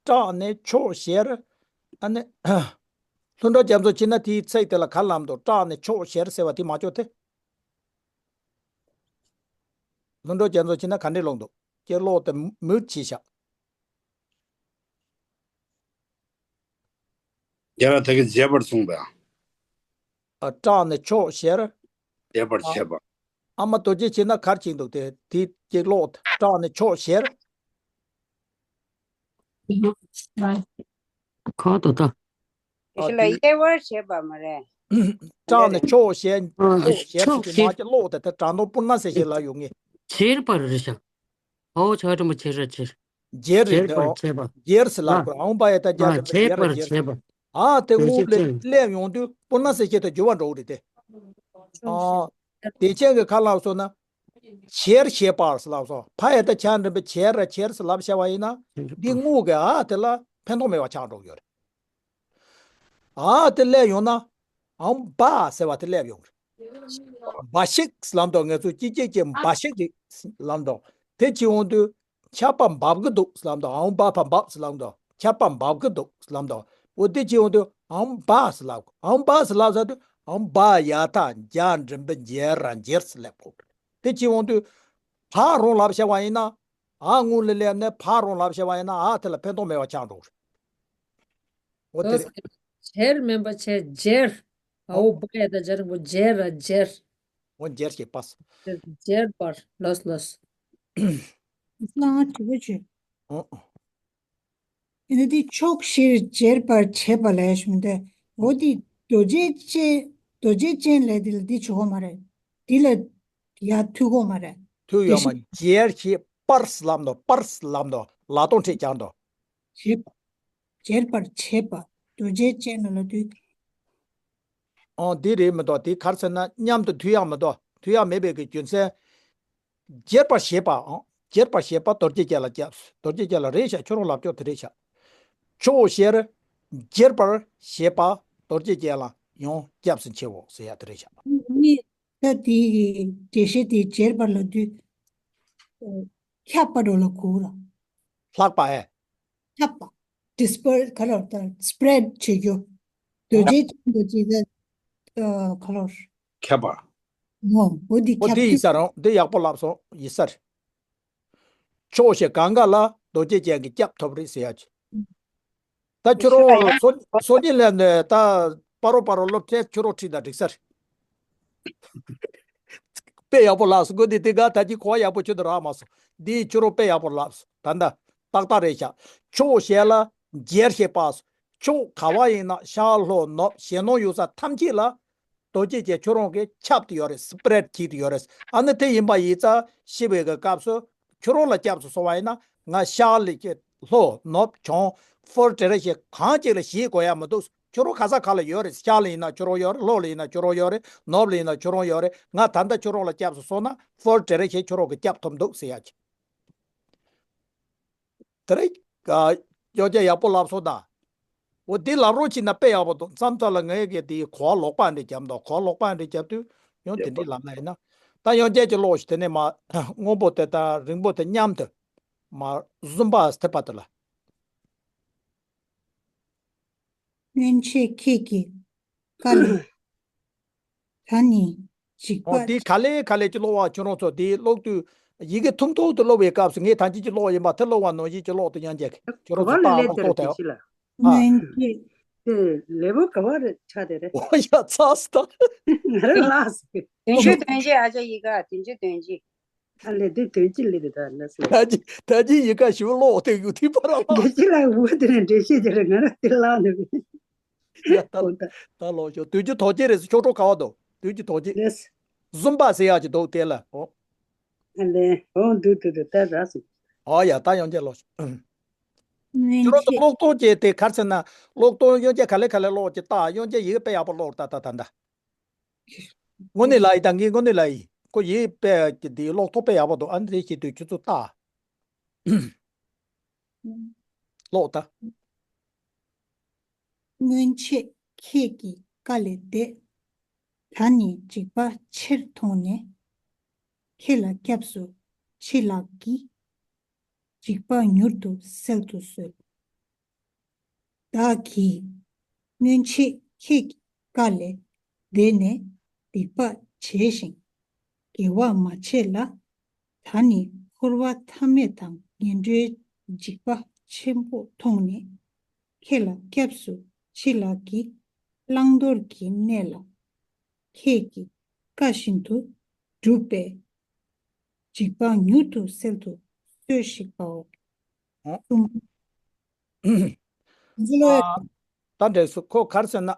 སྐྲག་ནས་ཕྱོགས་བཞིར། ཨ་ནི། ལྷུན་གྲུབ་རྒྱ་མཚོ་ཕྱིན་ན་དེའི་ཚིག་དེ་ལ་ག་ལབ་འདུག་སྐྲག་ནས་ཕྱོགས་བཞིར་ཟེར་བ་དེ་མ་ཅོག་དེ། ལྷུན་གྲུབ་རྒྱ་མཚོ་ཕྱིན་ན་ག་འདྲས་ལོག་འདུག་ཅེས་ཀློག་དེ་མུར་གྱིས་བཞག་རྒྱལ་བ་དག་གིས་བརྗེད་པར་གསུངས་པ། ཨ། སྐྲག་ནས་ཕྱོགས་བཞིར། བྱེད་པར་བྱེད་པ། ཨ་མ་རྡོ་རྗེ་འཆང་ན་གར་གྱིན་འདུག་སྟེ་དེ་གཅིག་ཀློག་སྐྲག་ནས་ཕྱོགས་བཞིར། ཁོ་ད་ད། ཞི་ལ་དབྱེ་བར་བྱེད་པ་མ་རེད། སྐྲག་ནས་ཕྱོགས་བཞིར། ཕྱོགས་བཞིར་ཕྱོགས་ཟེར་དུས་མ་གཅིག་ཀློག་སྟེ་ད་དྲང་དོ་པུར་ན་ཟེར་ཞིག་ལ་ཡོང་ངེས། བྱེད་པར་རེད་ཤག་ཨོ་ཆ་ཀྲམ་པ་བྱེད་ར་བྱེད། རྗེར་རེད་འདུག་རྗེར་པར་བྱེད་པ། རྗེར་སི་ལབ་དགོས། ཨང་པ་ཡ་ད་རྒྱ་རེད་པ་རྗེར་ར་རྗེར། ཨ་དེ་ངུ་ལེ་སླེབས་ཡོང་དུས་པུར་ན་ཟེར་ཞིག་ད་འགྱུར་བ་འགྲོ་གི་རེད་དེ། ཨ་དེ་ཅན་གྱི་ཁ་ལབ་སོང་ན། བྱེར་ཞེས་པར་སི་ལབ་སོང་། ཕ་ཡ་ད་ཆ་འདྲེན་པའི་བྱེར་ར་བྱེར་སི་ལབ་བྱ་བ་ཡིན་ན། འདི་ངུ་གི་ཨ་དེ་ལ་ཕན་ཐོགས་མེད་པ་ཆགས་འགྲོ་གི་ཡོད་རེད། ཨ་དེ་སླེབས་ཡོང་ན། ཨང་པ་ཟེར་བ་དེ་སླེབས་ཡོང་རེད། འབའ་ཞིག་ལབ་འདུག་ངེད་ཚོ་ཅི་ཅི་ཅི་འབའ་ཞིག་རེད་ལབ་འདུག་དེ་ཅི་འོང་དུས། ཆར་པ་འབབ་གི་འདུག་ལབ་འདུག་ཨང་པ་ཕ་འབབ་ལབ་འདུག་ཆར་པ་འབབ་གི་འདུག་ལབ་འདུག་འོ་དེ་ཅི་འོང་དུས་ཨང་པ་ལབ། ཨང་པ་ལབ་ཟེར་དུས་ཨང་པ་ཡ་ད་རྒྱ་འགྲེང་བུ་འཇེར་ར་འཇེར་སི་སླེབས་གོ་དེ་ཅི་འོང་དུས། ཕ་རོང་ལབ་བྱ་བ་ཡིན་ན། ཨ་ངུ་ལེ་ལེ་ནས་ཕ་རོང་ལབ་བྱ་བ་ཡིན་ན་ཨ་དེ་ལ་ཕན་ཐོགས་མེད་པ་ཆགས་འགྲོ་གི་རེད། འོ་དེ་རེད། བྱེར་མིན་པ་བྱེར་རྗེར། ཨའོ་བ་ཡ་ད་རྗེ་རིང་པོ་རྗེར་ར་རྗེར། འོ་རྗེར་ཞེས་པ། རྗེར་པར་ལོས་ལོས། ལ་དྲི་བ་བྱོས། འོ། ཡིན་ན་དེ་ཕྱོགས་བཞིར་བྱེར་པར་བྱེད་པ་ལས་ཞུ་འདི། འོ་དེ་རྡོ་རྗེ་ཅན་རྡོ་རྗེ་ཅན་ལས་དེ་ལ་དེ་བྱེད་དགོས་མ་རེད། དེ་ལ་ཡ་མཐུད་དགོས་མ་རེད། མཐུད་ཡོད་མ་རྗེར་ཞེས་པར་ལབ་འདུག་པར་ལབ་འདུག་ལ་སྟོང་ཁྲིད་ཀྱང་འདུག་བྱེད་པ། བྱེར་པར་བྱེད་པ། རྡོ་རྗེ་ཅན་ལ་ལ་དུས། ཨོ་འདི་རེད་མི་འདུག་དེ་གར་ཟེར་ན་མཉམ་དུ་མཐུད་ཡག་མི་འདུག་མཐུད་ཡག་མེད་པའི་གི་རྒྱུ་མཚན། བྱེར་པར་བྱེད་པའང་བྱེར་པར་བྱེད་པ་རྡོ་རྗེ་ཅན་ལ་སྐྱབས། རྡོ་རྗེ་ཅན་ལ་རེད་ཤག་ཁྱོད་རང་ལབ་ཕྱོགས་དེ་རེད་ཤག་ཕྱོགས་བཞིར་བྱེར་པར་བྱེད་པ་རྡོ་རྗེ་ཅན་ལ་ཡང་སྐྱབས་སུ་མཆིའོ་ཟེར་ཡག་དེ་རེད་ཤག་ནི་ད་དེའི་འགྲེལ་བཤད་དེ་བྱེར་པར་ལ་དུས། ཁྱབ་པ་འགྲོ་ལ་གོ་ར། ལྷག་པ་ཨེ། ཁྱབ་པ། disperse ག་ལ་ད་spread བྱེད་རྒྱུ། རྡོ་རྗེ་ཅན་དུ་ཅི་ད་ག་ལ། ཁྱབ་པ། ངོ་བོ་འདི་ཨོ་ཁྱབ་དེ་ཡིན་ཏུ། ས་རང་དེ་ཡག་པོ་ལབ་སོང་ཡིན་ས་རེད། ཕྱོགས་བཞི་གང་ག་ལ་རྡོ་རྗེ་ཅན་གྱི་སྐྱབས་ཐོབ་རེད་ཟེར་ཡ་ཅི། ད་ཁྱོད་རང་སོ་སོ་ཉིད་ལས་ནས་ད་པ་རོ་པ་རོ་སློབ་ཁྲིད་ཁྱོད་རང་ཁྲིད་ད་འགྲིག་ས་རེད། དཔེ་ཡག་པོ་ལབ་སོང་། དགོས་འདི་དེ་ག་ད་ཅི་གོ་བ་ཡག་པོ་ཁྱོད་དུ་རག་མ་སོང་། འདི་ཁྱོད་རང་དཔེ་ཡག་པོ་ལབ་སོང་། ད་ད་ཏག་ཏག་རེད་ཤག་ཕྱོགས་བཞི་ལ་འགྱེར་ཞེས་པ། ཕྱོགས་ག་བ་ཡིན་ན་ཤར་ལྷོ་ནུབ་ཞེ་ནོ་ཡོད་ས་ཐམས་ཅད་ལ་རྡོ་རྗེ་ཅན་ཁྱོད་རང་གིས་ཁྱབ་ཏུ་ཡོད་རེད། spread བྱེད་དུ་ཡོད་རེད། ཨ་ནི་དེ་ཡིན་པ་ཡིན་ཙང་ཤི་བའི་གི་སྐབས་སུ་ཁྱོད་རང་ལ་སྐྱབས་སུ་སོང་བ་ཡིན་ན་ང་ཤར་ལ་སྐྱེ་ལྷོ་ནུབ་བྱང་ཕོར་ཏེ་རེ་ཞིག་གང་ཅིག་ལ་ཞེད་དགོས་ཡ་མི་འདུག་ཁྱོད་རང་ག་ས་ག་ལ་ཡོད་རེད། ཤར་ལ་ཡིན་ན་ཁྱོད་རང་ཡོད་རེད། ལྷོ་ལ་ཡིན་ན་ཁྱོད་རང་ཡོད་རེད། ནུབ་ལ་ཡིན་ན་ཁྱོད་རང་ཡོད་རེད། ང་ད་ལྟ་ཁྱོད་རང་ལ་སྐྱབས་སུ་སོང་ན་ཕོར་ཏེ་རེ་ཞིག་ཁྱོད་རང་གི་སྐྱབས་ཐོབ་འདུག་ཟེར་ཡ་ཅིག་དེ་རེད། ཨ། ཡོ་ཅེ་ཡག་པོ་ལབ་སོང་ད། འོ་དེ་ལབ་རོགས་བྱེད་ན་དཔེ་ཡག་པོ་འདུག་མཚམས་མཚམས་ལ་ངས་གི་དེ་གོ་བ་ལོག་པ་འདྲ་བརྒྱབ་འདུག་གོ་བ་ལོག་པ་འདྲ་བརྒྱབ་དུས་ཡང་དེ་འདྲའི་ལབ་ན་ཡིན་ན། ད་ཡང་བསྐྱར་གྱི་ཀློག་ཞིག་དེ་ནས་མ་སྔོན་པོ་དེ་དང་རིང་པོ་དེ་མཉམ་དུ་མ་བཟུམ་པ་ཐེབས་པ་དེ་ལ། སྔོན་ཆད་ཁྱེད་ཀྱིས་བཀའ་ལས། ད་ནི་འཇིགས་པ། འོ་དེ་ག་ལེ་ག་ལེ་ཅིག་ཀློག་པ་ཁྱོད་རང་ཚོ་དེ་ཀློག་དུས་ཡི་གེ་ཐུང་ཐུང་དུ་ཀློག་པའི་སྐབས་སུ་ངས་ད་ཅི་ཅིག་ཀློག་ཡིན་པ་དེ་ཀློག་པ་ནང་བཞིན་ཅིག་ཀློག་ཏུ་ཡང་རྒྱག་གི་ཁྱོད་རང་ཚོ་ལྟ་ཀློག་ཐུབ་དེ། ཨ། སྔོན་ཆད། དེ་ལེ་བོ་ག་བ་རེ་ཆ་དེ་རེད། འོ་ཡ་ཚ་སི་ད། ང་རང་ལགས་སི། བདུན་ཅུ་དོན་གཅིག་ཨ་ཅག་ཡི་ག་བདུན་ཅུ་དོན་གཅིག་ཨ་ལེ་དེ་དོན་གཅིག་ལེ་དེ་ད་ལ་སི། ད་ཅི་ད་ཅི་ཡི་ག་ཞུ་ཀློག་དེ་ཡུ་ཐི་པ་ར་ལ། འདི་ཅི་ལ་འུ་དེ་ནས་འགྲེལ་བཤད་དེ་རེད། ང་རང་དེ་ལགས་ནས། ཡ་ད་ད་ལོག་ཤོག་དུས་ཀྱི་ཐོག་ཅེ་རེད་ཟེར་ཆོག་ཆོག་ག་བ་འདུག་དུས་ཀྱི་ཐོག་ཅེ། ལེས། བཟུམ་པ་ཟེར་ཡག་ཅིག་འདུག་དེ་ལ་འོ། ཨ་ལེ་འོ་འདུག་འདུག་འདུག་ད་རག་སོང་། ཨ་ཡ་ད་ཡང་བསྐྱར་ལོག་ཤོག་ཁྱོད་རང་ཚོ་ཀློག་ཐོག་ཅེ་དེ་གར་ཟེར་ན་ཀློག་ཐོག་ཡང་བསྐྱར་ག་ལེ་ག་ལེ་ཀློག་ཅེ་ད་ཡང་བསྐྱར་ཡི་གེ་དཔེ་ཡག་པོ་ཀློག་ད་ད་ད་ད། དངོས་གནས་ལ་ཡི་ད་ངས་དངོས་གནས་ལ་ཡི་ཁོ་ཡི་དཔེ་དེ་ཀློག་ཐོག་དཔེ་ཡག་པོ་འདུག་ཨ་ནི་དེ་བྱེད་དུས་ཁྱོད་ཚོ་ད། ཀློག་ད། སྔོན་ཆད་ཁྱེད་ཀྱིས་བཀའ་ལས་འདས། ད་ནི་འཇིགས་པ་ཆེར་མཐོང་ནས། ཁྱེད་ལ་སྐྱབས་སུ་མཆི་ལགས་ཀྱིས། འཇིགས་པ་མྱུར་དུ་སེལ་དུ་གསོལ། བདག་གིས་སྔོན་ཆད་ཁྱེད་ཀྱི་བཀའ་ལས་འདས་ནས་སྡིག་པ་བྱས་ཤིང་དགེ་བ་མ་བྱས་ལ། ད་ནི་འཁོར་བ་མཐའ་མེད་དང་ངན་འགྲོའི་འཇིགས་པ་ཆེན་པོ་མཐོང་ནས། ཁྱེད་ལ་སྐྱབས་སུ་མཆི་ལགས་ཀྱིས་བླང་དོར་གྱི་གནས་ལ་ ཁྱེད་ཀྱི་བཀའ་བཞིན་དུ་བསྒྲུབས་པས། འཇིགས་པ་མྱུར་དུ་སེལ་དུ་གསོལ་ཞིག་པའོ། ཨོ། གསུམ། འཛིན་ལོ། ཨ། ད་འདྲས་སུ་ཁོ་ག་རེ་ཟེར་ན།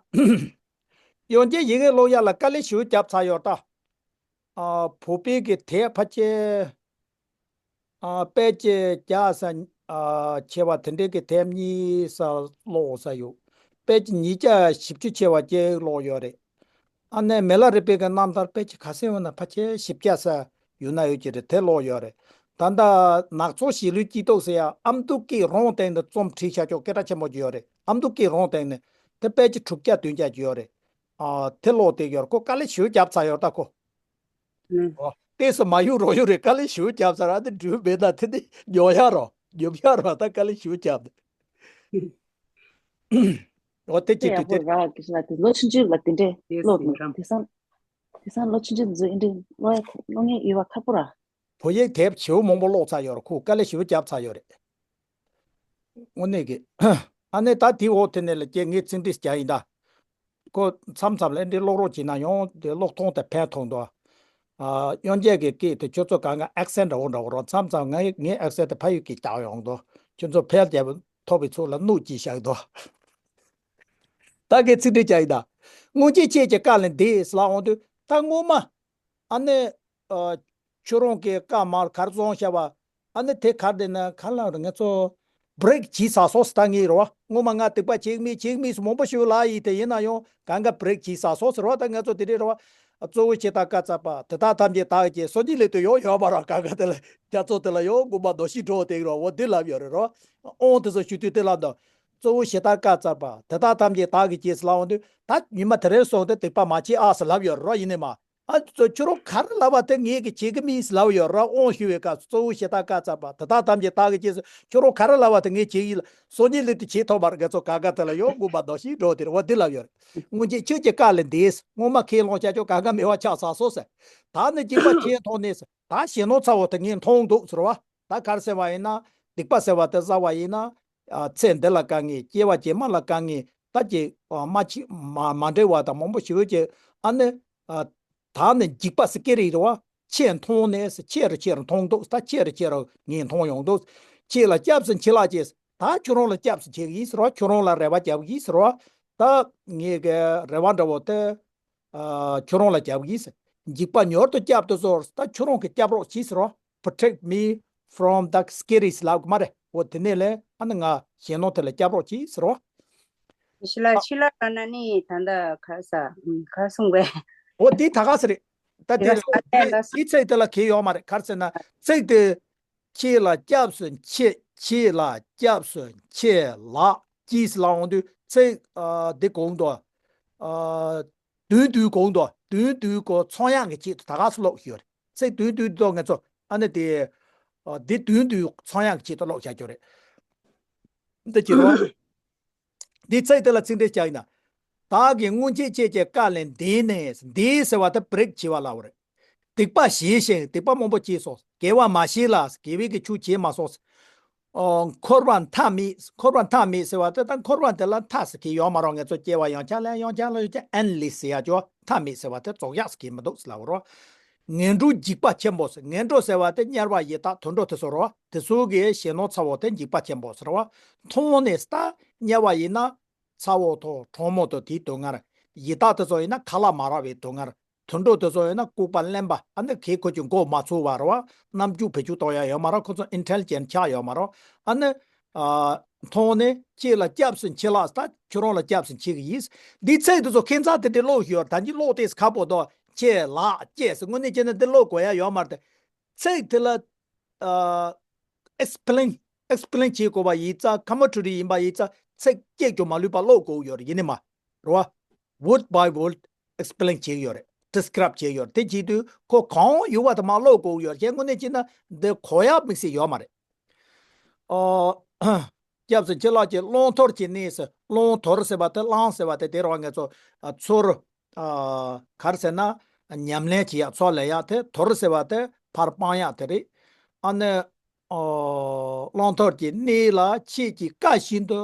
དབྱངས་ཅན་ཡི་གེ་ཀློག་ཡ་ལ་དཀའ་ལས་ཞེ་པོ་བརྒྱབ་ཚར་ཡོད་ད། ཨ། བོད་པའི་གི་དེབ་ཕལ་ཆེར། ཨ། དཔེ་ཆ་བརྒྱ་ཙམ། ཨ། ཆེ་བ་དེ་འདྲའི་གི་དེབ་གཉིས་ཙམ་ཀློག་ས་ཡོད། དཔེ་ཆ་ཉིས་བརྒྱ་བཞི་བཅུ་ཆེ་བ་ཅིག་ཀློག་ཡོད་རེད། ཨ་ནི་མི་ལ་རས་པའི་གི་རྣམ་ཐར་དཔེ་ཆ་ག་ཚོད་ཡོད་ན་ཕལ་ཆེར་བཞི་བརྒྱ་ཙམ་ཡོད་ན་ཡོད་ཀྱི་རེད། དེ་ཀློག་ཡོད་རེད། ད་ལྟ་ནག་ཚོ་གཞིས་ལུས་སྐྱིད་སྡུག་ཟེར་ཡ་ཨ་མདོ་སྐད་རང་སྟེང་ནས་རྩོམ་བྲིས་བཞག་ཆོག་སྐད་གྲགས་ཆེན་པོ་ཅིག་ཡོད་རེད། ཨ་མདོ་སྐད་རང་སྟེང་ནས་དེ་དཔེ་ཆ་དྲུག་བརྒྱ་བདུན་བརྒྱ་ཅིག་ཡོད་རེད། ཨ། དེ་ཀློག་བསྡད་ཡོད་རེད། ཁོ་དཀའ་ལས་ཞེ་པོ་བརྒྱབ་ཚར་ཡོད་ད་ཁོ། ཨོ། ཏོག་ཙམ་མ་གཡུག་རོགས་གཡུག་རེད། དཀའ་ལས་ཞེ་པོ་བརྒྱབ་ཚར། ཨ་ནི་འགྲུལ་མེད་ན་དེ་ནི་ཉོ་ཡ་རོགས། ཉོ་ཡ་རོགས། ད་དཀའ་ལས་ཞེ་པོ་བརྒྱབ་འདུག་ཨོ། དེ་ཅི་ཡག་དུས་པོ་དེ། ར་གི་ལ་དེ་ལོ་ཆུང་ཆུང་ལ་དེ་འདྲས། ཡེས་ལོ་ཡེས་རམ། དེང་སང་དེང་སང་ལོ་ཆུང་ཆུང་ཚོ་འདི་འདྲས་ཀློག་ཡ་ཀློག་མཁན་ཡོད་པ་ཁག་པོ་ར། བོད་ཡིག་དེབ་ཞེ་པོ་མང་པོ་ཀློག་ཚར་ཡོད་རེད། ཁོ་དཀའ་ལས་ཞེ་པོ་བརྒྱབ་ཚར་ཡོད་རེད། དངོས་གནས་ཀྱི། ཨ་ནི་ད་དེའི་འོག་དེ་ནས་ལ་ཀྱེ་ངས་ཚིག་འགྲེལ་རྒྱག་ཡིན་ད། ཁོ་མཚམས་མཚམས་ལ་འདི་ཀློག་རོགས་བྱེད་ན་ཡང་དེ་ཀློག་ཐུབ་དང་ཕན་ཐོགས་འདུག་ཨ། དབྱངས་ཅན་གྱི་སྐད་དེ་ཁྱོད་ཚོ་གང་ག་ཨེག་སེན་འདྲ་བོ་འདྲ་བོ་རོགས། མཚམས་མཚམས་ངའི་ངའི་ཨེག་སེན་དེ་ཕ་ཡུལ་གྱི་རྒྱག་ཡོང་འདུག་ཁྱོད་ཚོ་ཕལ་རྒྱལ་པོ་ཐོབ་པའི་ཚུལ་ལ་གནོད་ཅིག་བཞག་འདུག་ད་གའི་ཚིག་འགྲེལ་རྒྱག་ཡིན་ད། སྔོན་ཆད་ཁྱེད་ཀྱི་བཀའ་ལས་འདས་ལ་འོང་དུས་ད་སྔོན་མ། ཨ་ནི། ཨ། ཁྱོད་རང་གི་བཀའ་མར་གར་བཙོང་བྱ་བ། ཨ་ནི་དེ་གར་དེ་ན་ག་ལ་རེད། ང་ཚོ་བྷི་རེག་བྱས་ཚར་སོང་ཟེར། ད་ངས་རེད་བ། སྔོན་མ་ང་སྡིག་པ་བྱེད་ཀྱི་མེད་བྱེད་ཀྱི་མེད་ཟེར་མང་པོ་ཞིག་ལབ་ཡིན། དེ་ཡིན་ན་ཡང་གང་ག་བྷི་རེག་བྱས་ཚར་སོང་ཟེར་བ། ད་ང་ཚོ་དེ་འདྲས་རེད་བ། གཙོ་བོ་ཞེ་དྲག་བཀའ་སྩལ་པ་དེ་དག་ཐམས་ཅད་བདག་གིས་བྱས། སངས་རྒྱས་སློབ་དེ་ཡོང་ཡོད་མ་རེད། གང་ག་དེ་ལ་རྒྱ་མཚོ་དེ་ལ་ཡང་དགོངས་པ་མདོར་བསྡུས་འགྲོ་དེ་རེད་བ། འོ་འདི་ལབ་ཡོད་རེད་རོ། དབང་དེ་ཚོ་ཞུ་དུས་དེ་ལབ་འདུག་གཙོ་བོ་ཞེ་དྲག་བཀའ་སྩལ་པ་དེ་དག་ཐམས་ཅད་བདག་གིས་བྱས་ཟེར་ལབ་འོང་དུས། ད་ཉི་མ་དེ་རིང་སོང་སྟེ་སྡིག་པ་མ་བྱེད་ཨ་ཟེར་ལབ་ཡོད་རེད་རོ། ཡིན་ནི་མ། ཨ་ཙི་ཁྱོད་རང་ག་རེ་ལབ་པ་དེ་ངས་ཀྱི་བྱེད་ཀྱི་མིན་ལབ་ཡོད་ར། དབང་ཞུ་བའི་སྐབས་སུ་གཙོ་བོ་ཞེ་དྲག་བཀའ་སྩལ་པ་དེ་དག་ཐམས་ཅད་བདག་གིས་བྱས་སོ། ཁྱོད་རང་ག་རེ་ལབ་པ་དེ་ངས་བྱེད་ཀྱི་ཡིན་ལ། སངས་རྒྱས་སློབ་དེ་བྱེད་ཐུབ་པར་ང་ཚོ་ག་ག་དེ་ལ་ཡོང་དགོས་པ་འདོགས་ཤིག་འགྲོ་དེར་འོ་དེ་ལབ་ཡོད་རེད། སྔོན་ཆད་ཁྱོད་ཀྱི་བཀའ་ལས་འདས། སྔོན་མ་ཁས་བླངས་བྱ་ཆོག་ག་ག་མེད་པ་ཆགས་ཚར་སོང་ཟེར། ད་ནི་འཇིགས་པ་ཁྱེད་མཐོང་ནས་ཟེར། ད་ཞེ་ནོར་ཚ་བོ་དེ་ངས་མཐོང་འདུག་ཟེར་བ། ད་ག་རེ་ཟེར་བ་ཡིན་ན། སྡིག་པ་ཟེར་བ་དེ་བསགས་པ་ཡིན་ན། ཨ། ཚེ་འདི་ལ་དཀའ་ངལ། སྐྱེ་བ་རྗེས་མ་ལ་དཀའ་ངལ། ད་ཀྱི། ཨ། མ་ཕྱི་མ་མ་འབྲེལ་བ་དང་མང་པོ་ཞེ་པོ་ཅིག་ཨ་ནི། ཨ། ད་ནི་འཇིགས་པ་ཟེར་སྐད་རིགས་རེད་བ། ཆེས་མཐོང་ནས་ཟེར། ཆེ་རུ་ཆེ་རུ་མཐོང་འདུག་ད་ཆེ་རུ་ཆེ་རུ་ངས་མཐོང་ཡོང་འདུག་ཁྱེད་ལ་སྐྱབས་སུ་མཆི་ལགས་ཀྱིས། ད་ཁྱོད་རང་ལ་སྐྱབས་སུ་མཆི་གི་ཡིན་ཟེར་བ། ཁྱོད་རང་ལ་རེ་བ་རྒྱབ་གི་ཡིན་ཟེར་བ། ད་ངས་གི་རེ་བ་འདྲ་བོ་དེ། ཨ། ཁྱོད་རང་ལ་རྒྱབ་གི་ཡིན་ཟེར། འཇིགས་པ་མྱུར་དུ་བསྐྱབ་ཏུ་གསོལ། ད་ཁྱོད་རང་གི་སྐྱབས་རོགས་གྱིས་ཟེར་བ། Protect me from the scary ཟེར་ལབ་གི་མ་རེད། འོ་དེ་ནས་ལས་ཨ་ནི་ང་ཞེ་ནོར་དེ་ལ་སྐྱབས་རོགས་གྱིས་ཟེར་བ། ཤི་ལ་ཤི་ལ་ལ་ན་ནི་ད་ལྟ་ག་ས་ག་སོང་བས། འོ་དེ་ད་ག་ས་རེད། ད་དེ་དེ་ལ་ས་དེ་ལ་ས་དེ་ཚིག་དེ་ལ་གལ་ཡོད་མ་རེད། ག་རེ་ཟེར་ན་ཚིག་དེ། ཁྱེད་ལ་སྐྱབས་སུ་མཆི། ཁྱེད་ལ་སྐྱབས་སུ་མཆི་ལགས་ཀྱིས་ལབ་འོང་དུས་ཚིག་ཨ། འདི་གོང་དུ། ཨ། བདུན་བདུན་གོང་དུ་བདུན་བདུན་གོ་ཚོང་ཡག་གི་ཆེད་དུ་ད་ག་སུ་ཀློག་ཞུ་རེད། ཚིག་བདུན་བདུན་འདི་ང་ཚོ་ཨ་ནི་དེ། ཨ། འདི་བདུན་བདུན་ཚོང་ཡག་གི་ཆེད་དུ་ཀློག་བྱ་རྒྱུ་རེད། འདི་ཅི་རེད། འདི་ཚིག་དེ་ལ་ཚིག་འགྲེལ་བྱ་ཡིན་ན། བདག་གིས་སྔོན་ཆད་ཁྱེད་ཀྱི་བཀའ་ལས་འདས་ནས། འདས་ཟེར་བ་དེ་བྷི་རེག་བྱས་པ་ལབ་པ་རེད། སྡིག་པ་བྱས་ཤིང་སྡིག་པ་མང་པོ་བྱས་སོ། དགེ་བ་མ་བྱས་ལ་དགེ་བའི་གི་ཆོས་བྱས་མ་སོང་། ཨོ། འཁོར་བ་མཐའ་མེད། འཁོར་བ་མཐའ་མེད་ཟེར་བ་དེ་ད་འཁོར་བ་དེ་ལ་མཐའ་ཟེར་གི་ཡོད་མ་རེད། ང་ཚོ་སྐྱེ་བ་ཡང་བསྐྱར་ལ་ཡང་བསྐྱར་ལ་ཡང་བསྐྱར་endless ཟེར་ཡ་ཅོ། མཐའ་མེད་ཟེར་བ་དེ་རྫོགས་ཡག་ཟེར་གི་མི་འདུག་ཟེར་ལབ་པ་རེད། ངན་འགྲོ་འཇིགས་པ་ཆེན་པོ་ཟེར། ངན་འགྲོ་ཟེར་བ་དེ་དམྱལ་བ་ཡི་དྭགས་དུད་འགྲོ་དེ་ཚོ་རེད་བ། དེ་ཚོ་གི་ཞེ་ནོར་ཚ་བོ་དེ་འཇིགས་པ་ཆེན་པོ་ཟེར་བ། མཐོང་ནས་ད་དམྱལ་བ་ཡིན་ན། ཚ་བོ་དང་གྲང་མོ་དང་དེའི་སྡུག་བསྔལ། ཡི་དྭགས་དེ་ཚོ་ཡིན་ན་ཁ་ལག་མ་རག་པའི་སྡུག་བསྔལ། དུད་འགྲོ་དེ་ཚོ་ཡིན་ན་ལྐུགས་པ་གླེན་པ། ཨ་ནི་གས་ཁོ་ཚོའི་མགོ་མ་ཚོས་པ་རེད་བ། རྣམ་འགྱུར་བེད་སྤྱོད་གཏོང་ཡ་ཡོད་མ་རེད། ཁོ་ཚོ་intelligent ཆགས་ཡོད་མ་རེད། ཨ་ནི། ཨ། མཐོང་ནས་ཁྱེད་ལ་སྐྱབས་སུ་མཆི་ལགས། ད་ཁྱོད་རང་ལ་སྐྱབས་སུ་མཆི་གི་ཡིན། འདི་ཚིག་དེ་ཚོ་ཁྱད་མཚར་དེ་འདྲ་ཀློག་ཞུ་བར། ད་འདི་ཀློག་དེས་ཁ་པོ་དོ། ཁྱེད་ལགས་ཀྱིས་དངོས་གནས་བྱས་ན་འདི་ཀློག་དགོས་ཡ་ཡོད་མ་རེད། ཚིག་དེ་ལ། ཨ། explain explain བྱེད་དགོས་པ་ཡིན་ཙང་། commentary ཡིན་པ་ཡིན་ཙང་ཚིག་གཅིག་ཀྱང་མ་ལུས་པ་ཀློག་དགོས་ཡོད་རེད། ཡིན་ནི་མ་རེད་བ། word by word explain བྱེད་ཀྱི་ཡོད་རེད། describe བྱེད་ཀྱི་ཡོད་རེད། དེ་བྱེད་དུས་ཁོ་གང་ཡོད་པ་དེ་མར་ཀློག་དགོས་ཡོད་རེད། དངོས་གནས་བྱས་ན་འདི་གོ་ཡ་དམིགས་བསལ་ཡོད་མ་རེད། ཨོ། སྐྱབས་སུ་མཆི་ལགས་ཀྱིས། བླང་དོར་གྱི་གནས་སུ། བླང་དོར་ཟེར་བ་དེ། བླང་ཟེར་བ་དེ་དེ་རང་ང་ཚོ་ཚུར། ཨ། ག་རེ་ཟེར་ན། ཉམས་ལེན་བྱེད་ཡག་ཚུར་ལེན་ཡག་དེ། དོར་ཟེར་བ་དེ་ཕར་སྤང་ཡག་དེ་རེད། ཨ་ནི། ཨོ། བླང་དོར་གྱི་གནས་ལ་ཁྱེད་ཀྱི་བཀའ་བཞིན་དུ་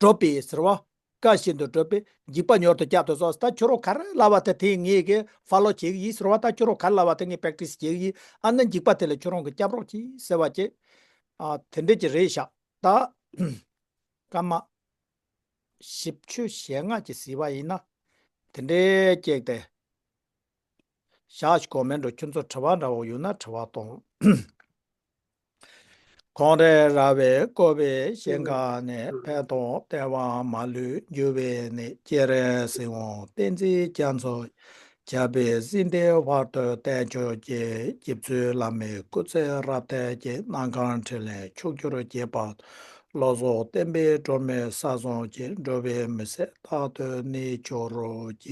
བསྒྲུབས་པས་ཟེར་བ། བཀའ་བཞིན་དུ་སྒྲུབ་པའི་འཇིགས་པ་མྱུར་དུ་བསྐྱབ་ཏུ་གསོལ། ད་ཁྱོད་རང་ག་རེ་ལབ་པ་དེ་དེ་ངས་གི་ཕོ་ལོ་བྱེད་ཀྱི་ཡིན་ཟེར་བ། ད་ཁྱོད་རང་ག་རེ་ལབ་པ་དེ་ངས་པེག་ཊི་སི་བྱེད་ཀྱི་ཡིན། ཨ་ནི་འཇིགས་པ་དེ་ལས་ཁྱོད་རང་གི་སྐྱབས་རོགས་གྱིས་ཟེར་བ་བྱས། ཨ་དེ་འདྲས་ཀྱི་རེད་ཤག་ད་སྐར་མ་བཞི་བཅུ་ཞེ་ལྔ་ཅིག་ཟིན་པ་ཡིན་ན། དེ་འདྲས་ཀྱེག་དེ། ཞག་ཞིག་གོ་མེད་འགྲོ། ཁྱོད་ཚོ་དྲི་བ་འདྲ་བོ་ཡོད་ན་དྲི་བ་གཏོང་། ཁོང་རེ་ར་བས་བསྐོར་བའི་ཞིང་ཁམས་ནས། ཕན་དང་བདེ་བ་མ་ལུས་འགྱུར་བའི་གནས། སྤྱན་རས་གཟིགས་དབང་བསྟན་འཛིན་རྒྱ་མཚོ། ཞབས་པད་སྲིད་མཐའི་བར་དུ་བརྟན་གྱུར་ཅིག་རྗེ་བཙུན་བླ་མའི་སྐུ་ཚེ་རབ་བརྟན་ཅིག་གནམ་གང་འཕྲིན་ལས་ཕྱུག་འགྱུར་གྱིས་པ། བློ་བཟང་བསྟན་པའི་སྒྲོན་མེ་ས་བཟང་ཅིག་འགྲོ་བའི་མི་ཚེ་རྟག་ཏུ་གནས་གྱུར་ཅིག